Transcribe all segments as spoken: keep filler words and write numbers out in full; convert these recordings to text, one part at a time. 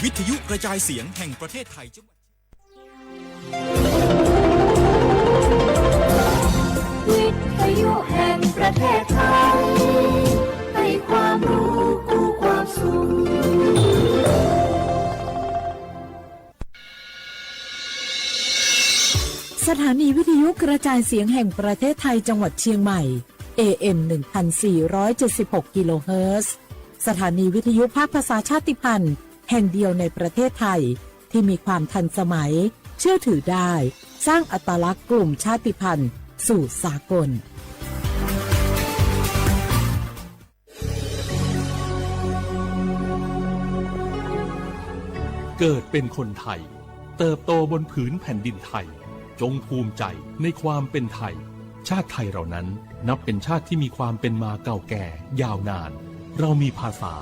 วิทยุกระจายเสียงแห่งประเทศไทยจังหวัด วิทยุแห่งประเทศไทย ให้ความรู้กู้ความสุข สถานีวิทยุกระจายเสียงแห่งประเทศไทยจังหวัดเชียงใหม่ เอ เอ็ม หนึ่งพันสี่ร้อยเจ็ดสิบหก กิโลเฮิรตซ์ สถานีวิทยุภาคภาษาชาติพันธุ์แห่งเดียวในประเทศไทย ที่มีความทันสมัย เชื่อถือได้ สร้างอัตลักษณ์กลุ่มชาติพันธุ์สู่สากล เกิดเป็นคนไทย เติบโตบนผืนแผ่นดินไทย จงภูมิใจในความเป็นไทย ชาติไทยเรานั้นนับเป็นชาติที่มีความเป็นมาเก่าแก่ยาวนาน เรามีภาษา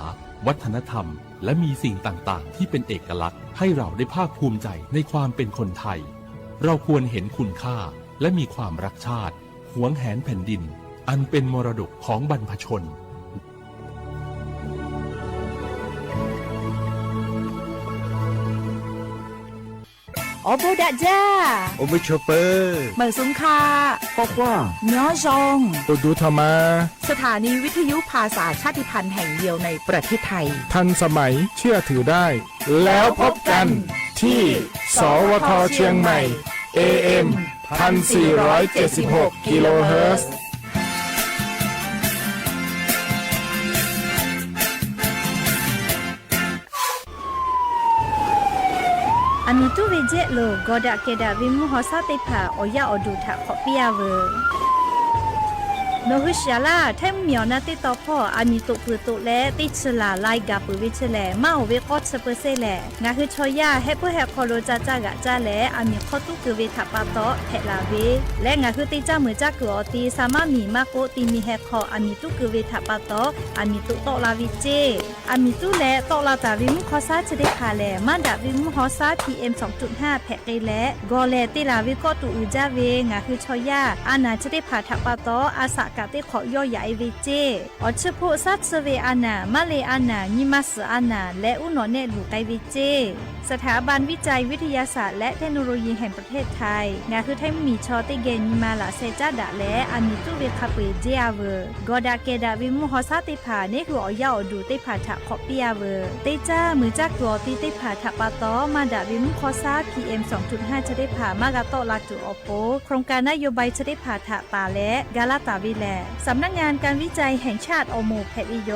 วัฒนธรรม และมีสิ่งต่างๆ ที่เป็นเอกลักษณ์ ให้เราได้ภาคภูมิใจในความเป็นคนไทย เราควรเห็นคุณค่า และมีความรักชาติ หวงแหนแผ่นดิน อันเป็นมรดกของบรรพชน โอโบดะจ้า โอโบโชเปอร์ เหมิงสุงค่ะ ปอคว้า ย้อซอง โอดูธรรมา สถานีวิทยุภาษาชาติพันธุ์แห่งเดียวในประเทศไทย ทันสมัย เชื่อถือได้ แล้วพบกันที่ สวท เชียงใหม่ เอ เอ็ม พันสี่ร้อยเจ็ดสิบหก กิโลเฮิรตซ์ อะมีตู้เวยเจ๊ะโล กอดะแกดะเวมุหอซาเตผ่า ออกยาออกดูถะขอเปียเวอ โนฮือชาล่า ไท้หมี๋อนาเต๊ตอพ่อ อะมี๋โตะปือโตะและ เต๊ฉลาลายกาปือเวเชแหล่ มะโอเวก้อเชเปิเซ่แหล่ งาฮือชอย่า แฮะเปื้อแฮะคอโลจาจ้ากะจ้าแหล่ อะมี๋ข้อตู้กือเวถะปาต๊อ แผะลาเว และงาฮือเต๊จ้าเหมือจ้ากือออตี สามารถหมี๋มะโก๊ะตีมีแฮะคอ อะมี๋ตู้กือเวถะปาต๊อ อะมี๋โตะต๊อกลาเวเจ๊ อะมี๋ตู้และต๊อกลาต๋าเวมุหอซาเชเตผ่าแหล่ มะดะเวมุหอซา พีเอ็ม สองจุดห้า แผะเกยแหล่ กอแหล่เตหลาเวก้อตูอื่นจ้าเว งาฮือชอย่า อาหนาเชเตผ่าถะปาต๊อ อาสะกะเต๊ขอย้อยาไอเวเจ๊ อ๋อเชโภะซาเชเวอาหนา มะเลอาหนา งีมาสืออาหนา และอู้หนอแนะหลูไกเวเจ๊ สถาบันวิจัยวิทยาศาสตร์และเทคโนโลยีแห่งประเทศไทย งาฮือไท้หมี๋ชอเต๊แกงงีมาละแซจ้าดะและ อะมี๋ตู้เวคาเปยเจ๊อาเวอ กอดะแกดะเวมุหอซาเตผ่า เนหือออกยาออกดูเตผ่าถะขอเปียเวอ เต๊จ้าเหมือจ้ากือออตีเตผ่าถะปาต๊อ มะดะเวมุหอซา พีเอ็ม สองจุดห้า เชเตผ่า มะกะต๊อกลากือออ โครงการนโยบายเชเตผ่าถะต๋าและ กาลาต๋าเวแหล่ สำนักงานการวิจัยแห่งชาติออโมแผะเวโย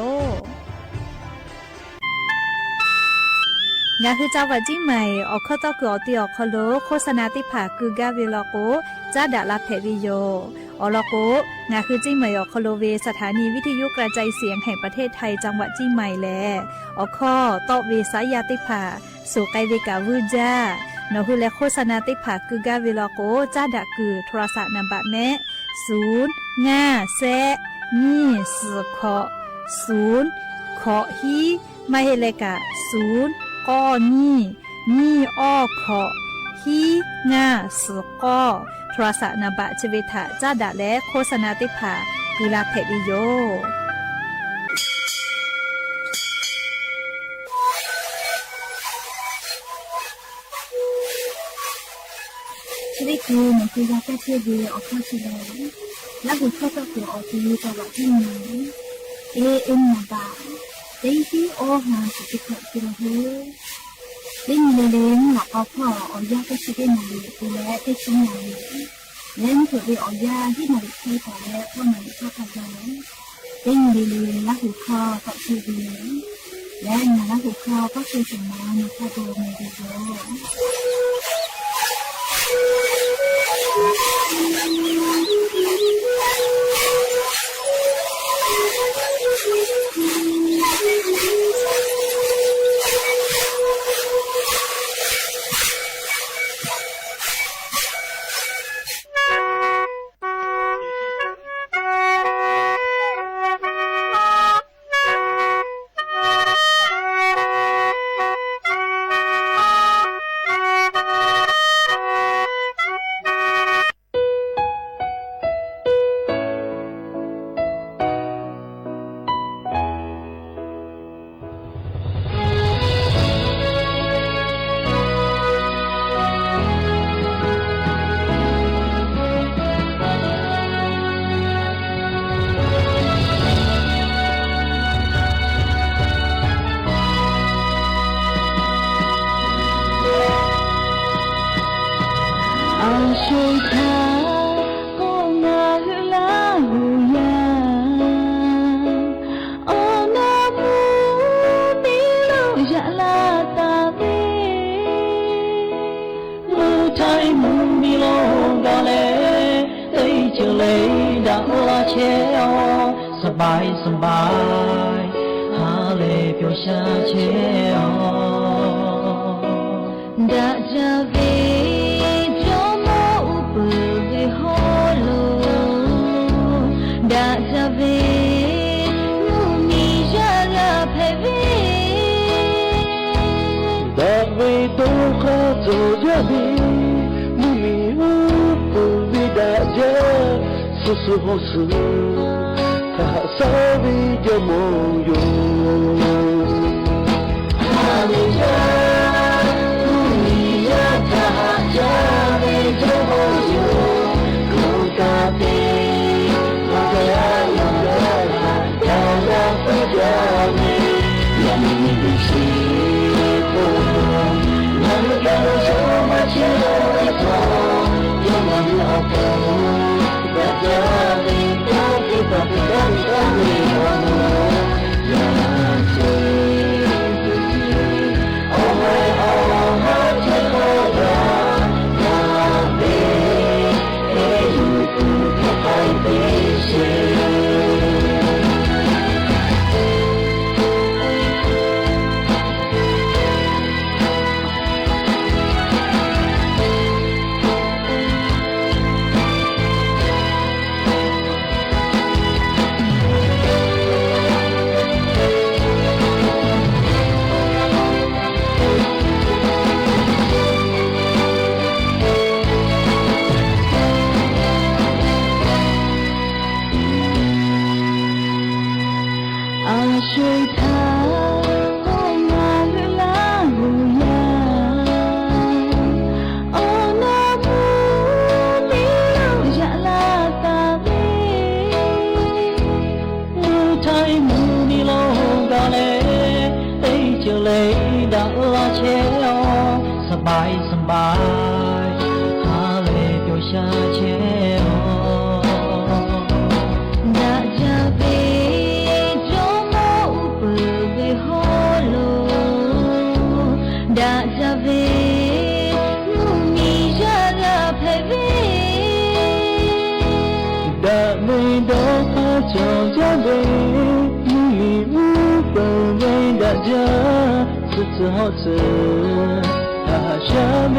งาฮือจังหวัดเจียงใหม่ ออกข้อต๊อกกือออตีออกคอโล โฆษณาเตผ่ากือก้าเวลอโก จ้าดะลาแผะเวโย ออกลอโก งาฮือเจียงใหม่ออกคอโลเว สถานีวิทยุกระจายเสียงแห่งประเทศไทยจังหวัดเจียงใหม่แหล่ ออกข้อต๊อกเวสายาเตผ่า สูไกเวกาวื้อจ้า หนอฮือแลโฆษณาเตผ่ากือก้าเวลอโก จ้าดะกือ โทรศัพท์นามบัตรแมะ ศูนย์ ห้า แซะ ยี่ สี่ เคาะ ศูนย์ เคาะ ฮี มะเฮแลกะ ศูนย์ ก้อ ยี่ ยี่ อ้อ เคาะ ฮี ห้า สี่ ก้อ โทรศัพท์นามบัตรเชเวถะจ้าดะและโฆษณาเตผ่า กือลาแผะเวโย ชีวิตคือเหมือนคือยาแก้เครียดดีออกข้อชีแล และหัวข้อก็คือออกทีวีจังหวัดที่หนึ่ง เอ เอ็ม หนึ่งบาท เต็งที่โอฮาสิบเอ็ดกิโลเฮิรตซ์ เต็งเลเลงหลักเอาข้อออกยาแก้เครียดได้หน่อย ดูแลได้ชิ้นหน่อย และนี่คือเอออกยาที่หน่อยใช้ต่อและพวกหน่อยชอบทำงาน เต็งดีๆ และหัวข้อก็คือดี และงานและหัวข้อก็คือสิ่งนั้นในข้อตัวในดีโย ဆွေခါ အိၣ်ငါဟုလၢ်ဟူယၤ အိၣ်နၢ်မူ မံၤလိယလၢ်သးမံ မုၢ်ထၢၣ်မုၢ်နံၤလီၤဂာ်လဲၣ် တၢ်ကလဲၤဒၣ်လၢဆဲးအီၤ สบายสบาย ဟါလၢပျီဆါဆဲးအီၤ ဒၣ်တၢ်ဝဲ ကၠီမီၤအူပၢၢ်ဝဲဟီၣ်လီၤ ဒၣ်တၢ်ဝဲ မုၢ်မံၤယၤလၢဖဲဝဲ ဒၣ်ဝဲဒီးခါစီၤယၤဘ့ၣ် မုၢ်မံၤအူပၢၢ်ဝဲဒၣ်ယၤ စူၣ်စူၣ်ဟီၣ်စူၣ် တၢ်ဟးဆါဝဲကၠီမီၤယိၤ ဟါလၢယၤ မုၢ်မံၤယၤတၢ်ဟးဆါဝဲကၠီမီၤယိၤ ကိးကးပဲ မၤကယၤလီၤလၢ် တၢ်လၢပှဲၤပှဲၤန့ၣ် ယၤမံၤမံၤမံၤစ့ နၤလၢယၤလီၤ ယီၤမၤဆဲးလီၤဝဲထီၣ် ယီၤမၤလၢအီၤပူၤ ဘၣ်တၢ်ဝဲ တၢ်သ့ပှၤသ့ တၢ်သ့တၢ်သ့အီၤ ယၤဆဲး အီၣ်ဝဲအီၣ်ဟးဆဲးခီယၤ ယၤဘဲ ဟဲယူၤသူၣ်ဖဲဖဲဘ့ၣ်ဆဲး အဆွေခါ အိၣ်ငါဟုလၢ်ဟူယၤ အိၣ်နၢ်မူ မံၤလိယလၢသးမံၤ မုၢ်ထၢၣ်မုၢ်နံၤလီၤဂာ်လဲၣ် တၢ်ကလဲၤဒၣ်လၢဆဲးအီၤ สบายสบาย ဟါလၢပျီဆါဆဲးအီၤ ဒၣ်တၢ်ဝဲ ကၠီမီၤအူပၢၢ်ဝဲဟီၣ်လီၤ ဒၣ်တၢ်ဝဲ မုၢ်မံၤယၤလၢဖဲဝဲ ဒၣ်ဝဲဒီးခါစီၤယၤ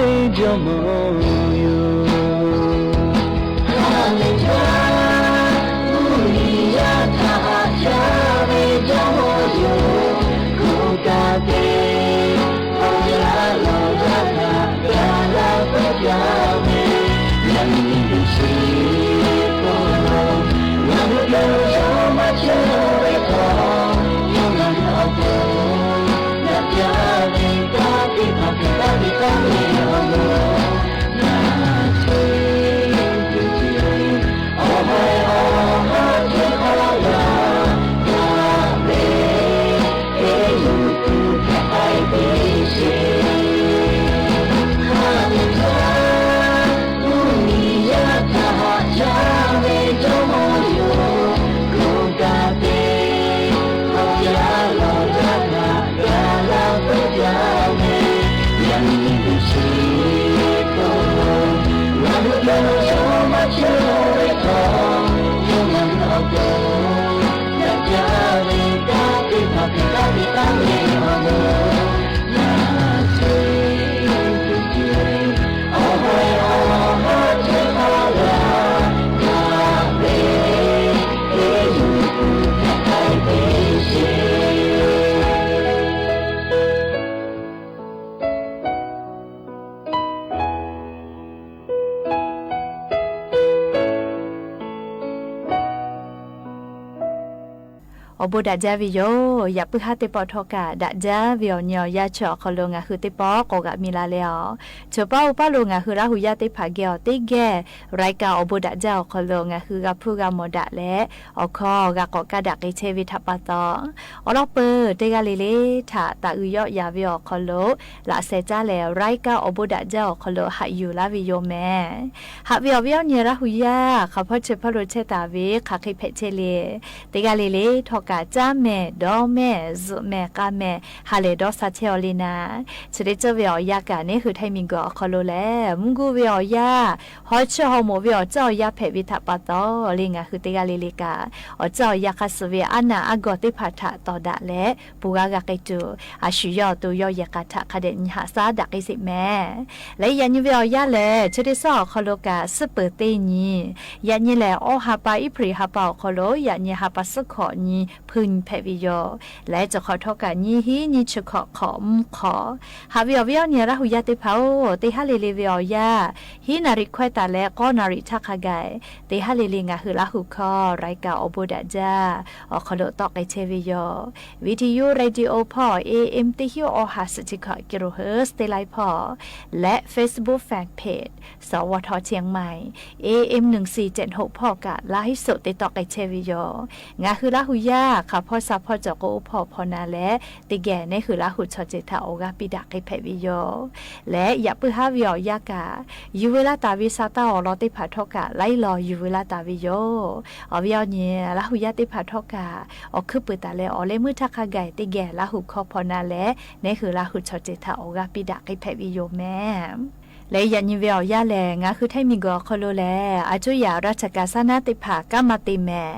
ဘ့ၣ် မုၢ်မံၤအူပၢၢ်ဝဲဒၣ်ယၤ စူၣ်စူၣ်ဟီၣ်စူၣ် တၢ်ဟးဆါဝဲကၠီမီၤယိၤ ဟါလၢယၤ မုၢ်မံၤယၤတၢ်ဟးဆါဝဲကၠီမီၤယိၤ ကိးကးပဲ မၤကယၤလီၤလၢ် တၢ်လၢပှဲၤပှဲၤန့ၣ် ယၤမံၤမံၤမံၤစ့ ကိးလီၤ နၤလၢယၤလီၤ ယီၤမၤဆဲးလီၤဝဲထီၣ် ယီၤမၤလၢအီၤပူၤ နၤတၢ်ဝဲ တၢ်သ့ပှၤသ့ တၢ်သ့တၢ်သ့အီၤ အိၣ်ဘူးဒၣ်ကၠၢဝဲယိာ် ယၣ်ပုၢ်ဟၣ်သ့ၣ်တဖၣ်ထီၣ်ကၢ် ဒၣ်ကၠၢဝဲအီၤ ညီယါဆၢအီၤခီလိာ် ငါဟုသ့ၣ်တဖၣ်ကိးဂၤမံၤလၢ်လၢ်အီၤ ဆၢပၢ်အိၣ်ပၢ်လိာ် ငါဟုလၢဟူယါသ့ၣ်တဖၣ် ကဲအီၤတကဲ ရၢၢ်ကၢၢ်အိၣ်ဘူးဒၣ်ကၠၢအီၤခီလိာ် ငါဟုဂၤဖုဂၤမီၤဒၣ်လဲၣ် အိၣ်ခိးဂၤကိးကးဒၣ်က့ၤဆၢဝဲထးပာ်သီ အီၤလီၤပၢၢ် တဂၤလၢ်လၢ် ထးတၢ်အုယီၣ်ယၤဝဲအီၤခီလိာ် လၢအစဲးကၠၢ်လဲၣ် ရၢၢ်ကၢၢ်အိၣ်ဘူးဒၣ်ကၠၢအီၤခီလိာ် ဟးယူၢ်လၢ်ဝဲယိာ်မဲ ဟးဝဲအီၤဝဲအီၤညီလၢဟူယါ ခီဖီဆၢဖီလိာ်ဆဲးတၢ်ဝဲ ခးဃ့ဖဲးဆဲးလဲၣ် တဂၤလၢ်လၢ် ထီၣ်ကၢ်ကၠၢ်မဲာ် ဒီးမဲာ် စုးမဲာ် ကၢ်မဲာ် ဟးလဲၤဒီးစးဆဲးအီၤလံနၤ ဆၢတ့ၢ်စၢၢ်ဝဲအီၤယါကၢ်န့ၣ် ဟုထၢမံၤကီၤအီၤခီလိာ်လဲၣ် မုၢ်ကူဝဲအီၤယါ ဟီဆၢဟီမိၣ်ဝဲအီၤ စၢၢ်အီၤယါဖဲးဝဲထးပာ်သီ လၢ်ငါဟုတဂၤလၢ်လၢ်ကၢ် အီၤစၢၢ်အီၤယါခးစၢၤဝဲ အနၢ်အဂီၢ်သ့ၣ်တဖၣ်ထးတီၤဒၣ်လဲၣ် ပူၤဂၤဂၤက့ၤတုၤ အဆူၣ်ယီၣ်အသိးယီၣ်ယဲၢ်ကၢ်ထးခးဒဲးနံၤဟးစၢ်ဒၣ်က့ၤစ့ၢ်မဲ လၢယၣ်ညံဝဲအီၤယါလဲၣ် ဆၢတ့ၢ်စၢၢ်အီၤခီလိာ်ကၢ် စ့ပၢၢ်သ့နံၤ ယၣ်ညံလဲၣ် အီဟးပၢ်အ့ဖြ့ၣ်ဟးပၢ်အီၤခီလိာ် ယၣ်ညံဟးပၢ်စ့ၢ်ခီၣ်နံၤ ဖုနံၤဖဲးဝဲယိာ် လၢတခီထီၣ်ကၢ်နံၤဟံးနံၤဆၢခီၣ်ခီၣ်မုၢ်ခီၣ် ဟးဝဲအီၤဝဲအီၤညီလၢဟူယါသ့ၣ်တဖၣ်ဧိၤ တဟးလၢ်လၢ်ဝဲအီၤယါ ဟံးနၣ်ရံၣ်ခွဲးတၢ်လၢကီနၣ်ရံၣ်ထးခါကဲ တဟးလၢ်လၢ် ငါဟုလၢဟူခီ ရၢၢ်ကၢၢ်အိၣ်ဘူးဒၣ်ကၠၢ အီၤခီလိာ်တီက့ၤဆၢဝဲယိာ် ဝံထယူ ရေဒီယို ဖီ AM တဟံးအီဟး စဲးဆံခွီးကံရိၣ်ဟၢၣ် စတ့လၢ်ဖီ လၢ Facebook Fan Page စဝထ เชียงใหม่ AM หนึ่งสี่เจ็ดหก ဖီကၢ် ไลฟ์สด တ့တီက့ၤဆၢဝဲယိာ် ငါဟုလၢဟူယါ ခးဖီဆးဖီကၠီၤကိအိၣ်ဖီၣ်ဖီနၤလဲၣ် တကဲန့ၣ်ဟုလၢဟူဆီၣ်စၢၢ်ထးအီၤဂၤပံးဒၣ်က့ၤဖဲးဝဲယိာ် လၢယၣ်ပုၢ်ဟါဝဲအီၤယါကၢ် ယူၤဝဲလၢတၢ်ဝံစးတၢ်အီၣ်လီၤသ့ၣ်တဖၣ်ထီၣ်ကၢ် လၢအံၤလီၤယူၤဝဲလၢတၢ်ဝံယိာ် အီၤဝဲအီၤညီလၢဟူယါသ့ၣ်တဖၣ်ထီၣ်ကၢ် အီၤခုးပၢၢ်တၢ်လၢအီၤလၢမုၢ်ထးခါကဲ တကဲလၢဟူခီဖီနၤလဲၣ် န့ၣ်ဟုလၢဟူဆီၣ်စၢၢ်ထးအီၤဂၤပံးဒၣ်က့ၤဖဲးဝဲယိာ်မဲ လၢယၣ်ညံဝဲအီၤယါလဲၣ် ငါဟုထၢမံၤကီၤခီလိာ်လဲၣ် အစိယၤ ราชการ ဆၢနါသ့ၣ်တဖၣ် ကမၤတ့ၢ်မဲာ်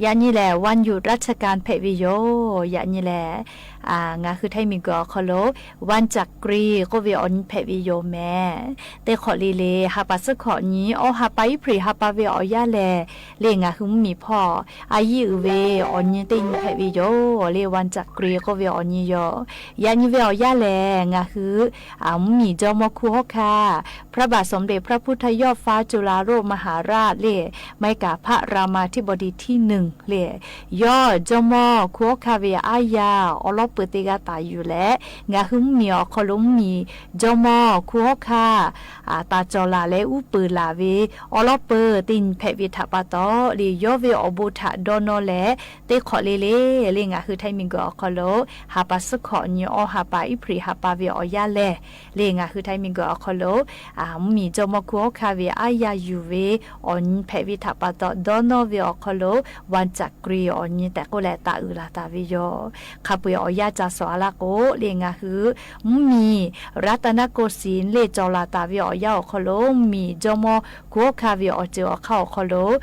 ယၣ်ညံလဲၣ် วันหยุดราชการ ဖဲးဝဲယိာ် ယၣ်ညံလဲၣ် ငါဟုထၢမံၤကီၤခီလိာ် วันจักรี ကိးဝဲအီၤနံၤဖဲးဝဲယိာ်မဲာ် တ့ၢ်ခီၣ်လံလံ ဟးပၢ်စ့ၢ်ခီၣ်နံၤ အီဟးပၢ်အ့ဖြ့ၣ်ဟးပၢ်ဝဲအီၤယါလဲၣ် လၢငါဟုမုၢ်မံၤဖီ အယံာ်အုၣ်ဝဲအီၤနံၤတ့ၢ်နံၤဖဲးဝဲယိာ် လၢ วันจักรี ကိးဝဲအီၤနံၤယိာ် ယၣ်ညံဝဲအီၤယါလဲၣ် ငါဟု မုၢ်မံၤ จม. ครูหอคา พระบาทสมเด็จพระพุทธยอดฟ้าจุฬาโลกมหาราช လၢ မ့ၢ်ကၢ် พระรามาธิบดีที่หนึ่ง လၢ ယီၢ် จม. ครูหอคา ဝဲအါယၤ အီလီပၢၢ်သ့ၣ်ဂၤတၢ်ယူၤလဲၣ် ငါဟုမုၢ်မံၤအီၤခီလိာ်မုၢ်မံၤ จม. ครูหอคา တၢ်ကၠီၣ်လၢ်လၢအူပုၢ်လၢ်ဝဲ အီလီပၢၢ်တ့ၢ်နံၤဖဲးဝဲထးပာ်သီ လၢယီၢ်ဝဲအီၤဘူးထးဒီနီၢ်လဲၣ် တ့ၢ်ခီၣ်လံလံ လၢငါဟုထၢမံၤကီၤခီလိာ် ဟးပၢ်စ့ၢ်ခီၣ်နံၤ အီဟးပၢ်အ့ဖြ့ၣ်ဟးပၢ်ဝဲအီၤယါလဲၣ် လၢငါဟုထၢမံၤကီၤခီလိာ် မုၢ်မံၤ จม. ครูหอคา ဝဲအါယၤယူၤဝဲ အီၤနံၤဖဲးဝဲထးပာ်သီ ဒီနီၢ်ဝဲအီၤခီလိာ် วันจักรี အီၤနံၤတ့ၢ်ကိးလဲၣ်တၢ်အုၣ်လၢ်တၢ်ဝံယိာ် ခးပှဲၤအီၤယါကၢ်စီၤအလါကိး လၢငါဟု မုၢ်မံၤ รัตนโกสินทร์ လၢကၠီၣ်လၢ်တၢ်ဝဲအီၤယါအီၤခီလိာ် မုၢ်မံၤ จม. ครูหอคา ဝဲအီၤစၢၤအီၤခါအီၤခီလိာ်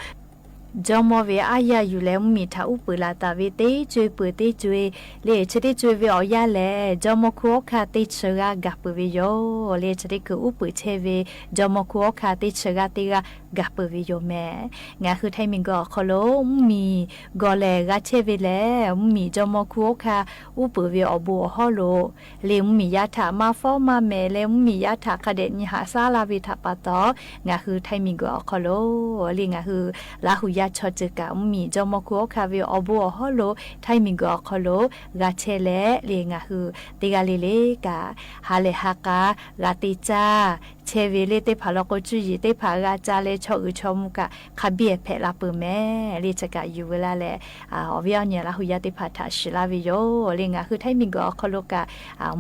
จม. ဝဲအါယၤယူၤလဲၣ် မုၢ်မံၤထးအူပုၢ်လၢ်တၢ်ဝဲတ့ၢ်ကွ့ၢ်ပၢၢ်တ့ၢ်ကွ့ၢ် လၢဆၢတ့ၢ်ကွ့ၢ်ဝဲအီၤယါလဲၣ် จม. ครูหอคา တ့ၢ်ဆၢဂၤဂၤပၢၢ်ဝဲယိာ် လၢဆၢတ့ၢ်ကွ့ၢ်အူပုၢ်ဆဲးဝဲ จม. ครูหอคา တ့ၢ်ဆၢဂၤတ့ၢ်ဂၤဂၤပၢၢ်ဝဲယိာ်မဲာ် ငါဟုထၢမံၤကီၤခီလိာ် မုၢ်မံၤ ဂီၤလဲၣ်ဂၤဆဲးဝဲလဲၣ် မုၢ်မံၤ จม. ครูหอคา အူပုၢ်ဝဲအီၤဘူးအီၤဟီလိာ် လၢမုၢ်မံၤယါထးမၤဖီမၤမဲာ် လၢမုၢ်မံၤယါထးခးဒဲးနံၤဟးစၢ်လၢ်ဝဲထးပာ်သီ ငါဟုထၢမံၤကီၤခီလိာ် လၢငါဟု လၢဟူယါဆီၣ်စၢၢ်ကၢ် မုၢ်မံၤ จม. ครูหอคา ဝဲအီၤဘူးအီၤဟီလိာ် ထၢမံၤကီၤခီလိာ် ဂၤဆဲးလဲၣ် လၢငါဟု တဂၤလံလံကၢ် ဟးလဲၣ်ဟးကၤ ဂၤတ့ၢ်ကၢ် ဆဲးဝဲလၢသ့ၣ်တဖၣ်လီၤကိးကူယံာ်သ့ၣ်တဖၣ် ဂၤကၢ်လၢဆီၣ်ဂုၢ်ဆီၣ်မူကၢ် ခးဘံၣ်ဖဲးလၢပၢၢ်မဲာ် လၢဆၢကၢ်ယူၤဝဲလၢ်လဲၣ် အီၤဝဲအီၤညီလၢဟူယါသ့ၣ်တဖၣ်ထးဆှုလၢ်ဝဲယိာ် လၢငါဟုထၢမံၤကီၤခီလိာ်ကၢ်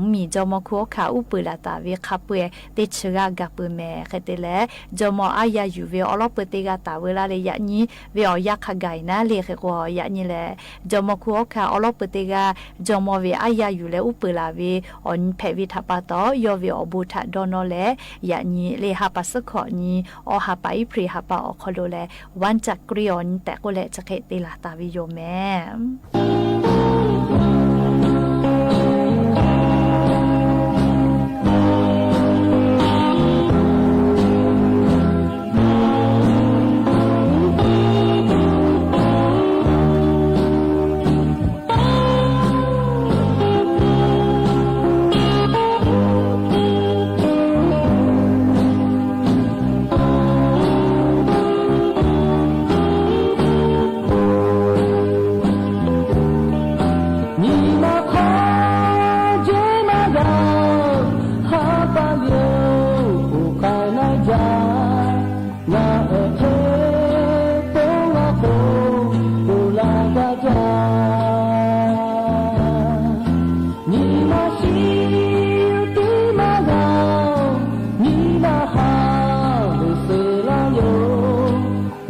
မုၢ်မံၤ จม. ครูหอคา အူပုၢ်လၢ်တၢ်ဝဲခးပှဲၤ တ့ၢ်ဆၢဂၤဂၤပၢၢ်မဲာ် ဃဲးတဲလဲၣ် จม. အါယၤယူၤဝဲအီလီပၢၢ်သ့ၣ်ဂၤတၢ်ဝဲလၢ်လၢယၣ်ညံ ဝဲအီၤယါခးဂၤအံၤနၤ လၢဃဲးကွီၢ်ယၣ်ညံလဲၣ် จม. ครูหอคา အီလီပၢၢ်သ့ၣ်ဂၤ จม. ဝဲအါယၤယူၤလဲၣ် အူပုၢ်လၢ်ဝဲ အီၤနံၤဖဲးဝဲထးပာ်သီ ယီၢ်ဝဲအီၤဘူးထးဒီနီၢ်လဲၣ် ယၣ်ညံလၢဟးပၢ်စ့ၢ်ခီၣ်နံၤ အီဟးပၢ်အ့ဖြ့ၣ်ဟးပၢ်အီၤခီလိာ်လဲၣ် วันจักรี အီၤနံၤတ့ၢ်ကိးလဲၣ် ဆၢက့ၤတ့ၢ်လၢ်တၢ်ဝဲယိာ်မဲာ်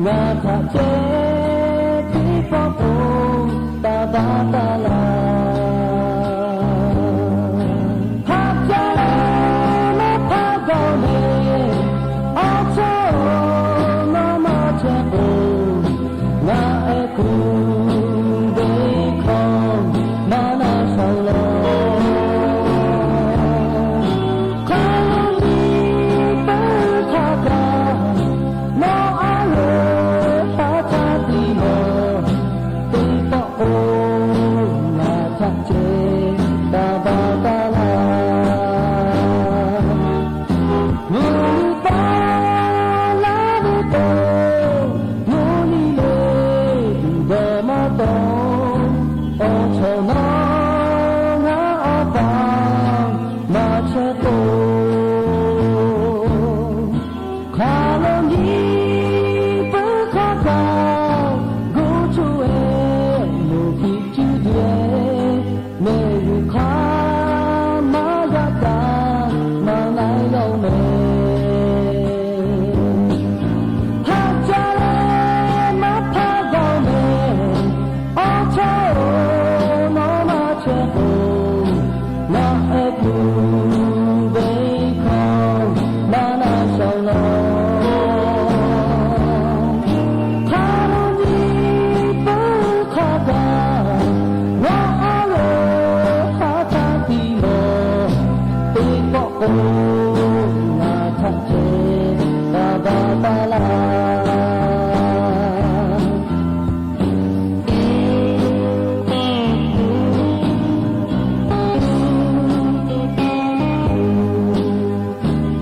ကထါကဲ ပီႈပောၵ်ႉအို တၢ်ဘၣ်တၢ်လၢ် ဟးကၢလဲ မၤဖးဂီၤန့ၣ် အီၣ်ဆီအိၣ် နီၢ်မၤဆဲးကိၣ် နအဲၣ်ကူ ဘဲခီ မၤနၢ်စီလီၤ ခါလီၤနံၤပၢၢ်ခါကါ နီၢ်အါလၢ ဟါထါတံၢ်မီၢ် ပီႈပောၵ်ႉအို နထးကဲ တၢ်ဘၣ်တၢ်လၢ် မုၢ်နံၤပၢ်လၢ်ဝဲတိၢ် မုၢ်နံၤလၢ ဒုၣ်ဒီးမၤတီၤ အီၣ်ဆီနီၢ် နအီၣ်ပၢ် မၤဆဲးကိၣ် ခါလီၤနံၤ ပၢၢ်ခါကါ ဂိၢ်ဆိၣ်ဝဲ မိၢ်ဖံးစုဒွဲ မ့ၢ်ယုၢ်ခါ မၤယၤကါ မၤနၢ်ယီၤမဲ ဟးကၢလဲ မၤဖးဂီၤမဲ အီၣ်ဆီအိၣ် နီၢ်မၤဆဲးကိၣ် နအဲၣ်ကူ ဘဲခီ မၤနၢ်စီလီၤ ခါလီၤနံၤပၢၢ်ခါကါ နီၢ်အါလၢ ဟါထါတံၢ်မီၢ် ပီႈပောၵ်ႉအို နထးကဲ တၢ်ဘၣ်တၢ်လၢ် မုၢ်နံၤပၢ်လၢ်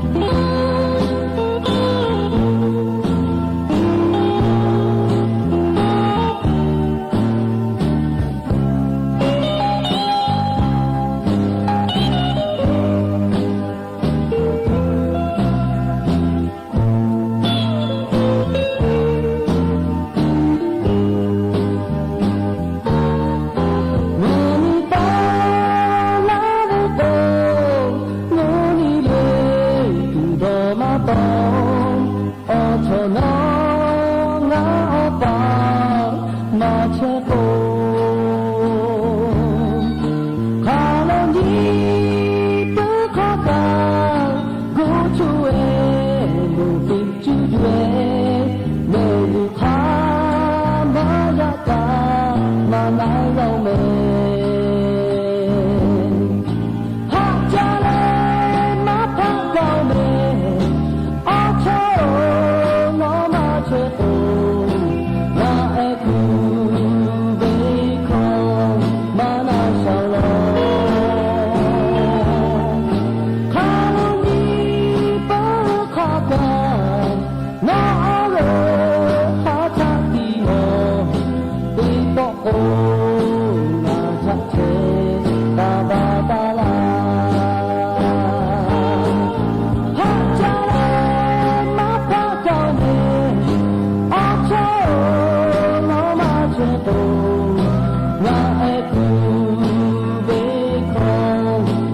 ဝဲတိၢ် မုၢ်နံၤလၢ ဒုၣ်ဒီးမၤတီၤ အီၣ်ဆီနီၢ် နအီၣ်ပၢ် မၤဆဲးကိၣ် ခါလီၤနံၤ ပၢၢ်ခါကါ ဂိၢ်ဆိၣ်ဝဲ မိၢ်ဖံးစုဒွဲ မ့ၢ်ယုၢ်ခါ မၤယၤကါ မၤနၢ်ယီၤမဲ ဟးကၢလဲ မၤဖးဂီၤမဲ အီၣ်ဆီအိၣ် နီၢ်မၤဆဲးကိၣ် နအဲၣ်ကူ ဘဲခီ မၤနၢ်စီလီၤ ခါလီၤနံၤ ပၢၢ်ခါကါ နီၢ်အါလၢ ဟါထါတံၢ်မီၢ် ပီႈပောၵ်ၣ်အိ နထးဆဲး တၢ်ဘၣ်တၢ်လၢ် ဟးကၢလဲ မၤဖးကၢန့ၣ် အီၣ်ဆီအိၣ် နီၢ်မၤဆဲးကိၣ် နအဲၣ်ကူ ဘဲခီ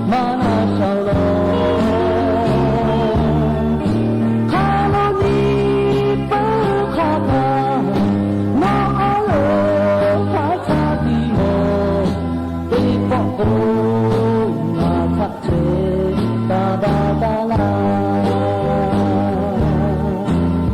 မၤနၢ်စီလီၤ ခါလီၤနံၤ ပၢၢ်ခါကါ နီၢ်အါလၢ ဟါထါတံၢ်မီၢ် ပီၣ်ၣ်အိ နထးဆဲး တၢ်ဘၣ်တၢ်လၢ်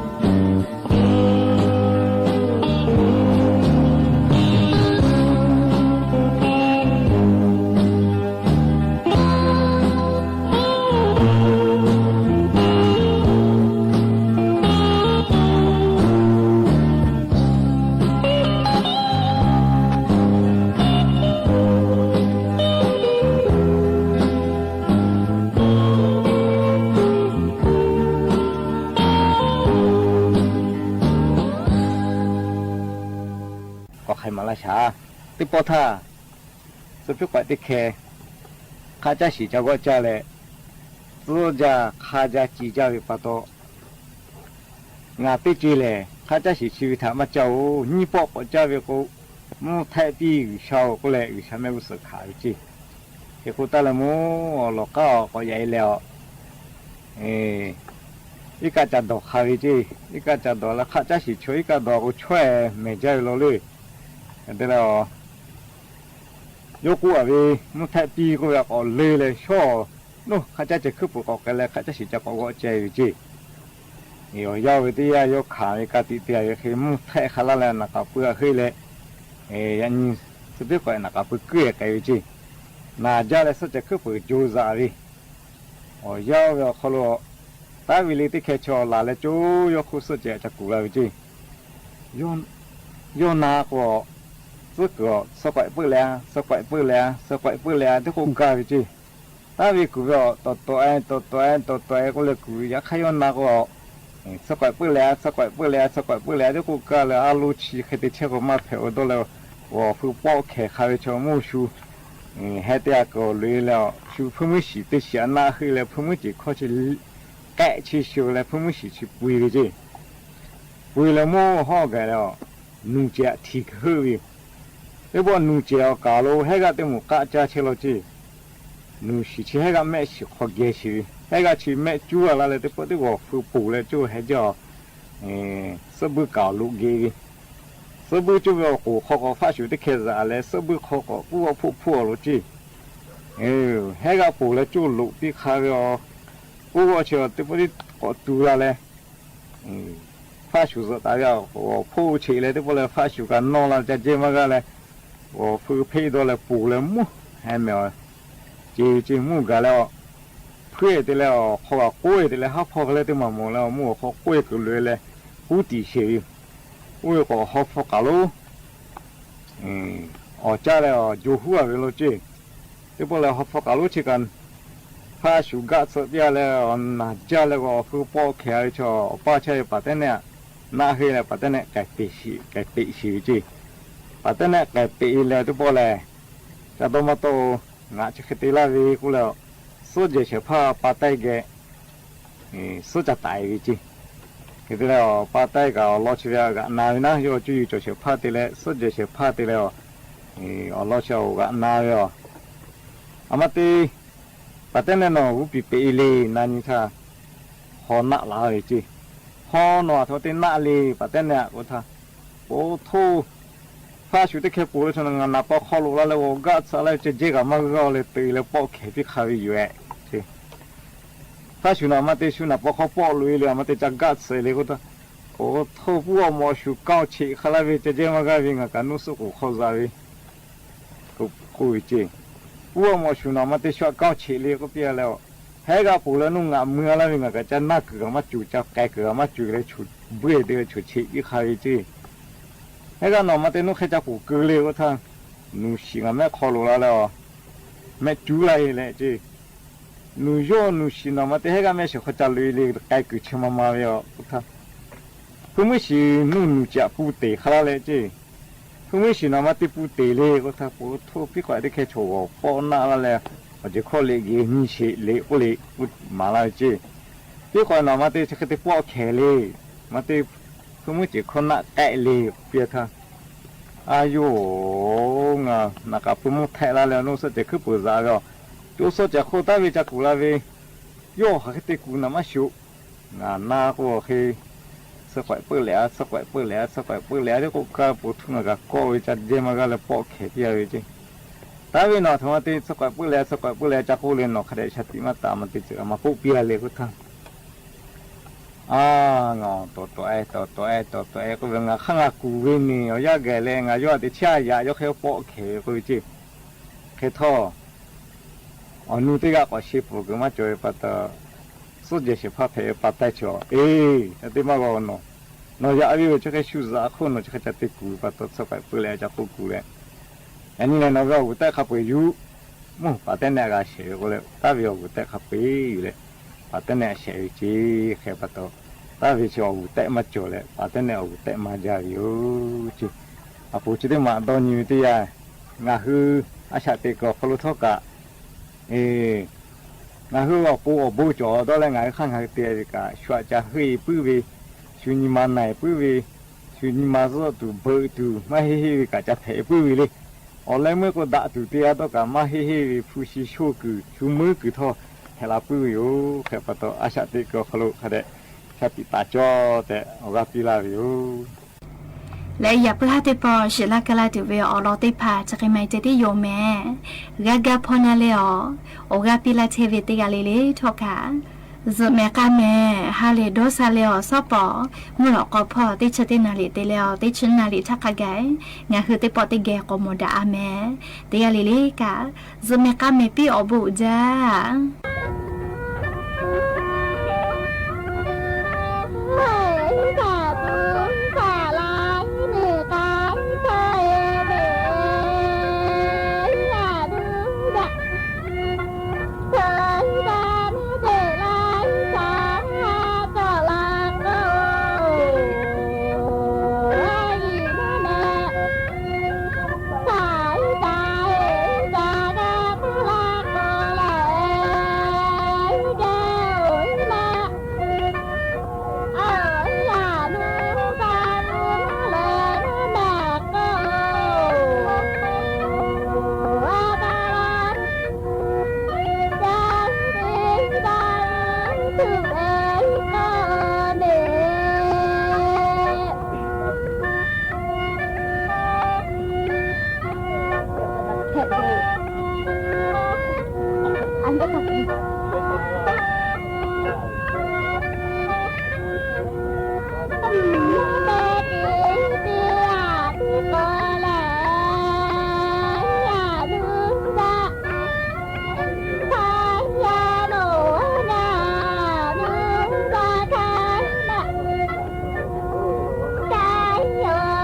ကီၢ်ခၢၣ်မၤလါဆှး တပီထၢ သုဖုကွၢ်တခဲ ခါကၢ်ဆံးကၢ်ဂီၢ်ကၢ်လဲၣ် သုကၢ်ခါကၢ်ဆံးကၢ်ဝဲပာ်တီၢ် ငါပ့ၢ်က့လဲၣ် ခါကၢ်ဆံးဆံးဝံထၢ်မးကၢ်အိၣ် ညိပီၣ်ပီၣ်ကၢ်ဝဲကိး မူထဲပံဂုၢ်ဆၢအိၣ်ကိးလဲၣ် ဂုၢ်ဆၢမ့ၢ်ဂုၢ်စၢၢ်ခးဝဲက့ ဟ့ၣ်ကူၣ်တၢ်လၢမူ အီၣ်လီၤကၢ်အီၣ်ကီးယၤအံၤလဲၣ်အီၤ အ့ အီၣ်ကးစၢ်ဒိးခါဝဲက့ၢ်, အီၣ်ကးစၢ်ဒိးလၢခးကၢ်စံၣ်ဆိ အီၣ်ကးဒိးကၠွဲၣ်မဲာ်ကၢ်လီၤလၢ တဲလီၤ ယိကူၣ်အဝဲ မုၢ်ထဲးပံၢ်ကိၣ်ဝဲကိးလၢလၢ ဆိ နီၢ် ခးကၢ်စံၣ်ခုၣ်ပူၤကိးကဲလၢ ခးကၢ်စံၣ်ကၢ်ကိးဂီၢ်ကဲဝဲက့ၢ်. အီၤယၢဝဲတယၢ် ယိခးဝဲကးတံာ်တယၢ်ဝဲဃ့ မုၢ်ထဲးခါလၢ်လၢ် နၢ်ကးပၢအဃ့လၢ ယနံၤ သ့ၣ်တဖၣ်ကိးနၢ်ကးပၢကဲကဲဝဲက့ၢ်. နၢ်ကၢ်လၢ စ့ၣ်ကၠဲၣ်ခုၣ်ပူၤကၠိုသးဝဲ အီၤယၢဝဲအီၤခီလီၤ, တၢ်ဝံၤလံတခဲဆီလၢ်လၢကၠိ ယိၢ်ခူၣ်စ့ၣ်ကၠဲၣ် ကၠၢ်ကူၣ်လၢ်ဝဲက့ၢ်. ယိၢ်နါကိး စ့ၢ်ကီး ဆၢကွဲးပၢၢ်လဲၣ်, ဆၢကွဲးပၢၢ်လဲၣ်, ဆၢကွဲးပၢၢ်လဲၣ် တကိးကၢ်ဝဲက့ၢ်. တၢ်ဝံၤကူၣ်ဝဲအီၤ တီတီအဲ တီတီအဲ တီတီအဲ ကိးလၢကူၣ် ယခါယိၢ်နါကိး ဆၢကွဲးပၢၢ်လဲၣ်, ဆၢကွဲးပၢၢ်လဲၣ်, ဆၢကွဲးပၢၢ်လဲၣ် တကိးကၢ်လၢ အလိဆံ ဃဲတဆဲးကိးမးဖဲးအိၣ်ဒီးလၢ ဂီၤဖုပီၣ်ခဲးခးဝဲဆီမိၢ်ဆူ ဟဲတဲအကီၤလၢလၢ ဆူဖုမုၢ်ဆံးတဆံးအနၢ်ဃ့လၢ ဖုမုၢ်ဆံးခီၣ်ဆံး ကဲးဆံးဆှိးလၢ ဖုမုၢ်ဆံးဆံးပှ့ၤဝဲက့ၢ်. ပှ့ၤလၢမိၢ်ဟီၣ်ကဲလီၤ နူကဲးအထံကဟုၣ်ဝံၤ သ့ၣ်ဘီနူကဲးအီၤကးလိ ဟဲဂၤတမူးကၢ်ကၢ်ဆဲးလီၤက့ၢ်. နူဆံးဆံးဟဲဂၤမဲာ်ဆံးခီကဲဆံးဝံၤ ဟဲဂၤဆံးမဲာ်ကၠူအလါလၢ သ့ၣ်ဘီသ့ၣ်ဂီၤဖုပူၤလၢကၠိဟဲကၠီၣ်အီၤ သၢဘုၣ်ကးလိက့ၤဝံၤ သၢဘုၣ်ကၠိၣ်ဝဲအီၤကိးခီကိး ဖးဆူးတခဲစးလၢ သၢဘုၣ်ခီကိး ကူၣ်ဂီၢ်ဖှိၣ်ဖှိၣ်အီၤလီၤက့ၢ်. ဟဲဂၤပူၤလၢကၠိၣ်လိးတံၢ်ခါဝဲအီၤ ကူၣ်ဂီၢ်ဆဲးအီၤ သ့ၣ်ဘီသ့ၣ်ကိးတူလါလဲၣ် ဖးဆူးစၢးတၢ်ဂ့ၢ် ဂီၤဖှိၣ်ဆံးလဲၣ် သ့ၣ်ဘီလၢ ဖးဆူးကနီၢ်လါ ကၠဲမးဂၤလဲၣ် ဂီၤဖုဖ့ဒီးလၢပူၤလၢမိၢ် ဟဲမ့ၢ်အီၤ က့ၤက့ၤမူၢ်ဂၤလၢအီၤ ဖှ့ၣ်တ့ၢ်လၢအီၤ ခီဂာ်ကွဲတ့ၢ်လၢ ဟးဖီကလဲၣ်တမၤမီၤလၢအီၤ မူၢ်ဂီၤခီကွဲကလုာ်လၢ ကူတံၢ်ဆံးဝံၤ အိၣ်ဂီၤဟီၣ်ဖီကးလိ အီၤကၢ်လၢအီၤ ယိၤဟူအဝဲလီၤက့ၢ်. သ့ၣ်ဘီလၢဟီၣ်ဖီကးလိဆံးကၤ ဖးဆူးဂာ်ဆၢပျၢ်လၢအီၤ နၢ်ကၢ်လၢဂီၤဖုပီၣ်ခဲးဝဲဆီ အပၢ်ဆၢပာ်တဲနဲၣ် နၢ်ဟ့လၢပာ်တဲနဲၣ် ကဲးပ့းဆံး ကဲးပ့းဆံးဝဲက့ၢ်. ပာ်တဲနဲၣ်ကဲးပ့းအံၤလၢသ့ၣ်ဘီလဲၣ် ကၠီဒီမတီၢ် ငါဆၢဃ့တ့လၢဝဲကိးလၢ စီၤယဲၢ်ဆဲးဖါပၢ်တဲကဲ စီၤကၠၢ်တၢ်အံၤဝဲက့ၢ်. ကဲတ့ၢ်လၢအီၤ ပၢ်တဲကးအီၤလီၤဆံးဝဲအဂၤနၤဝဲနၤ ယိၤကၠူယိၤကၠီၤဆဲးဖါတ့ၢ်လၢ စီၤယဲၢ်ဆဲးဖါတ့ၢ်လၢအီၤ အီၤလီၤဆံးအဂၤနၤဝဲအီၤ အမၤတ့ၢ် ပာ်တဲနဲၣ်နီၢ်ဂူပံးပ့းအံၤလံ နၤနံၤထါ ဟီၣ်နးလၢဝဲက့ၢ်. ဟီၣ်နီၢ်အထီတ့ၢ်နးလံ ပာ်တဲနဲၣ်အကိးထါ အိၣ်ထိၣ် ဖးဆူးတခဲပူၤလၢထီၣ်နၤ နၢ်ပီခီလိာ်လၢလၢဂီၤဂာ်ဆၢလၢ ကၠဲကဲဂၤမးဂီၤလၢ တုၤလၢပီၣ်ခဲးဖံးခါဝံၤယိၤအဲၣ် ဖးဆူးနီၢ်မၤတ့ၢ်ဆူနၢ်ပီခီပီၣ်လိာ်အံၤလံ မၤတ့ၢ်ကၠၢ်ဂာ်ဆၢလံအကိးထါ အိၣ်ထိၣ်ပူၣ်အီၣ်မီၣ်ဆူးကီၢ်ဆံးခါလၢဝဲ ကၠဲကဲမးဂီၤဝံၤ ငါကနူၣ်စူၣ်ကိးခီၣ်စးဝံၤ ကိးဝံၤက့ၢ်. ပူၣ်အီၣ်မီၣ်ဆူးနီၢ်မၤတ့ၢ်ဆူးကီၢ်ဆံးလံအကိးပျၢ်လၢ ဟဲဂၤပူၤလၢနူၢ်ငးမုာ်လၢဝံၤ ငါကစၢ်နၢ်ကုာ်ဂၤမးစူၤ ကစၢ်ကဲကုာ်ဂၤမးစူၤလၢ ဆူးဘှ့ၣ်တ့ၢ်လၢဆူးဆံးဖံးခါဝံၤက့ၢ်. ဟဲဂၤနီၢ်မၤတ့ၢ်နူၢ်ဃဲကၠၢ်ပူၤကုာ်လံအကိးထါ နူၢ်ဆံးဂၤမဲာ်ခီလိာ်လၢလၢအီၤ မဲာ်ကၠူလၢအံၤလဲၣ်က့ၢ်. နူၢ်ယိၣ်နူၢ်ဆံးနီၢ်မၤတ့ၢ်ဟဲဂၤမဲာ်ဆံးခီၣ်စးလိာ်အံၤလံ ကဲကုာ်ဆံးမၤမၤဝံၤအီၤအကိးထါ ဖုမုၢ်ဆံးနူၢ်နူၢ်ကၠၢ်ပူၤတ့ၢ်ခါလၢလဲၣ်က့ၢ်. ဖုမုၢ်ဆံးနီၢ်မၤတ့ၢ်ပူၤတ့ၢ်လံအကိးထါ ပူၤထိၣ်ဖံးကွၢ်တခဲဆိၣ်ဂီၤပီၣ်နးလၢလဲၣ် အီၤကခီၣ်လ့ၣ်ဂ့ၤ မံဆံးလ့ၣ်အိၣ်လံ ပူၤမၤလၢက့ၢ်. ဖံးကွၢ်နီၢ်မၤတ့ၢ်ဆၢဃ့တ့ပီၣ်ခဲးလံ မၤတ့ၢ် ဖုမုၢ်ဆံးခီၣ်နးကဲလံ ပျၢ်ထါ အယိၣ် နၢ်ကးပၢမုၢ်ထဲးလၢလဲၣ် နူၢ်စီၤကၠဲးခုၣ်ပၢၤစးဝဲအီၤ ကၠိစီၤကၠဲးခိၣ်တၢ်ဝံၤကၠၢ်ကူၣ်လၢဝဲ ယိၣ်ဟးဃ့တ့ကူၣ်နၤမးဆူး နၤနါကိးအီၤဃ့ ဆၢကွဲးပၢၢ်လဲၣ် ဆၢကွဲးပၢၢ်လဲၣ် ဆၢကွဲးပၢၢ်လဲၣ် ဒ်ကိးကါပူၤထူၣ်နၤကးကီၢ်ဝဲ ကၠၢ်ကဲမၤဂၤလၢပီၣ်ခဲးဖံးဝံၤက့ၢ်. တၢ်ဝံၤနီၢ်ထီၣ်မၤတ့ၢ် ဆၢကွဲးပၢၢ်လဲၣ် ဆၢကွဲးပၢၢ်လဲၣ် ကၠၢ်ကိၣ်လံနီၢ်ခါဒဲးဆးတံၢ်မးတၢ်မၤတ့ၢ်စၢၤမၤပိၢ်ပျၢ်လံအကိးထါ အါ နတီၤတီၤအဲၣ် တီၤတီၤအဲၣ် တီၤတီၤအဲၣ် ကိးဝဲ ငါခါငါကူၣ်ဝဲန့ၣ် အီၤယၢ်ဂဲၤလဲၣ် ငါယိၣ်တဆၢယၤ ယိၣ်ဃဲပီၣ်ခဲးကိးဝဲက့ၢ်. ခဲထီၣ် အီၤနူၢ်တ့ၢ်ဂၤကိးဆ့ပူၤကမၤစၢၤဝဲပာ်တၢ် စီၤယဲၢ်ဆဲးဖါဖဲးပာ်တဲဆၢအီၤ အ့ တၢ်တ့ၢ်မးဂီၤနီၢ် နီၢ်ယၤအဝံၤဝဲ ဆၢဃဲဆူစးအခိၣ်နီၢ် ဆၢဃဲကၠၢ်တ့ကူၣ်ပာ်တၢ် ဆၢကွဲးပၢၢ်လဲၣ် ကၠၢ်ကိၣ်ကူၣ်လဲၣ် အနံၤလဲၣ်နီၢ်ဝဲအဂုၤတဲာ်ခါပှ့ၤယူၤ မိၢ်ပာ်တဲနဲၣ်အဂၤဆဲးဝဲကိးလၢ တၢ်ဝံၤအဂုၤတဲာ်ခါပှ့ၤယူၤလဲၣ် ပာ်တဲနဲၣ်အဆဲးဝဲက့ၢ် ဃဲပာ်တၢ် တၢ်ဝံၤဆဲးအဂုၤတဲာ်မၤစၢၤလဲၣ် ပာ်တဲနဲၣ်အဂုၤတဲာ်မၤစၢၤဝံၤဧိၤက့ၢ်. အပူၤစ့ၢ်တ့ၢ်မးဒီနံၤဝံၤတယၤ ငါဟု အဆၣ်တ့ၢ်ကီၤခီလိထီၣ်ကး အ့ ငါဟုအီၣ်ပိအီၣ်ဘိကၠီၤဒီးလဲၣ် ငါဟုခါငါဟုတ့ၢ်ဝံၤကး ဆှးကၢ်ဟုအံၤပုၢ်ဝံၤ ဆူနံၤမၤနၢၤအံၤပုၢ်ဝံၤ ဆူနံၤမၤစၢၤတူၢ်ဘၢတူၢ် မၤဟ့ၣ်ဟ့ၣ်ဝံၤကး ကၢ်ဖဲးအံၤပုၢ်ဝံၤလံ. အီၤလၢမ့ၢ်ကိးဒၣ်တူၢ်တ့ၢ်အါဒီးကး မၤဟ့ၣ်ဟ့ၣ်ဝံၤ ဖူဆံဆိၣ်ကုၢ် ဆူမၢကုၢ်ထီၣ် ဟဲလၢပုၢ်ဝံၤဧိၤ ဃဲပာ်တၢ် အဆၣ်တ့ၢ်ကီၤခီလိခါဒဲး ဆၢတိပာ်ကၠီတဲ အီၣ်ဂၢၢ်ပံလၢ်ဝဲအိၣ် လၢယၢ်ပၢၢ်ဟၣ်သ့ၣ်တဖၣ် ရှဲလၢကလၢ်တုၤဝဲအီၤ လီၤသ့ၣ်တဖၣ် တၢ်ဂ့ၢ်မၤတ့ၢ်တ့ၢ်ယိာ်မဲာ် ဂၤဂၤဖီနၤလဲၣ်အီၤ အီၣ်ဂၢၢ်ပံလၢ်ထဲဝဲတဂၤလၢ်လၢ်ထီၣ်ကါ ဇုးမဲာ်ကါမဲာ် ဟါလၢဒိးစၢ်လဲၣ်အီၤ စီၤပီၤ မုၢ်လီၤကီၢ်ဖီၣ် သ့ၣ်ဆၢသ့ၣ်နၤလံာ်တဲလဲၣ်အီၤ သ့ၣ်ဆၢနၤလံာ်ထၣ်ခါ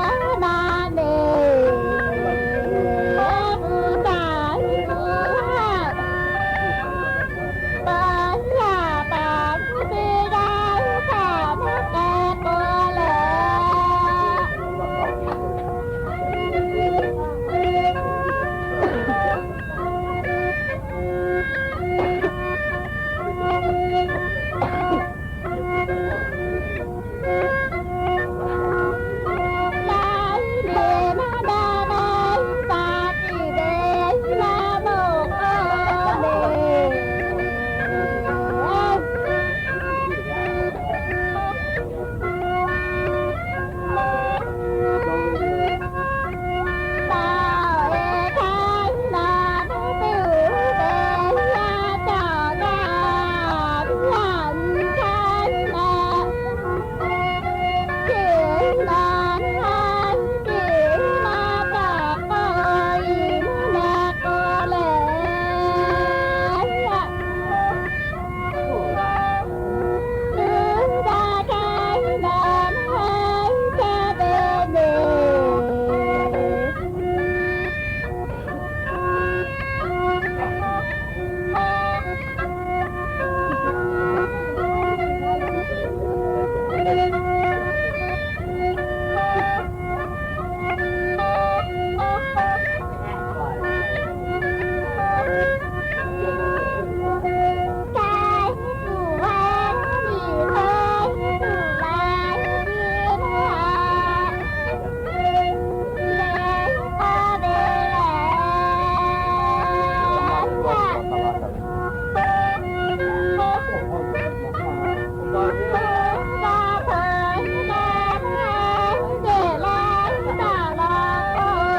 ဂဲ ငါဟုသ့ၣ်ပီၣ်သ့ၣ်ဂဲၤ ကိးမီၤဒၣ်အါမဲာ် တဂၤ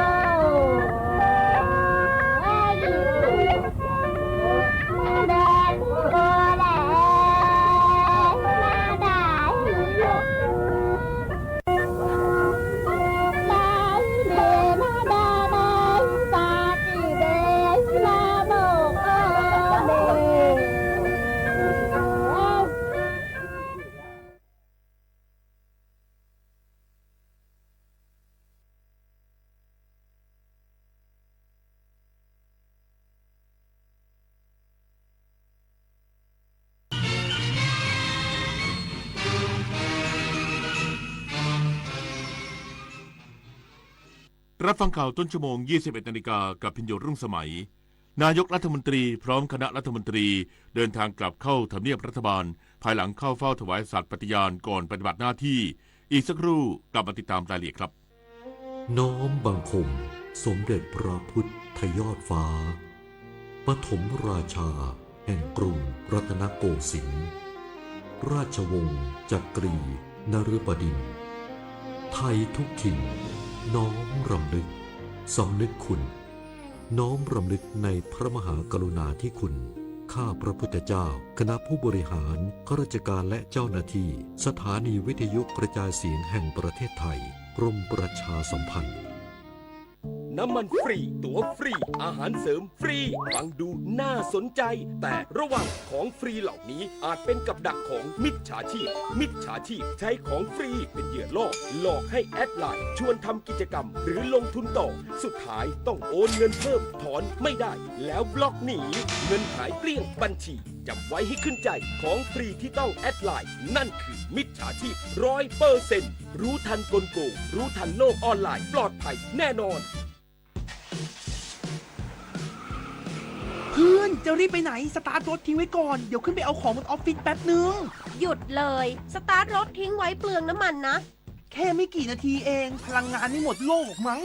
လၢ်လၢ်ကါ ဇုးမဲာ်ကါမဲာ်ပံအီၣ်ဘူးဒၣ် รับฟังข่าวต้นชั่วโมง ยี่สิบเอ็ดนาฬิกา กับพิญโยรุ่งสมัย นายกรัฐมนตรีพร้อมคณะรัฐมนตรี เดินทางกลับเข้าทำเนียบรัฐบาล ภายหลังเข้าเฝ้าถวายสัตย์ปฏิญาณก่อนปฏิบัติหน้าที่ อีกสักครู่กลับมาติดตามรายละเอียดครับ น้อมบังคมสมเด็จพระพุทธยอดฟ้า ปฐมราชาแห่งกรุงรัตนโกสินทร์ ราชวงศ์จักรีนฤบดินทร์ ไทยทุกถิ่น น้อมรำลึก สำนึกคุณ น้อมรำลึกในพระมหากรุณาธิคุณ ข้าพระพุทธเจ้า คณะผู้บริหาร ข้าราชการและเจ้าหน้าที่ สถานีวิทยุกระจายเสียงแห่งประเทศไทย กรมประชาสัมพันธ์ น้ำมันฟรี ตั๋วฟรี อาหารเสริมฟรี ฟังดูน่าสนใจ แต่ระวัง ของฟรีเหล่านี้อาจเป็นกับดักของมิจฉาชีพ มิจฉาชีพใช้ของฟรีเป็นเหยื่อล่อ หลอกให้แอดไลน์ชวนทำกิจกรรมหรือลงทุนต่อ สุดท้ายต้องโอนเงินเพิ่ม ถอนไม่ได้ แล้วบล็อกหนี เงินหายเกลี้ยงบัญชี จำไว้ให้ขึ้นใจ ของฟรีที่ต้องแอดไลน์ นั่นคือมิจฉาชีพร้อยเปอร์เซ็นต์ รู้ทันกลโกง รู้ทันโลกออนไลน์ ปลอดภัยแน่นอน เพื่อน จะรีบไปไหน สตาร์ทรถทิ้งไว้ก่อน เดี๋ยวขึ้นไปเอาของบนออฟฟิศแป๊บนึง หยุดเลย สตาร์ทรถทิ้งไว้เปลืองน้ำมันนะ แค่ไม่กี่นาทีเอง พลังงานไม่หมดโลกหรอกมั้ง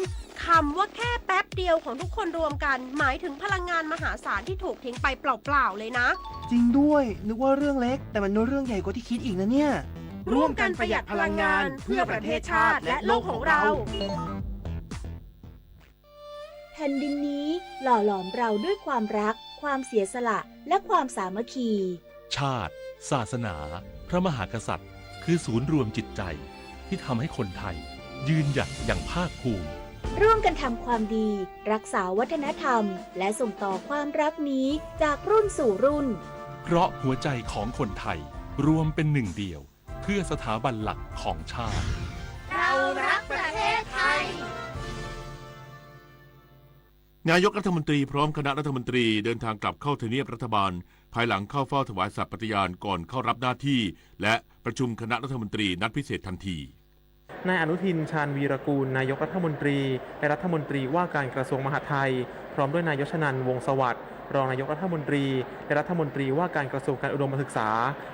คำว่าแค่แป๊บเดียวของทุกคนรวมกัน หมายถึงพลังงานมหาศาลที่ถูกทิ้งไปเปล่าๆเลยนะ จริงด้วย นึกว่าเรื่องเล็ก แต่มันเป็นเรื่องใหญ่กว่าที่คิดอีกนะเนี่ย ร่วมกันประหยัดพลังงาน เพื่อประเทศชาติและโลกของเรา แผ่นดินนี้หล่อหลอมเราด้วยความรัก ความเสียสละ และความสามัคคี ชาติ ศาสนา พระมหากษัตริย์ คือศูนย์รวมจิตใจ ที่ทำให้คนไทย ยืนหยัดอย่างภาคภูมิ ร่วมกันทำความดี รักษาวัฒนธรรม และส่งต่อความรักนี้จากรุ่นสู่รุ่น เพราะหัวใจของคนไทย รวมเป็นหนึ่งเดียว เพื่อสถาบันหลักของชาติ เรารักประเทศไทย นายกรัฐมนตรีพร้อมคณะรัฐมนตรีเดินทางกลับเข้าทำเนียบรัฐบาล ภายหลังเข้าเฝ้าถวายสัตย์ปฏิญาณก่อนเข้ารับหน้าที่ และประชุมคณะรัฐมนตรีนัดพิเศษทันที นายอนุทิน ชาญวีรกูล นายกรัฐมนตรี และรัฐมนตรีว่าการกระทรวงมหาดไทย พร้อมด้วยนายยศนันท์ วงศ์สวัสดิ์ รองนายกรัฐมนตรี และรัฐมนตรีว่าการกระทรวงการอุดมศึกษา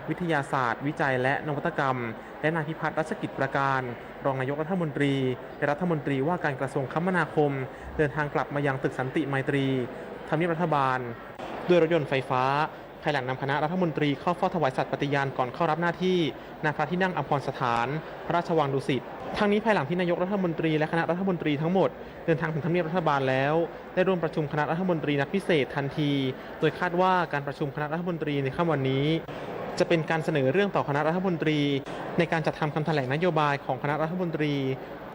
วิทยาศาสตร์ วิจัย และนวัตกรรม และนายพิพัฒน์ รัชกิจประการ รองนายกรัฐมนตรี และรัฐมนตรีว่าการกระทรวงคมนาคม เดินทางกลับมายังตึกสันติไมตรี ทำเนียบรัฐบาล ด้วยรถยนต์ไฟฟ้า ภายหลังนำคณะรัฐมนตรีเข้าเฝ้าถวายสัตย์ปฏิญาณก่อนเข้ารับหน้าที่ ณ พระที่นั่งอัมพรสถาน พระราชวังดุสิต ทั้งนี้ภายหลังที่นายกรัฐมนตรีและคณะรัฐมนตรีทั้งหมดเดินทางถึงทำเนียบรัฐบาลแล้ว ได้ร่วมประชุมคณะรัฐมนตรีนัดพิเศษทันที โดยคาดว่าการประชุมคณะรัฐมนตรีในค่ำวันนี้ จะเป็นการเสนอเรื่องต่อคณะรัฐมนตรี ในการจัดทำคำแถลงนโยบายของคณะรัฐมนตรี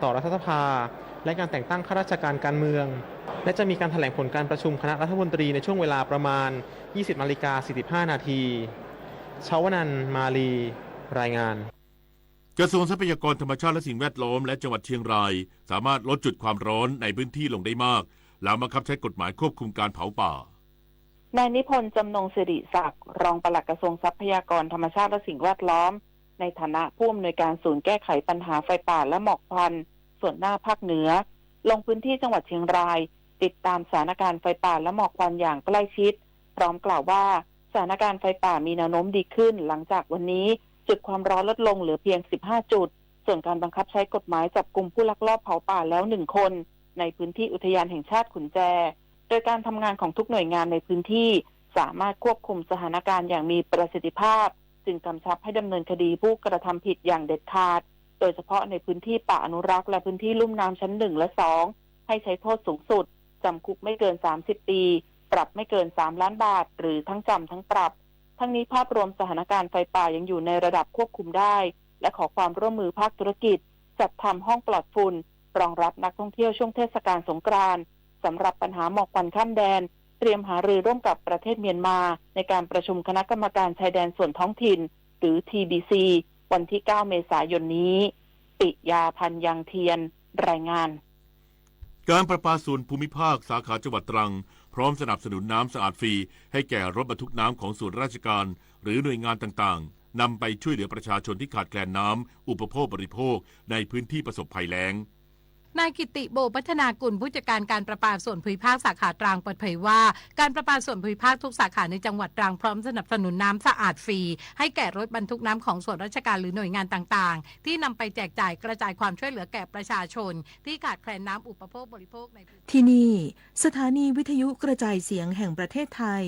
ต่อรัฐสภา และการแต่งตั้งข้าราชการการเมือง และจะมีการแถลงผลการประชุมคณะรัฐมนตรีในช่วงเวลาประมาณ ยี่สิบนาฬิกาสี่สิบห้านาที ชาวนันท์ มาลี รายงาน กระทรวงทรัพยากรธรรมชาติและสิ่งแวดล้อมและจังหวัดเชียงราย สามารถลดจุดความร้อนในพื้นที่ลงได้มาก หลังบังคับใช้กฎหมายควบคุมการเผาป่า นายนิพนธ์ จำนงสิริศักดิ์ รองปลัดกระทรวงทรัพยากรธรรมชาติและสิ่งแวดล้อม ในฐานะผู้อำนวยการศูนย์แก้ไขปัญหาไฟป่าและหมอกควัน ส่วนหน้าภาคเหนือ ลงพื้นที่จังหวัดเชียงราย ติดตามสถานการณ์ไฟป่าและหมอกควันอย่างใกล้ชิด พร้อมกล่าวว่า สถานการณ์ไฟป่ามีแนวโน้มดีขึ้น หลังจากวันนี้จุดความร้อนลดลงเหลือเพียง สิบห้า จุด ส่วนการบังคับใช้กฎหมายจับกุมผู้ลักลอบเผาป่าแล้ว หนึ่ง คน ในพื้นที่อุทยานแห่งชาติขุนแจ โดยการทำงานของทุกหน่วยงานในพื้นที่ สามารถควบคุมสถานการณ์อย่างมีประสิทธิภาพ จึงกำชับให้ดำเนินคดีผู้กระทำผิดอย่างเด็ดขาด โดยเฉพาะในพื้นที่ป่าอนุรักษ์และพื้นที่ลุ่มน้ำชั้น หนึ่ง และ สอง ให้ใช้โทษสูงสุด จำคุกไม่เกิน สามสิบ ปี ปรับไม่เกิน สาม ล้านบาท หรือทั้งจำทั้งปรับ ทั้งนี้ภาพรวมสถานการณ์ไฟป่ายังอยู่ในระดับควบคุมได้ และขอความร่วมมือภาคธุรกิจ จัดทำห้องปลอดฝุ่น รองรับนักท่องเที่ยวช่วงเทศกาลสงกรานต์ สำหรับปัญหาหมอกควันข้ามแดน เตรียมหารือร่วมกับประเทศเมียนมา ในการประชุมคณะกรรมการชายแดนส่วนท้องถิ่น หรือ ทีบีซี วันที่ เก้า เมษายนนี้ ปิยา พันยังเทียน รายงาน การประปาส่วนภูมิภาคสาขาจังหวัดตรัง พร้อมสนับสนุนน้ำสะอาดฟรีให้แก่รถบรรทุกน้ำของส่วนราชการ หรือหน่วยงานต่างๆ นำไปช่วยเหลือประชาชนที่ขาดแคลนน้ำอุปโภคบริโภคในพื้นที่ประสบภัยแล้ง นายกิตติ โบพัฒนากุล ผู้จัดการการประปาส่วนภูมิภาคสาขาตรัง เปิดเผยว่า การประปาส่วนภูมิภาคทุกสาขาในจังหวัดตรังพร้อมสนับสนุนน้ำสะอาดฟรีให้แก่รถบรรทุกน้ำของส่วนราชการหรือหน่วยงานต่างๆ ที่นำไปแจกจ่ายกระจายความช่วยเหลือแก่ประชาชนที่ขาดแคลนน้ำอุปโภคบริโภคในพื้นที่ ที่นี่ สถานีวิทยุกระจายเสียงแห่งประเทศไทย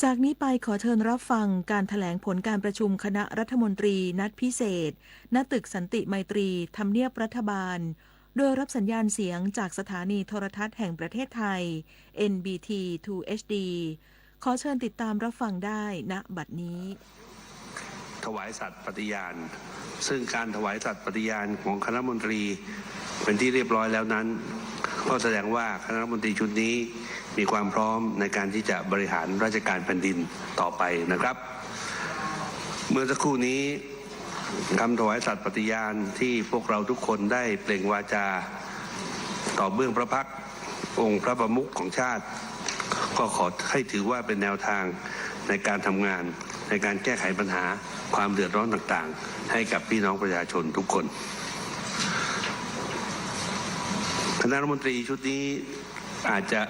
จากนี้ไปขอเชิญรับฟังการแถลงผลการประชุมคณะรัฐมนตรีนัดพิเศษ ณ ตึกสันติไมตรี ทำเนียบรัฐบาล โดยรับสัญญาณเสียงจากสถานีโทรทัศน์แห่งประเทศไทย เอ็นบีที ทูเอชดี ขอเชิญติดตามรับฟังได้ ณ บัดนี้ ถวายสัตย์ปฏิญาณ ซึ่งการถวายสัตย์ปฏิญาณของคณะรัฐมนตรีเป็นที่เรียบร้อยแล้วนั้น ก็แสดงว่าคณะรัฐมนตรีชุดนี้มีความพร้อมในการที่จะบริหารราชการแผ่นดินต่อไปนะครับ เมื่อสักครู่นี้ คำถวายสัตย์ปฏิญาณที่พวกเราทุกคนได้เปล่งวาจา ต่อเบื้องพระพักตร์องค์พระประมุขของชาติ ก็ขอให้ถือว่าเป็นแนวทางในการทำงาน ในการแก้ไขปัญหาความเดือดร้อนต่างๆ ให้กับพี่น้องประชาชนทุกคน คณะรัฐมนตรีชุดนี้ อาจจะ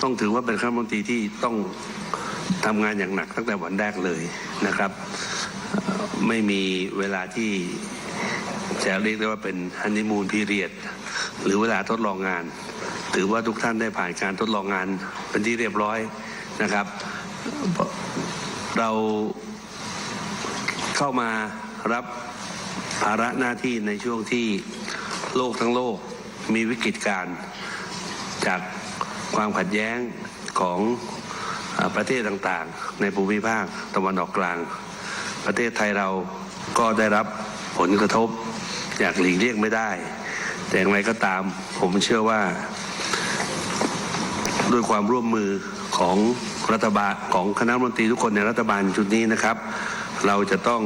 ต้องถือว่าเป็นคณะรัฐมนตรีที่ต้องทำงานอย่างหนักตั้งแต่วันแรกเลยนะครับ เอ่อ ไม่มีเวลาที่จะเรียกได้ว่าเป็นฮันนีมูนพีเรียด หรือเวลาทดลองงาน ถือว่าทุกท่านได้ผ่านการทดลองงานเป็นที่เรียบร้อยนะครับ เรา เข้ามารับภาระหน้าที่ในช่วงที่โลกทั้งโลกมีวิกฤตการณ์จากความขัดแย้งของ เอ่อ ประเทศต่างๆ ในภูมิภาคตะวันออกกลาง ประเทศไทยเราก็ได้รับผลกระทบอย่างหลีกเลี่ยงไม่ได้ แต่อย่างไรก็ตาม ผมเชื่อว่า ด้วยความร่วมมือของรัฐบาล ของคณะรัฐมนตรีทุกคนในรัฐบาลชุดนี้นะครับ เราจะต้อง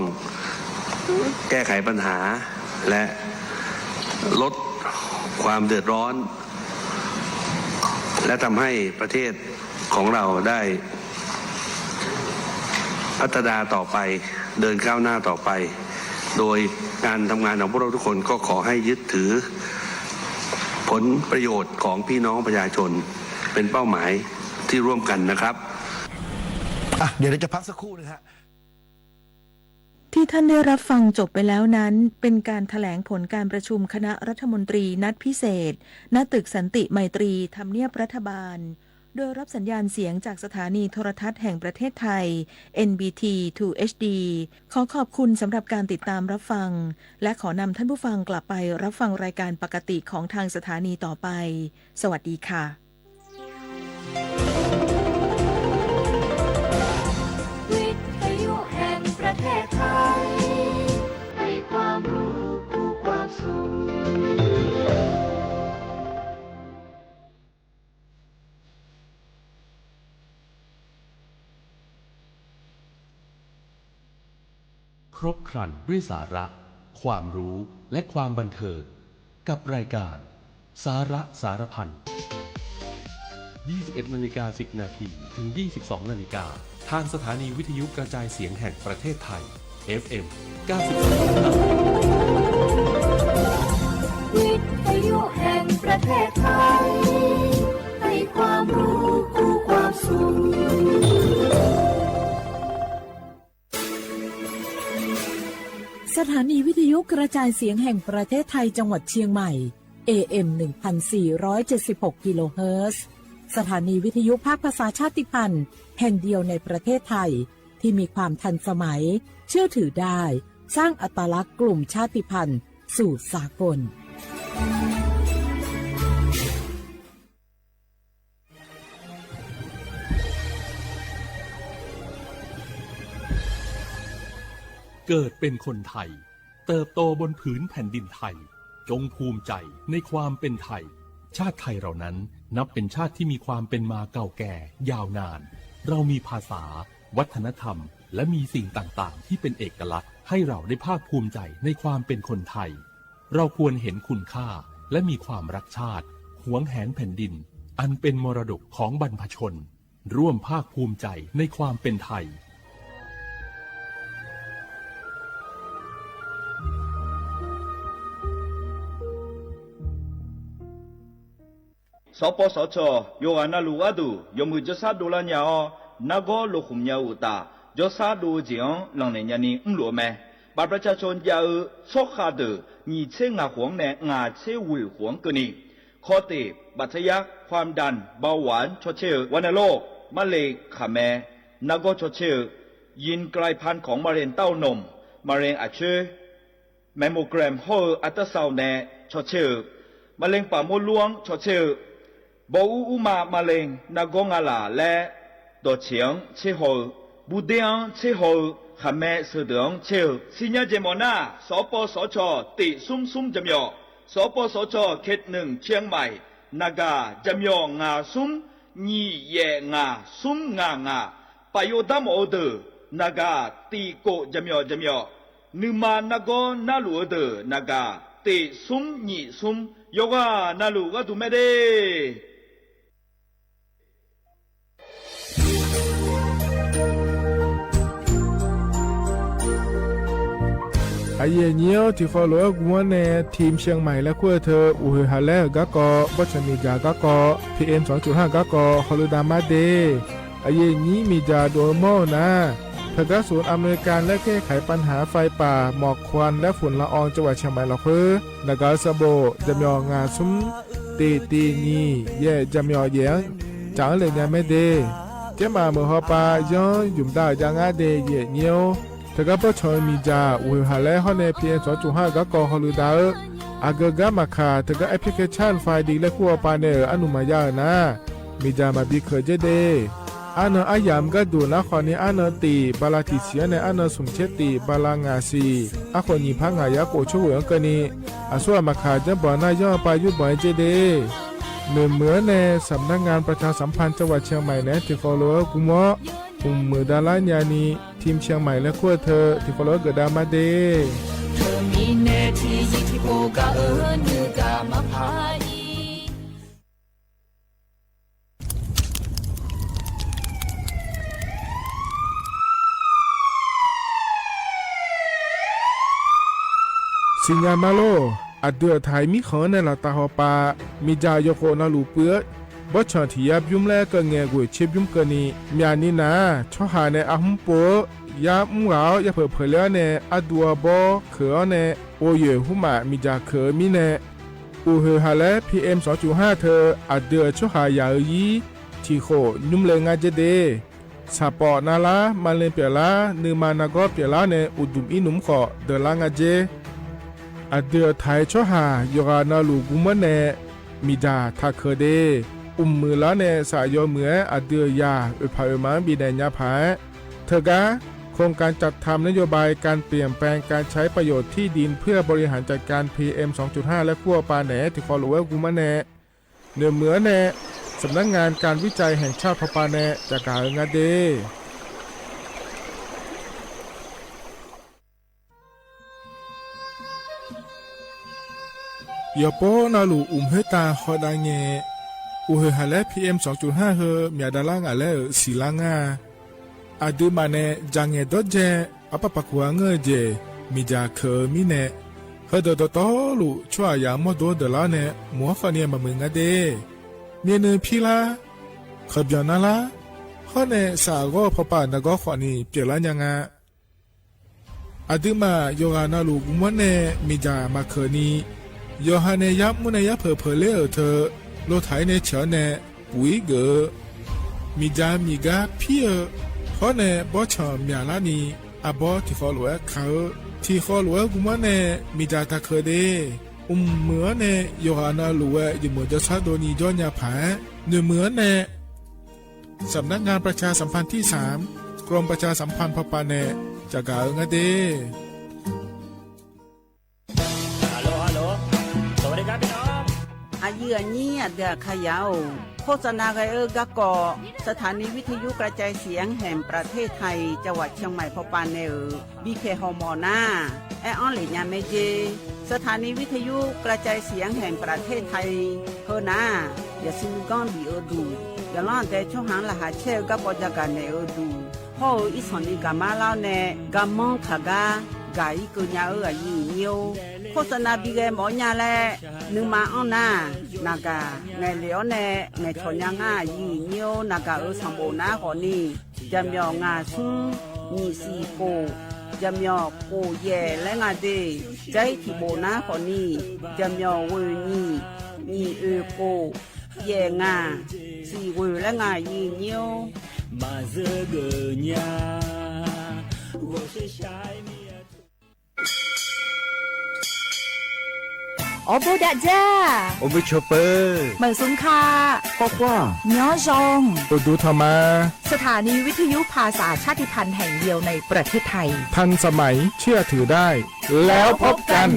แก้ไขปัญหา และลดความเดือดร้อน และทำให้ประเทศของเราได้ พัฒนาต่อไป เดินก้าวหน้าต่อไป โดยการทำงานของพวกเราทุกคนก็ขอให้ยึดถือผลประโยชน์ของพี่น้องประชาชนเป็นเป้าหมายที่ร่วมกันนะครับ อ่ะ เดี๋ยวเราจะพักสักครู่หนึ่งฮะ ที่ท่านได้รับฟังจบไปแล้วนั้น เป็นการแถลงผลการประชุมคณะรัฐมนตรีนัดพิเศษ ณ ตึกสันติไมตรี ทำเนียบรัฐบาล โดยรับสัญญาณเสียงจากสถานีโทรทัศน์แห่งประเทศไทย เอ็นบีที ทูเอชดี ขอขอบคุณสำหรับการติดตามรับฟัง และขอนำท่านผู้ฟังกลับไปรับฟังรายการปกติของทางสถานีต่อไป สวัสดีค่ะ วิทยุแห่งประเทศไทย ให้ความรู้คู่ความสุข ครบครันด้วยสาระ ความรู้ และความบันเทิง กับรายการ สาระสารพัน ยี่สิบเอ็ดนาฬิกาสิบนาที ถึง ยี่สิบสองนาฬิกา ทางสถานีวิทยุกระจายเสียงแห่งประเทศไทย เอฟเอ็ม เก้าสิบสองจุดห้า วิทยุแห่งประเทศไทย ให้ความรู้คู่ความสุข สถานีวิทยุกระจายเสียงแห่งประเทศไทยจังหวัดเชียงใหม่ เอเอ็ม หนึ่งพันสี่ร้อยเจ็ดสิบหก กิโลเฮิรตซ์ สถานีวิทยุภาคภาษาชาติพันธุ์แห่งเดียวในประเทศไทย ที่มีความทันสมัย เชื่อถือได้ สร้างอัตลักษณ์กลุ่มชาติพันธุ์สู่สากล เกิดเป็นคนไทย เติบโตบนผืนแผ่นดินไทย จงภูมิใจในความเป็นไทย ชาติไทยเรานั้นนับเป็นชาติที่มีความเป็นมาเก่าแก่ยาวนาน เรามีภาษา วัฒนธรรม และมีสิ่งต่างๆ ที่เป็นเอกลักษณ์ ให้เราได้ภาคภูมิใจในความเป็นคนไทย เราควรเห็นคุณค่า และมีความรักชาติ หวงแหนแผ่นดิน อันเป็นมรดกของบรรพชน ร่วมภาคภูมิใจในความเป็นไทย เ สปสช. ယိုဂါနၢ်လူၢ်အဂီၢ် ယိုမုၢ် ကျောင်းသား ဒိုးလၢညါအီၤ နါဂီၤလိာ်ဃုာ်ညါအုၣ်တၢ် ကျောင်းသား ဒိုးဝဲၢ်ကၠ့ၣ်အီၤ လၢ်န့ၣ်ညါနံၤ မုၢ်လူၢ်အမဲာ် บัตรประชาชน ယၤအု ဆီခါဒိၣ် နံၣ်ဆံငါးဃုာ်အံၤန့ၣ် ငါးဆံဝ့ၢ်ဃုာ်အံၤကၢၢ်နံၤ ခီၣ်တ့ၢ် ဘၣ်ထွဲယါ ความดัน เบาหวาน ဆီဆံအု ဝဲန့ၣ်လိၣ် မါလ့ၣ်ခၣ်မဲ နါဂီၤဆီဆံအု ယိင်ၣ်ไกลพันธุ์ของมะเร็งเต้านม มะเร็ง အဆၢ แมมโมแกรม ဟီၣ်အု อัลตราซาวด์ န့ၣ် ဆီဆံအု มะเร็งปากมดลูก ဆီဆံအု ဘီအူအူမး မါလ့ၣ် နါဂီၤငါလၢ်လၢ ဒီၣ်ဆံၣ်အံၤ ဆီဟီၣ်အု ဘူးဒ့အံၤ ဆီဟီၣ်အု ခၣ်မဲ စၢၢ်ဒိၣ်အံၤ ဆီဆံအု စံညါစ့ၢ်မီၣ်နၢ် สปสช. တ့ၢ်သုမ်းသုမ်း ကၠၢမ်းယီၣ် สปสช. เขตหนึ่ง เชียงใหม่ နဂါ ကၠၢမ်းယီၣ် ငါးသုမ်း နံၣ်ယဲၢ်ငါး သုမ်းငါးငါး ပၢ်ယိၣ်တၢ်မီၣ်အုဒၢး နဂါ တ့ၢ်ကိၣ် ကၠၢမ်းယီၣ် ကၠၢမ်းယီၣ် နုၢ်မၤနါဂီၤနၢ်လူၢ်အုဒၢး နဂါ တ့ၢ်သုမ်းနံၣ်သုမ်း ယိုဂါနၢ်လူၢ်အဂီၢ် ဒုးမဲဒ့ အယဲၢ်နံၤ ထံၣ်ဃီလိာ်ဝဲ ဂုၢ်မီၣ်နဲၣ် ထံၣ် เชียงใหม่ လၢခူဝ်းအၢ အိၣ်ဟ့ၣ်ဟးလဲအဂီၢ်ကီး ဘီၣ်ဆၣ်မ့ၢ်ယၢ်အဂီၢ်ကီး PM สองจุดห้า အဂီၢ်ကီး ဟီၣ်လူၢ်ဒၣ်မးဒ့ အယဲၢ်နံၤ မ့ၢ်ယၢ်ဒိၣ်မီၢ်နၢ် တဂၤ ศูนย์อำนวยการและแก้ไขปัญหาไฟป่า หมอกควันและฝุ่นละออง จังหวัดเชียงใหม่ လီၤဃု နဂါ စဘိၣ် ကၠၢမ်းယီၣ် ငါးသုမ်း တ့ၢ်တ့ၢ် နံၣ်ယဲၢ် ကၠၢမ်းယီၣ်ယဲၢ် ကၠၢ်အၢလဲၣ်ညါမဲဒ့ ကဲမးမုၢ်ဟီၣ်ပၢ် ယီယုၢ်မဒါယါငါဒ့ ယဲၢ်နံၤ တဂၤ ဘီၣ်ဆၣ်မ့ၢ်ယၢ် အိၣ်ဟ့ၣ်ဟးလဲဟီၣ်နဲၣ် PM สองจุดห้า အဂီၢ်ကီး ဟီၣ်လူၢ်ဒၣ်အၢ အဂုၤအဂၤမၤခး တဂၤ application ဖဲဒ်လဲၣ် ခူဝ်းအပၢ်နဲၣ်အၢ အနုၢ်မၤယါအၢ နၤ မ့ၢ်ယၢ်မၤဘံခၢၣ်က့ဒ့ အါနၢအါယၢ်မ့ၢ်ကဲဒိၣ် နၤဃီန့ၣ် အါနၢတ့ၢ် ဘၤလးတံၢ်ဆံးအၢန့ၣ် အါနၢ သုးမုၢ်ဆ့တ့ၢ် ဘၤလးငါးဆံး အဃိ နံၣ်ဖးငါးယဲၢ် ကိးဆိဝဲအံၤကၢၢ်နံၤ အစိအမၤခး ကၠၢမ်းဘီၣ်နၢ်ယီၣ်ပၢ် ယုၢ်ဘီၣ်အံၤက့ဒ့ နၢမုၢ်အၢန့ၣ် สำนักงานประชาสัมพันธ์จังหวัดเชียงใหม่ နဲၣ် ထံၣ်ဃီလိာ်ဝဲ ဂုၢ်မီၣ် အိၣ်မုၢ်ဒၣ်လၢညါနံၤ ထံၣ် เชียงใหม่ လၢခူဝ်းအၢ ထံၣ်ဃီလိာ်ဝဲ ဂုၢ်ဒၣ်မးဒ့ စံၣ်ညီၣ်မးလိာ် အဒုးအထၢၣ်မံဃုာ်အၢန့ၣ် လီၤတၢ်ဟီၣ်ပၢ် မ့ၢ်ယၢ်ယိၤဃိၣ်နၢ်လူၢ်ပှဲၤ ဘီၣ်ဆၣ်ထံၣ်ယါဘျုးလၢကငဲၤကွံာ်ဆ့ဘျုးကၢၢ်နံၤ မၠၣ်နံၤနၤ ဆီဟၣ်နဲၣ် အဟူပိာ် ယါမူဂၤအီၤ ယါဖၢၣ်ဖၢၣ်လၢအီၤန့ၣ် အါဒူအီၤဘီခၢၣ်အီၤန့ၣ် အိၣ်ယဲၢ်ဟူမး မ့ၢ်ယၢ်ခၢၣ်အၢမံၤန့ၣ် အိၣ်ဟ့ၣ်ဟးလဲ PM สองจุดห้า ထၢၣ် အဒုးအဆီဟၣ်ယၢ်အၢယံၤ ထံၣ်ဃိၣ်ညွံလဲငါက့ဒ့ ဆၣ်ပီၣ်နါလါ မါလ့ၣ်ပျဲၢ်လါ နၢမၤနါဂီၤပျဲၢ်လါန့ၣ် အိၣ်ဒုၣ်အံၤနုၢ်ဃိၣ် ဒၢးလါငါက့ အဒုးအထၢၣ်ဆီဟၣ် ယိၤဂၤနၢ်လူၢ်ဂုၢ်မီၣ်နဲၣ် မ့ၢ်ယၢ်ထးခၢၣ်ဒ့ အိၣ်မုာ်လၢန့ၣ် စးယီၤမုာ်ဧဲ အဒုးယၢ် အုၣ်ဖးအုၣ်မၤဘံၣ်နဲၣ်ညါဖးဧဲ ထၢၣ်ကါ โครงการจัดทำนโยบายการเปลี่ยนแปลงการใช้ประโยชน์ที่ดินเพื่อบริหารจัดการ PM สองจุดห้า လၢခူဝ်းအပၢ်နဲၣ် ထံၣ်ဃီလိာ်ဝဲဂုၢ်မီၣ်နဲၣ် နၢမုၢ်အၢန့ၣ် สำนักงานการวิจัยแห่งชาติ ဖီၣ်ပၢ်နဲၣ် တၢ်ကၢ်အၢငါဒ့ ယီၤပီနၢ်လူၢ်အိၣ်မူတၢ်ဃီဒၣ်နဲၣ် အိၣ်ဟ့ၣ်ဟးလဲ PM สองจุดห้า ဟၢ မၠၣ်ဒၣ်လါငါလဲၣ် စံၣ်လါငါ အဒုးမးနဲၣ် ယၢ်ငဲၢ်ဒီးကဲ အပၢ်ပၢ်ခိၣ်အငၢၢ်ယဲၢ် မ့ၢ်ယၢ်ခၢၣ်အၢမံၤနဲၣ် ဟၢဒၢးတီတီလိာ် ဆိယၢ်မီၢ်ဒိဒၢးလါန့ၣ် မုၢ်ဟီၣ်ဃီန့ၣ် မၤမုာ်ငါဒ့ မ့ၢ်နၢဖံလါ ခီၣ်ဘျီၣ်နါလါ ဟီၣ်နဲၣ်စးအဂီၢ်ဖီၣ်ပၢ်နဂီၢ်ဃီန့ၣ် ပျဲၢ်လါညါငါ အဒုးမး ယိၤဂၤနၢ်လူၢ်ဂုၢ်မီၣ်နဲၣ် မ့ၢ်ယၢ်မၤခၢၣ်နံၤ ယီၤဟါန့ၣ် ယါမူန့ၣ် ယါဖၢၣ်ဖၢၣ်လၢအၢၣ်ထၢၣ် လိၣ်ထးအံၤန့ၣ်ဆၢန့ၣ် ပူၤအံၤဂ့ၤ မ့ၢ်ယၢ်မံၤဂၤဖံအၢ ဟီၣ်နဲၣ် ဘီဆၣ်မၠၣ်လါနံၤ အဘီထံၣ်ဃီလိာ်ဝဲခးအၢ ထံၣ်ဃီလိာ်ဝဲဂုၢ်မီၣ်နဲၣ် မ့ၢ်ယၢ်တၢ်ခၢၣ်ဒ့ အိၣ်မုာ်အၢန့ၣ် ယိၤဂၤနၢ်လူၢ်ဝဲ ယမိၢ်ဒၢဆါဒိၣ်နံၤဒီညါဖး နၢမုၢ်အၢန့ၣ် สำนักงานประชาสัมพันธ์ที่สาม กรมประชาสัมพันธ์ ဖီၣ်ပၢ်နဲၣ် တၢ်ကၢ်အၢငါဒ့ အယုၢ်အညံ အဒုးအခါယၢ်အိၣ် โฆษณา ဂဲၤအၢ ကၢ်ကီး สถานีวิทยุกระจายเสียงแห่งประเทศไทย จังหวัดเชียงใหม่ ဖီၣ်ပၢ်နဲၣ်ဧၢ ဘံၣ်ခဲၣ်ဟီၣ်မီၣ်နၢ် အဲၣ်အီၤလ့ၣ်ညါမ့ၢ်က့ สถานีวิทยุกระจายเสียงแห่งประเทศไทย ဟၢနၤ ယစံးမုၢ်ကီၢ်ဘံၣ်အၢဒူၣ် ယလီၤတဲာ်ဆီဟၣ်လၢဟးဆဲးအၢ ကၢ်ကီး ကၢ်ကီးနဲၣ်အၢဒူၣ် ဟီၣ်အၢ အံၣ်ဆီၣ်နံၤ ကၢ်မါလါန့ၣ် ကၢ်မီၣ်ခးဂၤ ကၢ်အံၤကၢညါအၢ အယုၢ်အညံအိၣ် โฆษณาปีแกหมอเยียะแล นึ่งมาอั้นนา นาก่า ไงเหลียวแน่ ไงถ่อเยียะง่าย ยี่เยียว นาก่าเอ๋ย สั่งโบกหน้าข้อนี้ จะเหมียวง่าซึ่ง ยี่สี่โก้ จะเหมียวโก้แย่และง่าเด้ ใจ๊ตี้โบกหน้าข้อนี้ จะเหมียวเว่ยยี่ ยี่เอ๋ยโก้ แย่ง่า สี่เว่ยและง่า ยี่เยียว โอบูดะจ้า โอบูโชเปอร์ เหมิงสุงค่ะ คว้าคว้า ย้อซอง โอดูทอมา สถานีวิทยุภาษาชาติพันธุ์แห่งเดียวในประเทศไทย ทันสมัย เชื่อถือได้ แล้วพบกัน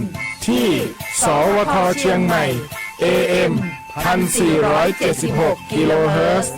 ที่ สวท เชียงใหม่ เอเอ็ม พันสี่ร้อยเจ็ดสิบหก กิโลเฮิรตซ์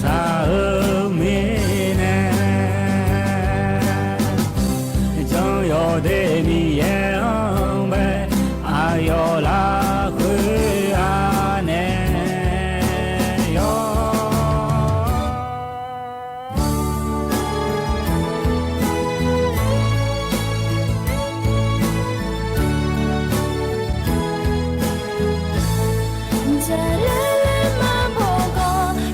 စဢၢမ့ၢ်နဲ ကၠီယီၤဒ့မံၤယဲၢ်ဘဲ အယီၤလၢဃုအါနဲယီၤ အၢ လီၤ ယဲၢ်နံၣ်ဧိၤ ဒီးဆါကါဆါကံမုၢ်ကံဧိ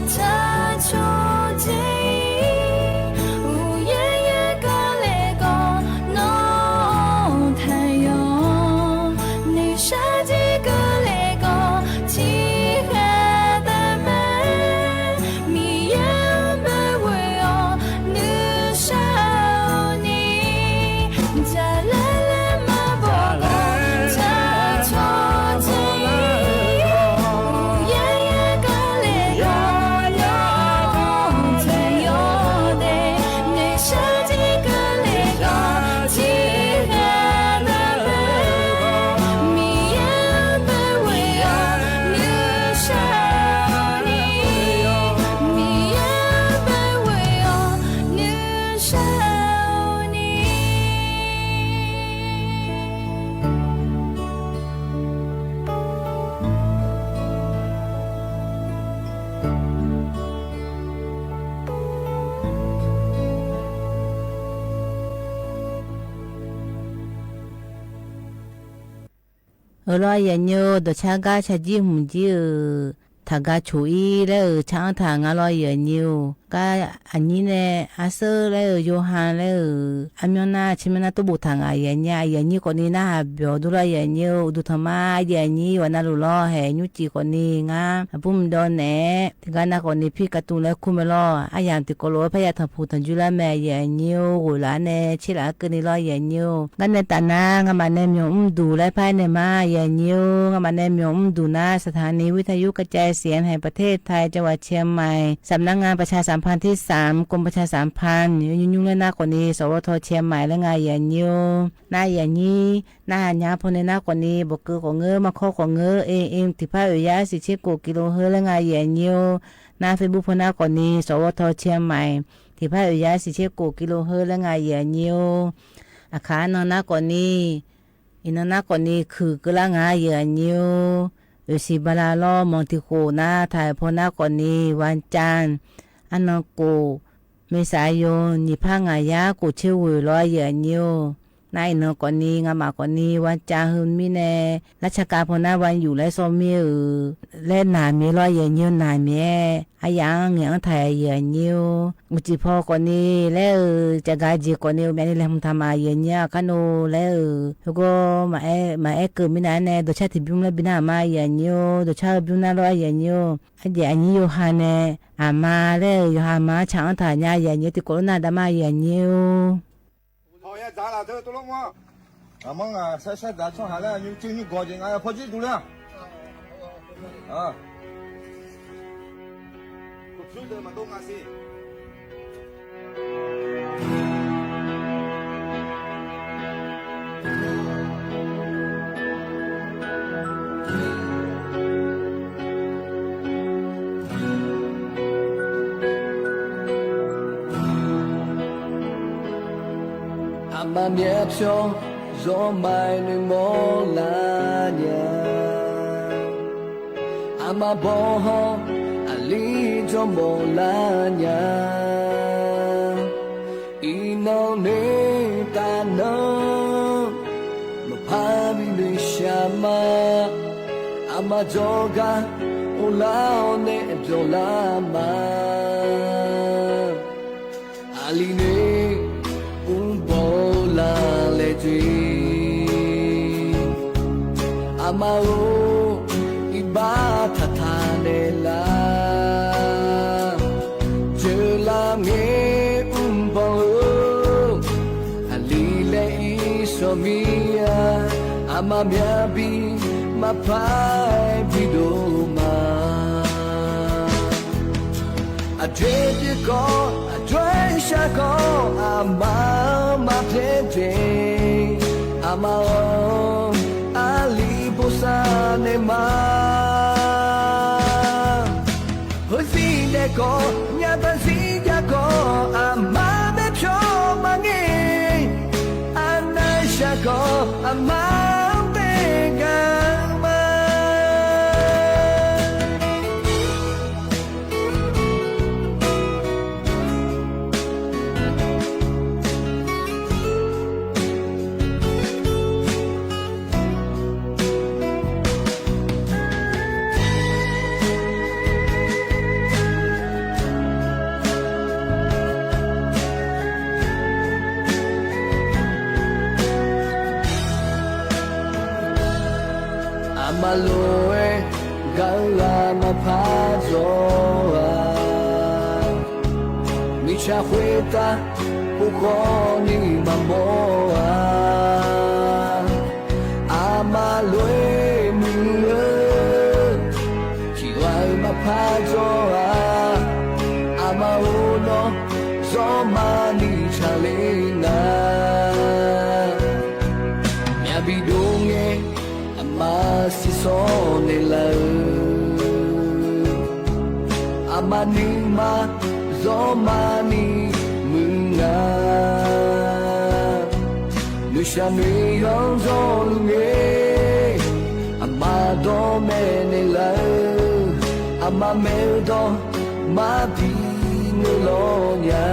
ၤ ထးဂၤဆိၣ်အံၤလၢဧိၤ ဆါအၢထးငါလီၤ ယဲၢ်နံၣ်ဧိၤ ကါအနံၤန့ၣ် အဆၢလၢဧိၤ ယိၤဟၣ်လၢဧိၤ အမၠီၣ်နၢ် ဆၢမၠီၣ်နၢ် တဘိးထးငါ ယဲၢ်နံၣ် ယဲၢ်နံၣ်ကိးနံၤ နၢ်ဟးဘျီၣ်ဒိၣ်လီၤ ယဲၢ်နံၣ်ဧိၤ အိၣ်ဒူထီၣ်မး ယဲၢ်နံၣ် ဝဲနၢ်လိၤလီၤ ဟဲနုၢ်ကံကိးနံၤ ငါအပုၢ်မံၤဒီးနဲၣ် တဂၤနၢ်ကိးနံၤ ဖံကၢ်တူၢ်လၢခိၣ်မဲာ်လီၤ အယၢ်တံၤကိးလိာ်ဝဲဖဲယၢ်ထီၣ်ဖူးထီၣ်ကၠူလၢမဲာ် ယဲၢ်နံၣ်ဧိၤ ဂိၢ်လၢန့ၣ် ဆ့လၢအကၢၢ်နံၤလီၤ ယဲၢ်နံၣ်ဧိၤ ဂၤနဲတၢ်နါ ငါမၤနဲမၠီၣ်အုၣ်ဒူၣ်လၢဖဲန့ၣ်မး ယဲၢ်နံၣ်ဧိၤ ငါမၤနဲမၠီၣ်အုၣ်ဒူၣ်နါ สถานีวิทยุกระจายเสียงแห่งประเทศไทย จังหวัดเชียงใหม่ สำนักงานประชาสัมพันธ์ที่สาม กรมประชาสัมพันธ์ ယူႇယူႇယူႇလၢနၢ်ကိးနံၤ စဝထเชียงใหม่ လၢငါ ယဲၢ်နံၣ်ဧိၤ နၢ်ယဲၢ်နံၣ် နၢ်ဟါညါဖိန့ၣ်နၢ်ကိးနံၤ ဘိးကၢၢ်ကိးငၢၢ် မၤခီကိးငၢၢ် เอเอ็ม ထံၣ်ဖး ဧိၤယါ ဆံဆ့ကိးကံလိဟၢၣ် လၢငါ ယဲၢ်နံၣ်ဧိၤ နၢ် Facebook ဖိနၢ်ကိးနံၤ สวทเชียงใหม่ ထံၣ်ဖး ဧိၤယါ ဆံဆ့ကိးကံလိဟၢၣ် လၢငါ ယဲၢ်နံၣ်ဧိၤ အခါနီၢ်နၢ်ကိးနံၤ အံၤနီၢ်နၢ်ကိးနံၤ ခုၣ်ကၢၢ်လၢငါ ယဲၢ်နံၣ်ဧိၤ ဧိၤဆံးဘၣ်လၢ်လီၤ မီၣ်ထံၣ်ဃိၣ်နၢ် ထံၣ်ဖီနၢ်ကိးနံၤ วันจันทร์ အနီၢ်ကိး เมษายน နံၣ်ဖး ငါးရာ ကိးဆ့ဝ့ၢ်လီၤ ယဲၢ်နံၣ်ဧိၤ နၢ်အံၤနီၢ်ကိးနံၤ ငါမၤကိးနံၤ วันจันทร์ ဟဲမံန့ၣ် လၢဆါကါဖိနၢ် วันหยุด လၢစီၤမံဧိၤ လၢနၢ်မံၤလီၤ ယဲၢ်နံၣ်ဧိၤ နၢ်မံၤ အယၢ်ငဲၤအီၣ်ထၢၣ် ယဲၢ်နံၣ်ဧိၤ မုၢ်စံၣ်ဖီကိးနံၤ လၢဧိၤ ကၠီၤကၤကၠံၤကိးနံၤ မၤန့ၣ်လဲၤမုၢ်ထၢၣ်မး ယဲၢ်နံၣ်ဧိၤ အခါနီၢ်လၢဧိၤ ဟဲကီး မၤအဲၣ်ကၢၢ်မံနၤန့ၣ် ဒီးဆၣ်ထံၣ်ဘျုးလၢဘျုးနၢ်မး ယဲၢ်နံၣ်ဧိၤ ဒီးဆၣ်ဧိၤဘျုးနၢ်လီၤ ယဲၢ်နံၣ်ဧိၤ အဒဲးအနံၣ်ယိၤဟၣ်န့ၣ် အမါလၢဧိၤ ယိၤဟၣ်မါ ဆါအီၣ်ထၢၣ်ညါ ယဲၢ်နံၣ်ဧိၤ တံၤကိးလိာ်နၢ်ဒၣ်မး ယဲၢ်နံၣ်ဧိၤ ဟောရတာလား တို့တို့လုံးမ။ အမငါဆက်ဆက်ဒါချောင်းဟာလဲ ညူးချူညူးဂေါ်ကျင်ငါ ဖော်ကြည့်တူလဲ။ အာ။ အမါမၠဲၣ်ဖျိ ယီၤမၤနုာ်မီၢ်လၢညါ အမါဘီဟီၣ် အလံၣ်ယီၤမီၢ်လၢညါ အံၤနီၢ်န့ၣ်တၢ်နၢ မဖါဘံနုာ်ဆှၢမး အမါယီၤကါ အိၣ်လၢအီၤန့ၣ်အဘျီလၢမး အလံၤန့ၣ် အူဘီလၢလဲၣ်တ့ၢ် အမါဧိၤ အံၤဘၣ်ထးထးန့ၣ်လၢ စၢလၢမ့ၢ်အူဘီဧိၤ အလံၤလဲၣ်အံၤစီၤမံယါ အမါမၠဲၣ်ဘံ မၤဖးဘံဒိၣ်မး အဒွဲၣ်တကီၢ် အဒွဲၣ်ဆၢကီၢ် အမါမၤဖျဲးတ့ၢ် အမါဧိၤ အလံၤဘိၣ်စၢ်န့ၣ်မး ဟိသံန့ၣ် ก็ ญาตาสียาก็ อามาแม่พรอมมาเง อันไหนชาก็ อามาเตกังมา อามาลวย กาลามาพาโจอา มีชาเควตา ผู้คนนี้มาโมอา อามาลวยมือเออ ที่ไหลมาพาโจอา อามาโอนอ โจมานี้ชาเลนา เมียบีดูเง อามาสิสอนเนลา อามานึ่งมา โจมานี้มึงอา นุชานุยองโจลุงเอ อามาดอแม่เนลา อามาแม่ดอ มาดีเนลอญา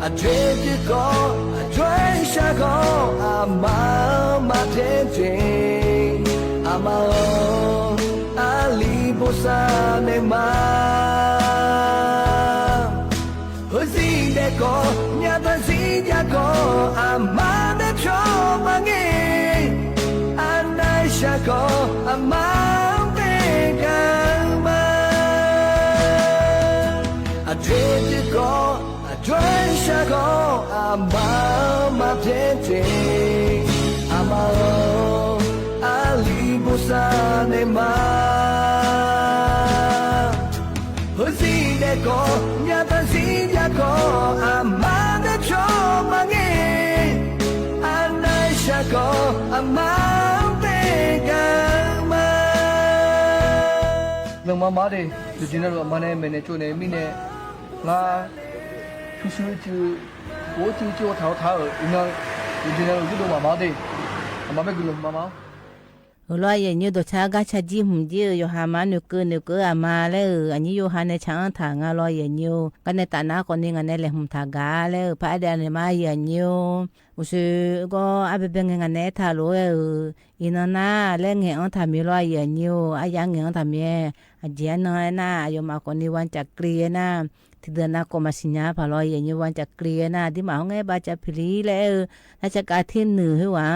อาเจจิก็ อาจวยชาก็ อามา มาเจเจ อามาเออ อาลีโบซาเนมา เฮอซีเดก็ ญาตาสียาก็ อามาเดชอมาเง อันไหนชาก็ อามาเตกังมา อาเจจิก็ อาจวยชาก็ อามา มาเจเจ อามาเออ อาลีโบซาเนมา เฮอซีเดก็ ญาตาสียาก็ อามาเดชอมาเง อันไหนชาก็ อามาเตกังมา လၢမၤမၤဒၣ် ယုၢ်ကၠံနၤလူၢ်အမါန့ၣ် မဲာ်နဲၣ်ကၠိန့ၣ် မံန့ၣ် လါ ဆူၣ်ဆူၣ်အစု အိၣ်စုစုအိၣ်ထးအိၣ်ထးဧၢ ယုၢ်ကၠံနၤလူၢ် ယုၢ်ဒိၣ်မးမးဒၣ် အမၤမ့ၢ်ကလုၢ်မၤမၤ ဧၢ လီၤယဲၢ်ညိ ဒိၣ်ဆါဂၤဆါကၠံမုၢ်ကၠံဧၢ ယိၤဟၣ်မၤနုာ်ကၢနုာ်ကၢအမါလၢဧၢ အညိယိၤဟၣ်န့ၣ် ဆၣ်အၢထၣ်ငါလီၤယဲၢ်ညိဧိၤ ကန့ၣ်တၢ်နါကိးန့ၣ် ငါနဲလဲၤမုာ်ထၣ်ဂၤလၢဧၢ ဖဲအဒဲန့ၣ်မါယဲၢ်ညိဧိၤ အိၣ်စ့ၢ်ကီး အဘဲဘဲငဲၤ ငါနဲထၣ်လိာ်ဝဲဧၢ အံၤနီၢ်နၤ လၢငဲၤအၢထၣ်မံၤလီၤယဲၢ်ညိဧိၤ အယၤငဲၤအၢထၣ်မံၤ အယဲၢ်နီၢ်နၤ အယိၤမးကိးန့ၣ် ဝါကၠၣ်ကလံၤဝဲနၤ ထံၣ်ဒုးနၤကိးမးစံၣ်ညါဖးလီၤယဲၢ်ညိ ဝါကၠၣ်ကလံၤဝဲနၤ ဒ်မးဟီၣ်ငဲဘၣ်ကၠၣ်ဖံးလံလၢဧၢ လၢဆၢကးထံနုာ်ဟဲဝဲ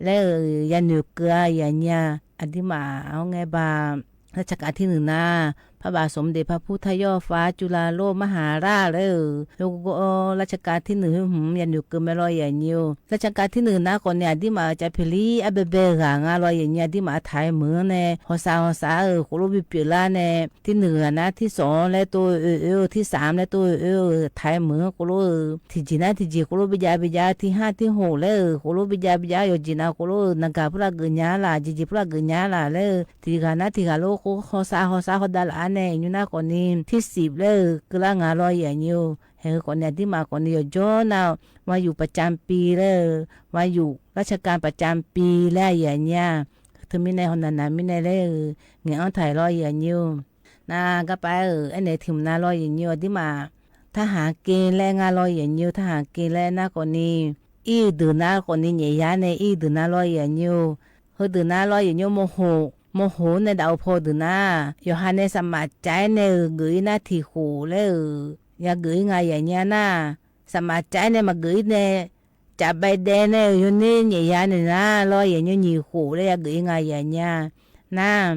လၢဧၢ ယၤနုာ်ကၢယၤညါ အဒ်မးဟီၣ်ငဲဘၣ် လၢဆၢကးထံနုာ်နၤ ဖးဘၣ်စီၤမဒ့ၣ် ဖးဖူထယီၣ် ဖးကၠူလၤလိ မဟၤရၣ်လၢဧၢ ဟဲကီး လၢဆၢကးထံနုာ်ဟဲ ယၤနုာ်ကၢမ့ၢ်လီၤယဲၢ်ညိဧိၤ လၢဆၢကးထံနုာ်နၤကိးန့ၣ် အဒ်မးကၠၣ်ဖံးလံ အဘဲဘဲဂၤငါလီၤယဲၢ်ညိ အဒ်မးအထၢၣ်မုာ်န့ၣ် ဟီၣ်စးဟီၣ်စးဧၢ ဃိၣ်လိဘံပၠၢၣ်လါန့ၣ် ထံနုာ်ဂၤနၤ ထံစီလၢတိၢ်အၢအၢ ထံစၢ်လၢတိၢ်အၢအၢ ထၢၣ်မုာ်ဃိၣ်လိဧၢ ထံၣ်ကၠံနၤ ထံၣ်ကၠံဃိၣ်လိဘံယါဘံယါ ထံဟးထံဟိၣ်လၢဧၢ ဃိၣ်လိဘံယါဘံယါ ယိၤကၠံနၤဃိၣ်လိဧၢ နဂၤဖုလၢဂုာ်ညါလၢ် ကၠံကၠံဖုလၢဂုာ်ညါလၢ်လၢ ထံၣ်ဂၤနၤ ထံၣ်ဂၤလိ ဟီၣ်စးဟီၣ်စးဟီၣ်ဒၣ်လၢအါန့ၣ် ညိနၤကိးန့ၣ် ထံစံးလၢဧၢ ကလါငါလီၤယဲၢ်ညိဧိၤ ဟဲကီးန့ၣ် အဒ်မးကိးန့ၣ် ယိၤကၠီနၤ ဝါယုၢ်ပၠၣ်ပံၤလၢ ဝါယုၢ် လၢဆၢကးပၠၣ်ပံၤလၢယဲၢ်ညိ ထမံၤန့ၣ် ဟီၣ်နၤနၤမံၤန့ၣ်လၢ ငဲၤအၢထၣ်လီၤယဲၢ်ညိဧိၤ နၤကပၤဧၢ အဲန့ၣ်ထံၣ်မနၤလီၤယဲၢ်ညိဧိၤ အဒ်မး ထၣ်ဟးက့ၤလၢငါလီၤယဲၢ်ညိဧိၤ ထၣ်ဟးက့ၤလၢနၤကိးန့ၣ် အံၣ်ဒုးနၤကိးန့ၣ် ညဲၣ်ယါန့ၣ် အံၣ်ဒုးနၤလီၤယဲၢ်ညိဧိၤ ဟဲဒုးနၤလီၤယဲၢ်ညိ မိၢ်ဟိၣ် မိၢ်ဟိၣ်န့ၣ် ဒၣ်အိၣ်ဖှိၣ်ဒုးနၤ ယိၤဟၣ်န့ၣ် စးမးကၠဲန့ၣ် ဂုာ်အံၤနၤထံၣ်ဃိၣ်လၢဧၢ ယၤဂုာ်အံၤငါယဲၢ်ညိနၤ စးမးကၠဲန့ၣ် မၤဂုာ်အံၤန့ၣ် ကၠၣ်ဘဲဒဲန့ၣ် ယိၤန့ၣ် ညဲၣ်ယါန့ၣ်နၤ လီၤယဲၢ်ညိ ညံၣ်ဃိၣ်လၢယၤဂုာ်အံၤငါယဲၢ်ညိ နၤ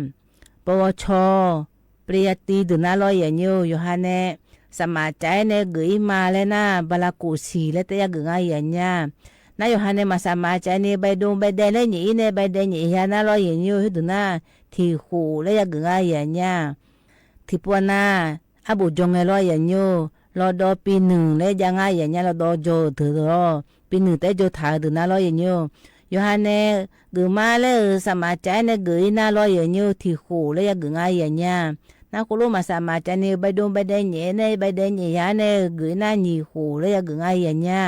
ပဝီၤဆီ ပရယၤတံၤဒုးနၤလီၤယဲၢ်ညိ ယိၤဟၣ်န့ၣ် စးမးကၠဲန့ၣ် ဂုာ်အံၤမါလၢနၤ ဘၤလးကူၣ်ဆံၣ်လၢတၢ်ယၤဂုာ်ငါယဲၢ်ညိ နၤ ယိၤဟၣ်န့ၣ် မၤစးမးကၠဲန့ၣ် ဘဲဒိဘဲဒဲလၢညဲၣ်အံၤန့ၣ် ဘဲဒဲညဲၣ်ယါနၤလီၤယဲၢ်ညိ ဟဲဒုးနၤ ထံၣ်ဃိၣ်လၢယၤဂုာ်ငါယဲၢ်ညိ ထံၣ်ပှၤနၤ အဘူးကၠီၣ်ငဲၤလီၤယဲၢ်ညိ လီၤဒီးပံၤနုာ်လၢယၤငါယဲၢ်ညိ လီၤဒီးကၠီၣ်ဒုးလီၤ ပံၤနုာ်တဲကၠီၣ်ထၣ်ဒုးနၤလီၤယဲၢ်ညိ ယိၤဟၣ်န့ၣ် ဂုာ်မါလၢ စမၣ်ကၠဲးန့ၣ် ဂုာ်အီၤနၤလီၤယဲၢ်ညိ ထံၣ်ဃိၣ်လၢယဂုာ်ငါယဲၢ်ညါ. နၢ် ဃိၣ်လိမး စမၣ်ကၠဲးန့ၣ် ဘဲဒိဘဲဒဲညဲးန့ၣ် ဘဲဒဲညဲးယၤန့ၣ် ဂုာ်အီၤနၤ နံၣ်ဃိၣ်လၢယဂုာ်ငါယဲၢ်ညါ.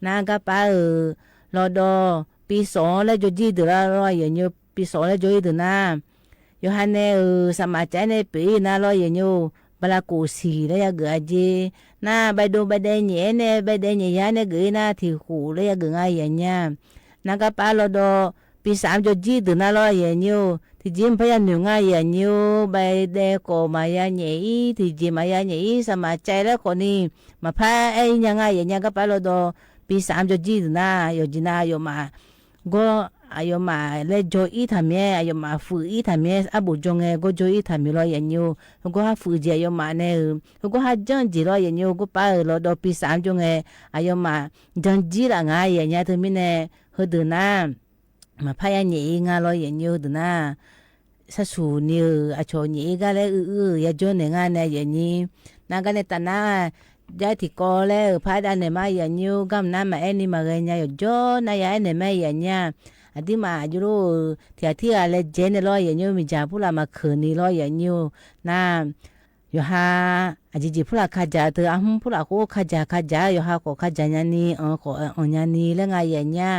နၢ် ကပၤဧၢ လီၤဒီး ပံၤစီလၢကၠိကၠံၣ်ဒုးလီၤယဲၢ်ညိ ပံၤစီလၢကၠိကၠံၣ်ဒုးနၤ. ယိၤဟၣ်န့ၣ်ဧၢ စမၣ်ကၠဲးန့ၣ် ပၢၢ်အီၤနၤလီၤယဲၢ်ညိ ဘလးကိၣ်ဆံၣ်လၢယဂုာ်အီၤကၠ့. နၢ် ဘဲဒိဘဲဒဲညဲးန့ၣ် ဘဲဒဲညဲးယၤန့ၣ် ဂုာ်အီၤနၤ ထံၣ်ဃိၣ်လၢယဂုာ်ငါယဲၢ်ညါ. နၢ် ကပၤလီၤဒီး ပံၤစၢမ်ကၠိကၠံၣ်ဒုးနၤလီၤယဲၢ်ညိ ထံၣ်ကၠ့မၤဖးယၤနုာ်ငါယဲၢ်ညိ ဘဲဒဲကိၣ်မၤယၤညဲးအံၤ ထံၣ်ကၠ့မၤယၤညဲးအံၤ စမၣ်ကၠဲးလၢဃိၣ်န့ၣ် မၤဖးအီၤညါငါယဲၢ်ညါ ကပၤလီၤဒီး ပံၤစၢမ်ကၠိကၠံၣ်ဒုးနၤ ယိၤကၠံၣ်နၤ ယိၤမး ဂီၢ် အယိၤမးလၢကၠိအံၤတၢ်မံၤ အယိၤမးဃုာ်အံၤတၢ်မံၤ အဘူးကၠိငဲ ဂီၢ်ကၠိအံၤတၢ်မံၤလီၤယဲၢ်ညိ ဟဲဂီၢ်ဟးဃုာ်ကၠ့အယိၤမးန့ၣ်ဧၢ ဟဲဂီၢ်ဟးကၠီကၠ့လီၤယဲၢ်ညိ ကပၤဧၢ လီၤဒီးပံၤစၢမ်ကၠိငဲ အယိၤမး ကၠီကၠံလၢငါယဲၢ်ညါ တမံၤန့ၣ် ဟဲဒုးနၤ မၤဖးယၤညဲးအံၤငါလီၤယဲၢ်ညိ ဟဲဒုးနၤ ဆၣ်သူၣ်န့ၣ်ဧၢ အဆိၣ်ညဲးအံၤဂၤလၢအုၣ်အုၣ် ယၤကၠီန့ၣ်ငါန့ၣ်ယဲၢ်ညိ နၢ် ကန့ၣ်တၢ်နၢ် ယဲၢ်ထံၣ်ကီးလၢ ဖးဒၣ်န့ၣ်မးယဲၢ်ညိ ဂၤမနုၤမၤအဲၣ်နံၤမၤဂဲၤညါ ယီၤကၠီနၤယၤအဲၣ်န့ၣ်မးယဲၢ်ညါ အဒ်မးယိၤလိာ် ထံၣ်ထံၣ်ဂၤလၢကၠဲန့ၣ်လီၤယဲၢ်ညိ မ့ၢ်ယၤဖုလၢ် မၤခုၣ်နံၤလီၤယဲၢ်ညိ နၢ် ယိၤဟၣ် အယံာ်ယံာ်ဖုလၢ်ခါကၠးတၢ် အမုၢ်ဖုလၢ်ဃိခါကၠးခါကၠး ယိၤဟၣ်ကိၣ်ခါကၠးညါနံၤ အီၣ်ကိၣ်အီၣ်ညါနံၤလၢငါယဲၢ်ညါ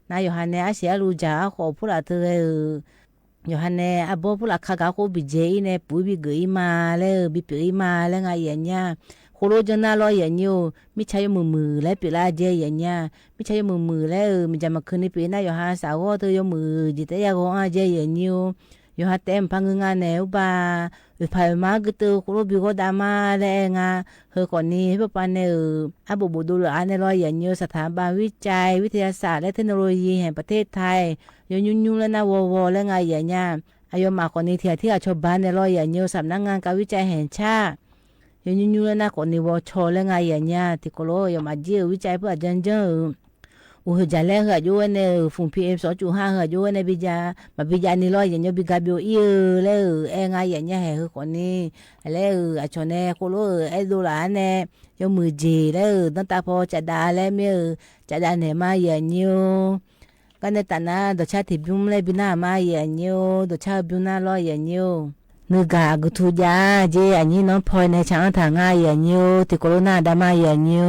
နၢ် ယိၤဟၣ်န့ၣ် အစံးအလူကၠးအဃိာ်ဖုလၢ်တဂ့ၤဧၢ ယိၤဟၣ်န့ၣ် အဘီဖုလၢ်ခါကၠးဃိ ဘံၣ်ကၠ့အံၤန့ၣ် ပူၤဘံၣ်ဂ့ၤအံၤမးလၢ ဘံၣ်ပၢၢ်အံၤမးလၢငါယဲၢ်ညါ ဃိၣ်လိကၠီနၤလီၤယဲၢ်ညိဧိၤ မ့ၢ်ဆါယိၤမုၢ်မုၢ်လၢပၢၢ်လၢအကၠဲယဲၢ်ညါ မ့ၢ်ဆါယိၤမုၢ်မုၢ်လၢ မ့ၢ်ယၤမၤခုၣ်နံၤပၢၢ်နၤ ယိၤဟၣ်စံးအဂီၢ်တဂ့ၤ ယိၤမုၢ်ယံာ်တယၢ်ဂီၤအကၠဲယဲၢ်ညိဧိၤ ယိၤဟၣ်တဲမုၢ်ဖးငုၢ်ငါန့ၣ် အိၣ်ဘၣ် အုၣ်ဖးအုၣ်မၤကတၢၢ် ဃိၣ်လိဘံၣ်ဂီၤဒၣ်မးလၢအဲၣ်ငါ ဟဲဃိာ်နံၤ ဟဲပပှၤန့ၣ်ဧိၤ အဘူးဘူးဒိၣ်လၢအါန့ၣ်လီၤယဲၢ်ညိ စထၣ်ဘၣ်ဝံကၠဲး ဝံထယၤစၣ် လၢထဲနရူၤယံၤ แห่งประเทศไทย ယိၤညူညူလၢနၤဝီၤဝီၤလၢငါယဲၢ်ညါ အယိၤမးဃိာ်နံၤ ထံၣ်ထံၣ်ဂၤဆီဘၣ်န့ၣ်လီၤယဲၢ်ညိ สำนักงานการวิจัยแห่งชาติ ယိၤညူညူလၢနၤဃိာ်နံၤဝီၤဆီလၢငါယဲၢ်ညါ ထံၣ်ကိၣ်လိ ယိၤမးကၠ့ဧိၤ ဝံကၠဲးဖုအကၠၢၢ်ကၠၢၢ်ဧိၤ အိၣ်ဟ့ၣ်ကၠးလၢဟ့ၣ်အယိဝဲန့ၣ်ဧိၤ ဖုၣ်ဖံးအ့ၣ်စီၤကၠူၣ်ဟါ ဟ့ၣ်အယိဝဲန့ၣ် ဘံယၣ် မၤဘံယၣ်နံၤလီၤယဲၢ်ညိ ဘံဂၤဘံအိၣ်အံၤဧိၤ လၢဧိၤ အဲၣ်ငါယဲၢ်ညါ ဟဲဟ့ၣ်ဃိာ်နံၤ လၢဧိၤ အဆိၣ်န့ၣ် ဃိၣ်လိဧိၤ အဲၣ်ဒိးလၢအါန့ၣ် ယိၤမုၢ်ကၠ့လၢဧိၤ နီၢ်တၢ်ဖီကၠးဒါလၢမ့ၢ်ဧိၤ ကၠးဒါန့ၣ်မးယဲၢ်ညိ ကန့ၣ်တၢ်နၢ် ဒီးဆါထံၣ်ဘုလၢဘံနၤမးယဲၢ်ညိ ဒီးဆါဘုနၤလီၤယဲၢ်ညိ နုၢ်ဂၤအကထူၣ်ယၤ ကၠ့အညံနီၢ်ဖီန့ၣ် ဆၣ်အီၣ်ထၣ်ငါယဲၢ်ညိ ထံၣ်ကိၣ်လိနၤဒါမးယဲၢ်ညိ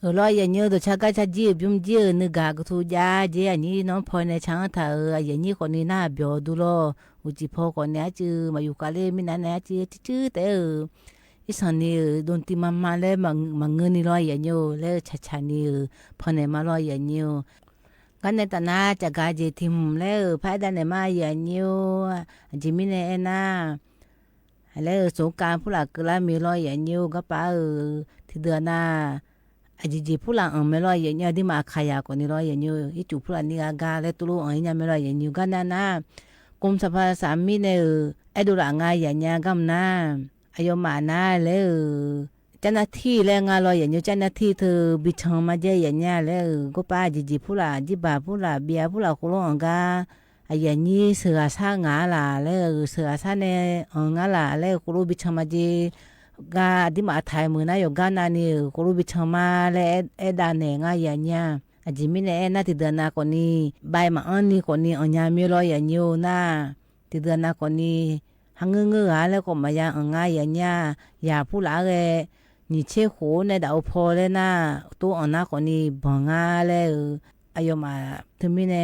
เออ ลอใหญ่นิว เดี๋ยวชาก้าชาจี้ เออ บิ้มจี้ เออ นึ่งก๋า กระทู้จ๊า เจ๊ อันนี้น้องพลอยในช้างถ่าย เออ อ่ะ ใหญ่นี่ก่อนนี่หน้าเบียวดูลอ อุจิพอก่อนนี่ อาจื้อมาอยู่กาเล่ ไม่นานนะ อาจื้อ จื้อ แต่ เออ อีสันนี่ เออ ดนตรีมันมาแล้ว มา มาเงินนี่ลอใหญ่นิว แล้วฉะฉะนี่ เออ พอไหนมาลอใหญ่นิว กั๋นในตาหน้าจะกาเจทิมแล้ว เออ พายด้านไหนมาใหญ่นิว อาจจะมีในแอนนา แล้วสงกรานต์ผู้หลาเกอละมีลอใหญ่นิว ก็ปะ เออ ตี้เดือนหน้า อะจีจีผู้หลาเอิ้นแม่ลอใหญ่นิว ตี้มาขายาก่อนนี่ลอใหญ่นิว อีจูผู้หลานี่กา กา แล้วตุลุเอิ้นอีหยังแม่ลอใหญ่นิว ก็นั่นนะ กรมสรรพสามิตเนี่ย เออ ไอ้ดูหลางาใหญ่นิว กำนะ อะยอมมานะ แล้ว เออ เจ้าหน้าตี้แลงาลอใหญ่นิว เจ้าหน้าตี้เธอบิดเชิงมาเจ๊ใหญ่นิว แล้ว เออ ก็ปะจีจีผู้หลา จีบาผู้หลา เบียร์ผู้หลา โคโลเอิ้นกา อะใหญ่นี่เสือซ่างาหล่า แล้ว เออ เสือซ่าเนี่ย เออ งาหล่า แล้ว โคโลบิดเชิงมาเจ๊ กาตี้มาถ่ายมือนะ ยอก้านานี่ โคโลบิดเชิงมา แล้ว เอ เอดาแหน่งาใหญ่นิว อะจีมีในแอนนา ตี้เดือนหน้าก่อนนี่ บ่ายมาอันนี่ก่อนนี่ เอิ้นยามีลอใหญ่นิวนะ ตี้เดือนหน้าก่อนนี่ หังเงื้อเงื้อหา แล้วก็มายาเอิ้นงาใหญ่นิว ยาผู้หลาแก นี่เชโขในดาวพอแล้วนะ โตเอิ้นนาก่อนนี่ บ่งาแล้ว เออ อะยอมมา เธอมีใน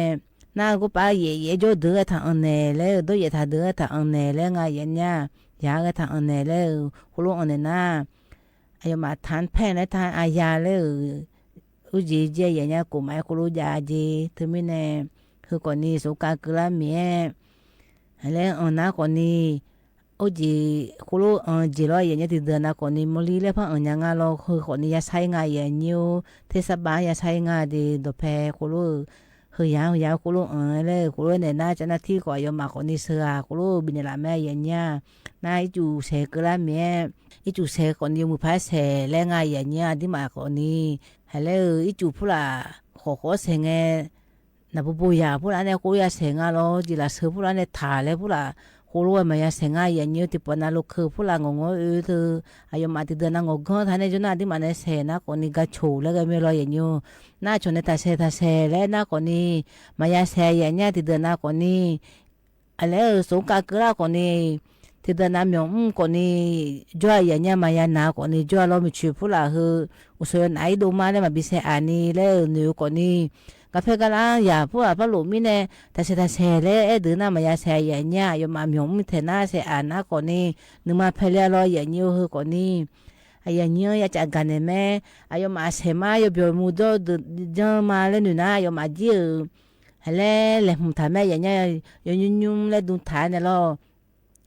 หน้าก็ปะเย่เย่โจ้เดือถ่าเอิ้นแหน่แล้ว โจ้เย่ถ่าเดือถ่าเอิ้นแหน่แล้ว งาใหญ่นิว ยาก็ถ่าเอิ้นแหน่แล้ว โคโลเอิ้นแหน่นะ อะยอมมา ทานแพ่งและทานอาญาแล้ว เออ อู้เจเจใหญ่นิว กูหมายโคโลยาเจ เธอมีใน คือก่อนนี่ สงกรานต์เกอละเมีย แล้วเอิ้นนาก่อนนี่ โอ้เจ โคโล เออ เจลอใหญ่นิว ตี้เดือนหน้าก่อนนี่ มอลลี่และพระเอิ้นยางาลอ คือก่อนนี่ ยาใช้งาใหญ่นิว เทศบาลยาใช้งาเด ดอกแพโคโล เฮยยาว เฮยยาว โคโลเอิ้นแล้ว โคโลแหน่นะ เจ้าหน้าตี้ก็ยอมมาก่อนนี่ เสือ โคโลบินละแม่ใหญ่นิว นาอีจูแสเกอละเมีย อีจูแสก่อนนี่ มือพายแสและงาใหญ่นิว ตี้มาก่อนนี่ หาแล้ว อีจูผู้หลา ขอขอแสงแง นาปูปูยาผู้หลาเนี่ย โคโลยาแสงาลอ จีหลาเสือผู้หลาเนี่ย ถ่าแล้วผู้หลา โคโลมายาแสงาใหญ่นิว ตี้ปอนาลูกคือผู้หลางองอเออเธอ อะยอมมา ตี้เดือนหน้างอเกิน ถ้าในโจ้หน้าตี้มาในแสนาก่อนนี่ กาโฉแล้วก็มีลอใหญ่นิว หน้าโฉในถ่าแสถ่าแสและนาก่อนนี่ มายาแสใหญ่นิว ตี้เดือนหน้าก่อนนี่ อะแล้ว เออ สงกรานต์เกอละก่อนนี่ ตี้เดือนหน้าหมองอุ้มก่อนนี่ จ้อยใหญ่นิว มายาหนาก่อนนี่ จ้อยลอ มีเฉยผู้หลา เฮอ อุสวยหนาอีโดมาแล้ว มาบีแสอานี่แล้ว เออ หนิวก่อนนี่ กาแฟกาลา ยาผู้หลา พระหลวงมีแน่ ถ่าแสถ่าแสแล้ว เออ เดือนหน้ามายาแสใหญ่นิว ยอมมาหมองอุ้มแถวหน้าแสอานาก่อนนี่ นึ่งมาแพร่แล้วลอใหญ่นิว เฮอก่อนนี่ อะใหญ่นิว ยาจะกั๋นแหน่แม่ อะยอมมาแสมา ยอเบียวมูโจ้เดินเจิงมาแล้วนึ่งนะ ยอมมาเจี๋ย หาแล้ว แหลมหุมถ่าแม่ใหญ่นิว ยอยุ่มยุ่มแล้วดุงถ่าเนี่ยลอ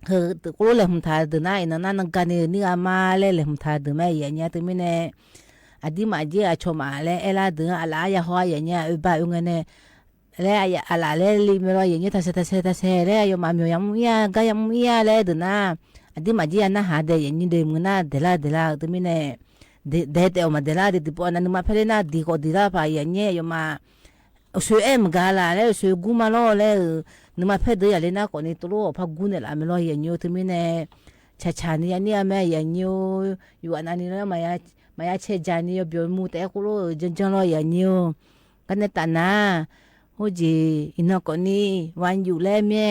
เฮอ โคโลแหลมหุมถ่าเดินหน้า อีน้องนานังกานี่ นี่อามาแล้ว แหลมหุมถ่าเดินแม่ใหญ่นิว เธอมีใน อะตี้มาเจี๋ย อะโฉมาแล้ว เอลาเดิน อะหลายาฮอใหญ่นิว เออบาเออไงแน่ แล้วอะหลาแล้วลีเมลอใหญ่นิว ถ่าแสถ่าแสถ่าแสแล้ว ยอมมาหมองยังเอี้ย กายยังเอี้ยแล้วเดินหน้า อะตี้มาเจี๋ย นาหาแด่ใหญ่นิว เดมือหน้า เดละ เดละ เธอมีใน เด เดแต่ออกมาเดละ เดตี้ปอนานึ่งมาแพร่แล้วนา ดีก็ดีละ ปะใหญ่นิว ยอมมา โอ้ สวยเอ็มกาละแล้ว สวยกู้มาลอแล้ว นึ่งมาแพร่เดออย่าเลยนาก่อนนี่ ตกลงพากู้เนี่ยละ เมลอใหญ่นิว เธอมีใน ฉะฉะนี่ อันนี้แม่ใหญ่นิว อยู่อันนี้แล้ว มายา มายาแช่จานี่ ยอเบียวมูแต่โคโล เจิงเจิงลอใหญ่นิว กั๋นในตาหน้า โอ้เจ อีน้องก่อนนี่ วันอยู่แล้วแม่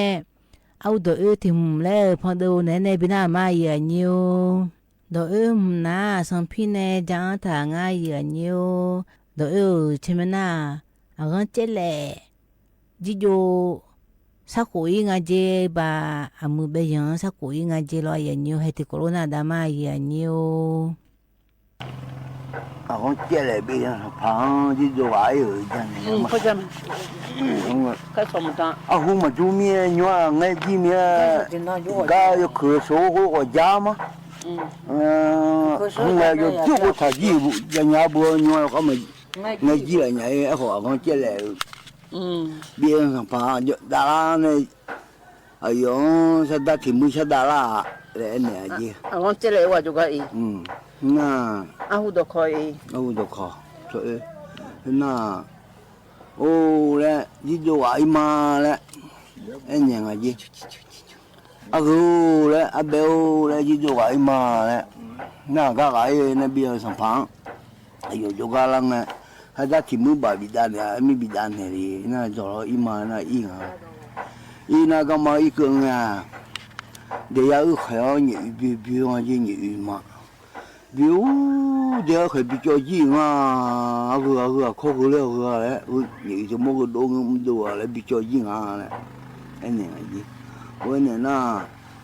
เอาดอกเอ้ยถิ่มแล้ว พอเดอแหน่แหน่ บีหน้ามาใหญ่นิว ดอกเอ้ย หน้าสังพี่แน่ จางถ่างาใหญ่นิว ดอกเอ้ย เชมนา อะเฮิงเจ๊แหละ จิโจ สะโขอีงาเจ บา อะมือเบยัง สะโขอีงาเจลอใหญ่นิว เฮตี้โคโลนาดามาใหญ่นิว อะเฮิงเจ๊แหละ เบยังผาง จิโจ หวายเอ๋ย จันนี่ อืม มา เข้าใจไหม อืม เข้าสมตา อะฮูมาดูเมีย ยัวไงจิเมีย กายกคือโสโหก็ยามา อืม เออ คือโส ฮูมาอยู่จุกถ่ายี่บุ ยาญาบัวยัวก็มา ไงจิ ไงจิอะเนี่ย อะขอ อะเฮิงเจ๊แหละ อืม เบียร์สังผา ดาราเนี่ย อะหยอง สะดาถิ่มมือสะดารา แหละเนี่ย อะเจ อะเฮิงเจ๊แหละว่าจุกะอี อืม น่า อะฮูดอกคออี อะฮูดอกคอ โธ่เอ้ย น่า โอ้ และ จิโจ อะอีมา และ อะเนี่ย อะเจ อะฮู และ อะเบล และ จิโจ อะอีมา และ น่ากะกะเอ้ย น่าเบียร์สังผา อะหยอง จุกะลัง และ หาดาถิ่มมือบ่าบิดาเนี่ย มีบิดาเนี่ยดี น่าจ่ออีมา น่าอีหา อีน่ากะมาอีเกิงอ่ะ เดียะอื้อเขียวเนี่ย อีบิวบิว อะเจ เนี่ย อีมา ဘီအိၣ် ဒဲး အခဲဘီကၠီကံၣ်ငါ အဂုၤ အဂုၤ အခီၣ်ဂုၤလၢအဂုၤလဲၣ် အၢ ယတမီၢ်ကဒိငုာ်မဒိၣ်လဲၣ် ဘီကၠီကံၣ်ငါလဲၣ် အဲန့ၣ်အယ့ၢ် ဝဲန့ၣ်နၤ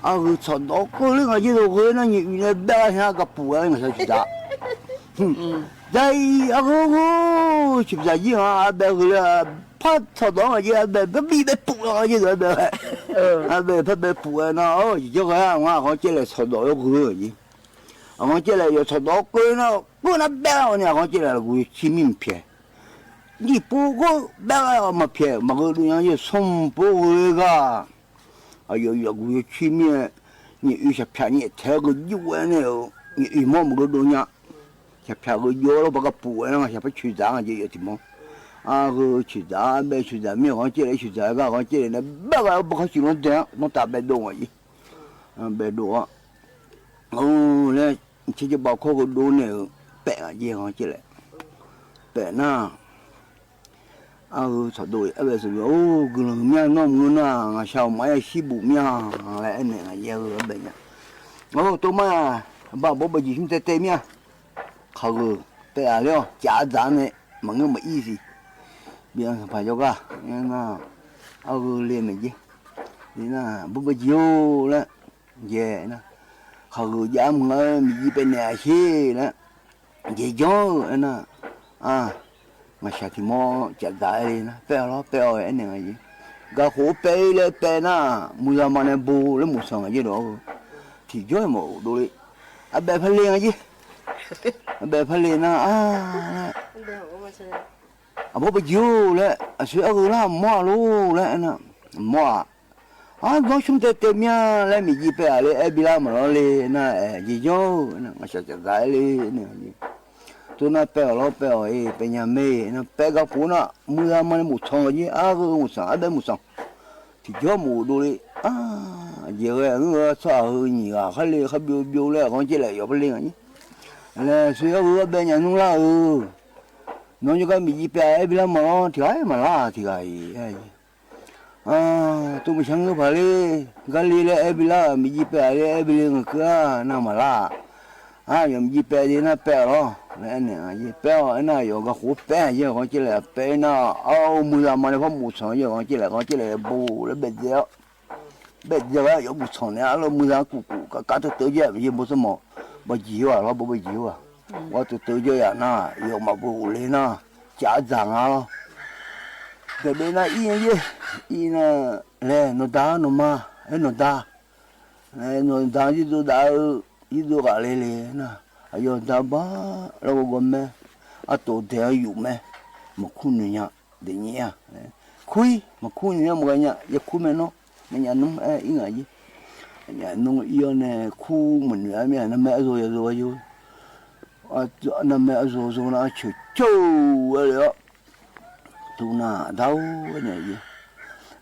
အဂုၤဆီၣ်ဒီးကၢလၢငါက့ၢ်သိးဂ့ၤနၤ ညၣ်အုၣ်န့ၣ် ဘဲဟဲကပူၤဝဲ ငါဆၢဆံးတၢ် ဒ်အံၤ အဂုၤ ဂုၤ ဆံးပစၢ်ကံၣ်ငါ အဘဲဂ့ၤလၢ ဖးဆီၣ်ဒီးငါက့ၢ် အဘဲ ဘီဘဲပူၤလီၤ ငါက့ၢ်သိး အဘဲ အဘဲ ဖးဘဲပူၤဝဲနၤ အိၣ် ယကၠီဂ့ၤ ငါအခီၣ်ကၠဲလဲၣ်ဆီၣ်ဒီးယဂုၤ အခီၣ်ကၠဲလဲၣ် ယဆီၣ်ဒီးကၢနၤ ကၢနၤဘဲအီၤန့ၣ် အခီၣ်ကၠဲလဲၣ် ဂုၤယဆံမံမဖျဲး ဒ်ပူၤကဘဲအီၤမဖျဲး မၤဂ့ၤဒိၣ်ညါ ယဆိမိၣ်ဖိဂ့ၤဂၤ အယီၤယီၤဂုၤယဆံမံ ညၣ်အုၣ်ဆၣ်ဖၠးညၣ်ထဲကယုၢ်ဝဲန့ၣ် ညၣ်အုၣ်မီၢ်မၤဂ့ၤဒိၣ်ညါ ဆၣ်ဖၠးကယီၤလီၤ ပကပူၤဝဲနၤ ဆၣ်ဖၠးဆူၣ်သး ယယီၤတံၤမီၢ် အဂုၤဆူၣ်သး ဘဲဆူၣ်သး မ့ၢ်အခီၣ်ကၠဲလဲၣ် ဆူၣ်သး အခီၣ်ကၠဲလဲၣ်န့ၣ် ဘဲဂ့ၤ ပခီၣ်ဆူၣ်လီၤတဲာ် နီၢ်တၢ်ဘဲဒိၣ်အီၤအံၤ ဘဲဒိၣ်အီၤ အိၣ် လၢ ဆဲးကဘီခီၣ်ကဒိန့ၣ် ပဲာ်အီၤက့ၢ် အခီၣ်ကၠဲလဲၣ် ပဲာ်နၤ အဂုၤဆီၣ်ဒီး အဝဲစံးဝဲ အိၣ် ဂုၤလီၤမ့ၢ်နီၢ်မုၢ်နၤ ငါဆါမၤယဲၢ်ဆံဘူၣ်မ့ၢ်ဧါ လဲၣ် အဲန့ၣ် ယဲၢ်ဂုၤအဘဲညါ အိၣ် တိမး ဘၣ်ဘိးဘၣ်ယံၤ တဲတဲမ့ၢ်ဧါ ခးဂုၤ ပဲာ်အီၤလၢ ကးအသးန့ၣ် မၤငဲမၤအံၤစံး ဘံၣ်အီၤသ့ၣ်ဖးယီၤဂၤ အဂုၤလ့ၤမ့ၢ်က့ၢ် လ့ၤနၤ ဘိးဘၣ်ယံၤအိၣ်လဲၣ် ယဲၢ်နၤ ခးဂုၤယါမုၢ်ဧၢ မ့ၢ်ယံၤပဲာ်နဲၣ်အဆ့လဲၣ် ယဲၢ်ယီၤဧၢ အဲနၤ အါ မၤဆါထံမီၢ် ကးသးအဲလ့ၤနၤ ပဲာ်အီၤလီၤ ပဲာ်အီၤအဲန့ၣ် ဂၤဃိးပဲာ်လၢပဲာ်နၤ မုၢ်သးမၤန့ၣ် ဘိးလၢမုၢ်ဆၣ်ဂၤယဲၢ်ဒီး ထံၣ်ယီၤမၤအိၣ်ဒိၣ်လံ အဘဲဖဲလ့ၤဂၤယဲၢ် အဘဲဖဲလ့ၤနၤ အါ အဘိးဘၣ်ယံၤအိၣ်လဲၣ် အဆွေအဂုၤလၢမီၢ်အလိၤလဲၣ် အဲနၤ မီၢ်ဧါ အါ ဒီးဆိတဲတဲမ့ၢ်ဧါ လၢမ့ၢ်ယံၤပဲာ်အါလၢအဲဘံလၢမၤလီၤလ့ၤနၤ အဲ ယဲၢ်ယီၤ မၤဆါကးသးလ့ၤန့ၣ် တိၢ်နၤပဲာ်အီၤလီၤ ပဲာ်အီၤအံၤ ပဲာ်ညါမ့ၢ် နပဲာ်ဂၤပူၤနၤ မုၢ်သးမၤန့ၣ်မုၢ်ဆၣ်ဂၤယဲၢ် အါဂ့ၤမုၢ်ဆၣ် အဘဲမုၢ်ဆၣ် ထံၣ်ယီၤမၤအိၣ်ဒိၣ်လံ အါ ယဲၢ်ဂၤ အၢ ဆီၣ်အဂုၤညံၤဂၤ ခါလ့ၤခါဘျိဘျိလဲၣ် အခီၣ်ကၠဲလဲၣ် ယီၤဖဲလ့ၤဂၤယဲၢ် လဲၤဆွေအဂုၤအဘဲညါနုၤလၢအၢ နီၢ်ယကမ့ၢ်ယံၤပဲာ်အါလၢအဲဘံလၢမၤလီၤ ထံၣ်ဂၤအံၤ မၤလၢ်ထံၣ်ဂၤအံၤ အါ တိၢ်မုၢ်ဆါငါဖးလ့ၤ ကါလ့ၤလၢအဲဘံလၢ မ့ၢ်ယံၤပဲာ်အါလၢအဲဘံလၢ ငါကၢနၤမၤလၢ် အါ ယီၤမ့ၢ်ယံၤပဲာ်ဒံးနၤပဲာ်အီၤလီၤ လၢအဲန့ၣ် ယဲၢ်ပဲာ်အီၤ အဲနၤယီၤဂၤဃိးပဲာ် ယဲၢ်အခီၣ်ကၠဲလဲၣ် ပဲာ်နၤ အါ မုၢ်သးမၤန့ၣ် ဖဲမုၢ်ဆၣ် ယဲၢ်အခီၣ်ကၠဲလဲၣ် အခီၣ်ကၠဲလဲၣ် ဘိးလၢဘဲၣ်ဒဲး ဘဲၣ်ဒဲးဝဲ ယီၤမုၢ်ဆၣ်န့ၣ် အလီၤမုၢ်သးကူၣ်ကူၣ်ကးကးတတၢၢ်ယဲၢ် ယဲၢ်ဘိးသမီၣ် ဘၣ်ယံၤဝဲလီၤ ဘိးဘၣ်ယံၤဝဲ ဝဲတတၢၢ်ယဲၢ်ယၤနၤ ယီၤမၤဘိးအိၣ်လ့ၤနၤ ကးသးငါလီၤ တဘ့ၣ်နၤအံၤယဲၢ် အံၤနၤ လဲၤ နီၢ်ဒါနီၢ်မါ အဲ နီၢ်ဒါ နီၢ်ဒါ ယဒိးဒါအၢ ယဒိးဂၤလ့ၤလ့ၤနၤ အယီၤဒါဘၣ် လၢဂီၤဂီၤမဲ အတိာ်ဒဲးအယုၣ်မဲ မခူနံၤညါ ဒ်ညါ ခွံ မခူနံၤညါ မ့ၢ်ဂၤညါ ယခူမဲာ်နီၢ် မဲာ်ညါနူ အဲ အံၤနၤယဲၢ် ညါနူအံၤအီၤန့ၣ် ခူမနုၤအမ့ၢ် နမဲာ်အစိၤယဲၢ်စိၤယိၤ နမဲာ်အစိၤစိၤနၤ ဆၢၣ်ဆၢၣ်ဝဲလီၤ တူၢ်နၤ ဒၣ်ဝဲန့ၣ်ယဲၢ်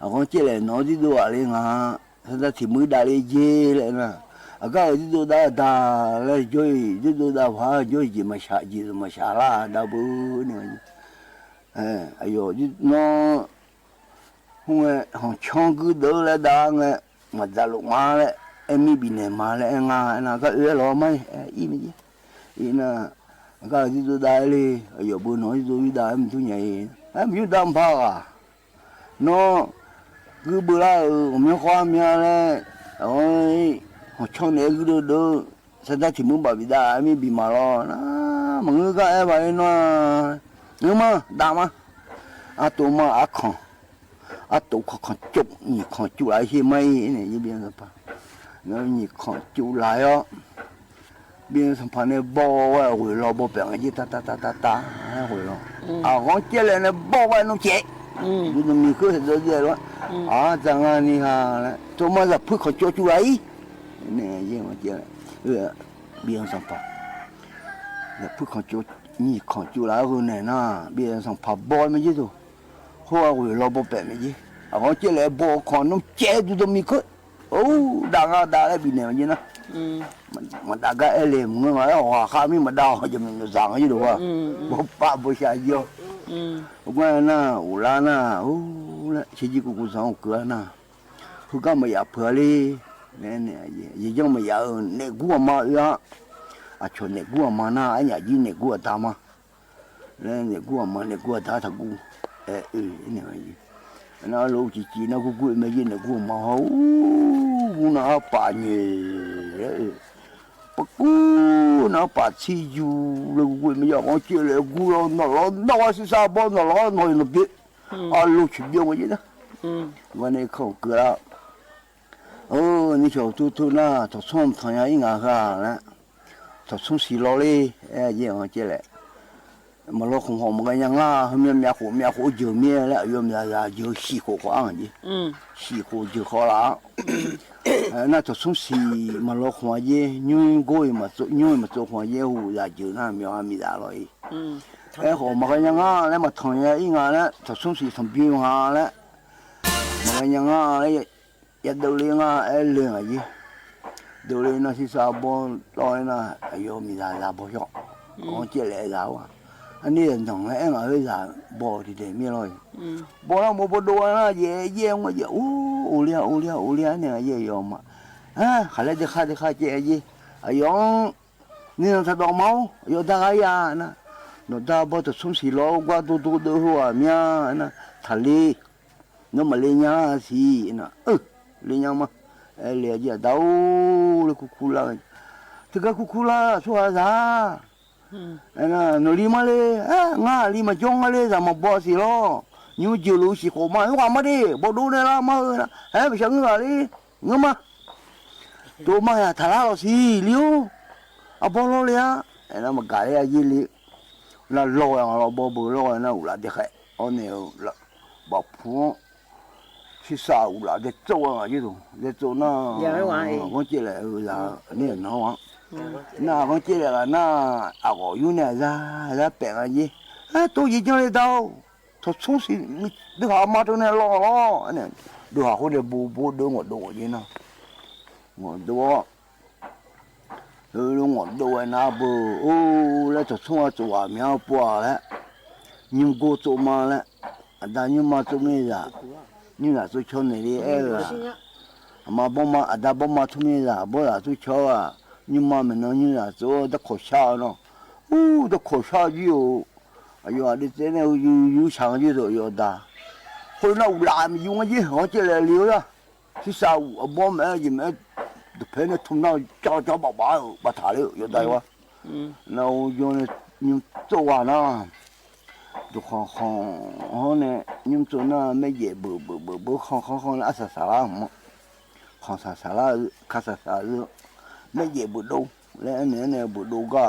အခီၣ်ကၠဲလဲၣ် နီၢ်ဒ်ဒိးဂၤလ့ၤငါ ဆၢတၢ်ထံၣ်မုၢ်ဒါလ့ၤယဲၢ်လဲၣ်နၤ အကါအၢ ဒ်ဒိးဒါဒါ လၢယိၤအံၤ ဒ်ဒိးဒါဖး ယိၤအံၤ မၤဆါ ယံၤမၤဆါလၢ ဒါဘုန့ၣ် အယီၤ နီၢ် ဟူဝဲ ဟီၣ်ဆီကုဒၢလၢဒါငဲ မၤဒါလိာ်မးလၢ အဲမ့ၢ်ဘံၣ်နဲၣ်မးလၢအဲငါ အဲနၤ ကါအၢလီၤမး အံၤမ့ၢ်ယဲၢ် အံၤနၤ အကါအၢ ဒ်ဒိးဒါလ့ၤ အယီၤဘုနီၢ် ဒ်ဒိးယုၢ်ဒါ မုၢ်ထူၣ်ညါအံၤ အဲ မ့ၢ်ယုၢ်ဒါမဖါဂၤ နီၢ် ကုဘုလၢအၢ မ့ၢ်ဃီမ့ၢ်လဲၣ် အဝဲ ဟီၣ်ဆီန့ၣ် ဂုၢ်ဒိၣ်ဒိၣ် ဆၢတၢ်ထံၣ်မုၢ်ဘၣ်ဘံၣ်ဒါ မ့ၢ်ဘံၣ်မးလီၤ နမ့ၢ်ဂုၢ်ကါအဲၣ်ဘၣ်လၢနီၢ် ဂုၢ်မး ဒါမး အတိၢ်မး အခီၣ် အတိၢ်ခီၣ်ခီၣ်ကၠိၣ် ညံၣ်ခီၣ်ကၠိၣ်လၢဟ့ၣ်မးအံၤန့ၣ် ယဘံၣ်သ့ၣ်ဖး ညံၣ်ခီၣ်ကၠိၣ်လၢယီၤ ဘံၣ်သ့ၣ်ဖးန့ၣ် ဘီဝဲအဝ့ၢ်လီၤ ဘီပဲာ်အဂ့ၢ် တၢ်တၢ်တၢ်တၢ်တၢ် အဝ့ၢ်လီၤ အခီၣ်ကၠဲလဲၣ်န့ၣ် ဘီဝဲနီၢ်ကဲး ဒ်သိးမံၤဃုဒိၣ်ဒိၣ်လီၤ အါ တၢ်ငါန့ၣ်ဧါ တိၢ်မး သးဖုခီၣ်ကၠိၣ်ကၠူလၢအံၤ န့ၣ် ယဲၢ်ဝဲကဲ ဘံၣ်သ့ၣ်ဖး သးဖုခီၣ်ကၠိၣ် ညံၣ်ခီၣ်ကၠိၣ်လၢအဂီၢ်န့ၣ်နၤ ဘံၣ်သ့ၣ်ဖးဘီမ့ၢ်ယဲၢ်သိး ဃိအဝ့ၢ်လီၤဘီပဲာ်မ့ၢ်ယဲၢ် အခီၣ်ကၠဲလဲၣ် ဘီခီၣ်နီၢ်ကဲး ဒ်သိးမံၤခုၣ် အိၣ် ဒၣ်ဂၤဒၣ်လၢဘံၣ်နဲၣ်မ့ၢ်ယဲၢ်နၤ မတၤဂၤအဲၣ်လဲၣ် မုၢ်ဂၤအဲၣ် ဟီၣ်ဃာ်မ့ၢ်မတၤ ယမ့ၢ်နစၢ်ယဲၢ်ဒိၣ်ဝဲ ဘီပၢ်ဘီဆှးယီၤ အကွၢ်နၤ အိၣ်လၢနၤ အိၣ်လၢ ဆံးက့ကူကူစၢ်အိၣ်ကၢနၤ ဟုကမယၤဖုးလံ ယယီၢ်မယၤအၢ နဲၣ်ကူအမါအၢ အဆိ နဲၣ်ကူၣ်အမါနၢ် အညၣ်ယိန့ၣ်ကူၣ်အတၢ်မး လၢနဲၣ်ကူၣ်အမါ နဲၣ်ကူၣ်အတၢ်တၢ်ကူၣ် အဲ အၢ နဲၣ်မးယိ နၢ်လိၤကံကံ နၢ်ကူၣ်ကူၣ် မ့ၢ်ယိနဲၣ်ကူၣ်အမါ ဟူ နၢ်ပာ်ညဲ ပကူၣ် နၢ်ပာ်ဆံးယူၤ လၢကူၣ်ကူၣ် မ့ၢ်ယီၤ အီၤကၠ့လဲၣ် ကူၣ်လီၤ နီၢ်လီၤ နီၢ်ဝဲဆံးစၢ်ဘီ နီၢ်လီၤ နီၢ်ယိနဘ့ၣ် အလိၤဆံးဘ့ၣ်ဝဲယဲဒၣ် ဝဲန့ၣ်ခိၣ်ကၢလၢ အိ နံၣ်ဆီၣ်ထူထူနၢ် ထိၣ်ဆိၣ်မထီၣ်ညါအံၤငါဃာ်လၢ ထိၣ်ဆိၣ်ဆံးလီၤလံ အဲ ယဲအီၤကၠ့လဲၣ် မၤလီၤခိၣ်ဃီမၤကညါငါ မ့ၢ်မ့ၢ်ဃိမ့ၢ်ဃိယၢၤမ့ၢ်လၢ အယိမၤယၤယၢၤ ဟံၣ်ဃိၣ်ဃီအါယဲ ဟံၣ်ဃိၣ်ယၢၤဃီလၢ နၢ်ထိၣ်ဆိၣ်ဆံး မၤလီၤခိၣ်ယဲ ညိကွီၢ်အံၤမၤစိ ညိမၤစိခိၣ်ယဲ ဟူယၤယၢၤနၢ် မ့ၢ်အါမံၤဒၣ်လီၤအံၤ အဲ ဃိမၤကညါငါ လၢမၤထီၣ်ညါအံၤငါလၢ ထိၣ်ဆိၣ်ဆံး ထီၣ်ဘံငါလၢ မၤကညါငါလၢ ယဒုးလ့ငါ အဲလဲၤငါယဲ ဒုးလ့နၢ်ဆံးစၢ်ဘီ တီၢ်နၢ် အယိမံၤဒၣ် ဒၣ်ဘီယီၤ အီၤကၠ့လဲၣ်ဒၣ်ဝဲ အန့ၣ်နီၢ်လၢအဲၣ်ဂၤဝဲဒၣ် ဘီတံၢ်တဲာ်မ့ၢ်လီၤအံၤ ဘီလၢမိၢ်ပဒိၣ်ဝဲနၢ် ယဲယဲဝဲယဲ အိ အိၣ်လံ အိၣ်လံ အိၣ်လံန့ၣ် ယဲယီၤမး ဟဲ ခါလၢဒ့ခါဒ့ခါကၠ့ယဲ အယိ န့ၣ်နထးဒီးမါအိၣ် ယိၤဒၣ်ဂၤယၤနၤ နီၢ်ဒၣ်ဘီထိၣ်ဆိၣ်ဆံးလီၤ ကွၢ်ဒိၣ်ဒိၣ်ဒိၣ်ဟိၣ်ဧါမ့ၢ်ဧါနၤ ထးလံ နမၤလ့ညါဆံးနၤ အၢ လ့ညါမး အဲလဲၤယဲဒၣ်အိၣ်လၢကူၣ်ခူလါ တကဲကူၣ်ခူလါ ဆိၣ်ဂၤသး အဲနၤ နီၢ်လံမးလၢ အဲ ငါလံမၤကၠီငါလၢ သးမၤဘီစ့ၢ်လီၤ ညိယၢၤလိာ်ဆံးဃိၣ်မး ဟိၣ်ဂၤမးဒ့ၣ် ဘီဒိၣ်န့ၣ်လၢမးဧၢနၤ ဟဲ ပဆၢငၢၢ်ဂၤလံ ငၢၢ်မး တိမးယၤထးလါလီၤဆံးလံအိၣ် အဘီလီၤလံဧါ အဲနၤမၤကၤလၢအယ့လံ လၢလီၤဝဲလီၤ ဘီဘၢလီၤဝဲနၤ အူလၣ်ဒဲးဃဲ အီၤန့ၣ် ဘၣ်ဖှူ ဆံးစၢ်အူလၣ်ဒဲးကၠိဝဲယဲသိး ဒဲးကၠိနၤ ဂီၢ်ကၠ့လဲၣ် အၢ န့ၣ်နီၤဝဲ နၤဂီၢ်ကၠ့လဲၣ်ဂၤနၤ အဂီၢ်ယူၢ်န့ၣ် အစၢ် အစၢ်ပဲာ်ဂၤယဲ ဟဲ တိယံာ်ကၠီလံတၢ်အိၣ် ထိၣ်ဆိၣ်ဆံး ဒုးဟးမါတိၢ်န့ၣ်လီၤလီၤ န့ၣ် ဒုးဟးဃိန့ၣ် ဘိဘိဒုး ငီၣ်ဒိၣ်ယဲနၤ ငီၣ်ဒိၣ် လၢလၢငီၣ်ဒိၣ်ဝဲနၤဘၢ အိၣ်လၢထိၣ်ဆိၣ်အစိၤဝဲမ့ၢ်အပှၤလဲၣ် ညိၣ်ကိၢ်စိမးလဲၣ် အဒါညိၣ်မါစိမ့ၢ်ဒၣ် ညိၣ်ဒၣ်စိဆီန့ၣ်လံအဲၣ်ဂၤ အမါဘီမါ အဒါဘီမါထိၣ်မ့ၢ်ဒၣ် ဘီဒၣ်စိဆီဧါ ညိၣ်မါမ့ၢ်နီၤ ညိၣ်ဒၣ်စိ တခိၣ်ဆါနီၤ အိၣ် တခိၣ်ဆါယဲအိၣ် အယိၤဒ်တဲန့ၣ် ယူၢ်ယူၢ်ဆၣ်ယဲသိး အယိၤဒါ ဃိနၢ်အူလၣ်မ့ၢ်ယူၢ်မးယဲ ဂီၢ်ကၠ့လဲၣ်လံဝဲဒၣ် ဆံးစၢ်အူအဘီမ့ၢ်ယမ့ၢ် တဖဲန့ၣ် ထိၣ်နၢ်ကၠီကၠီဘၣ်ဘၣ် ဘၣ်ထးလၢ ယိၤဒၣ်ဝဲ နအိၣ်ယိၤန့ၣ် ညိၣ်စိဝဲနၤ တခီခီန့ၣ် ညိၣ်စိနၤ မ့ၢ်ယဲၢ်ဘုးဘုးဘုးဘုး ခီခီခီန့ၣ် အစၢ်စၢ်လါမး ခီစၢ်စၢ်လါ ခါစၢ်စၢ်လါ မ့ၢ်ယဲၢ်ဘုးဒိၣ် လၢအန့ၣ်န့ၣ် ဘုးဒိၣ်ဂၤ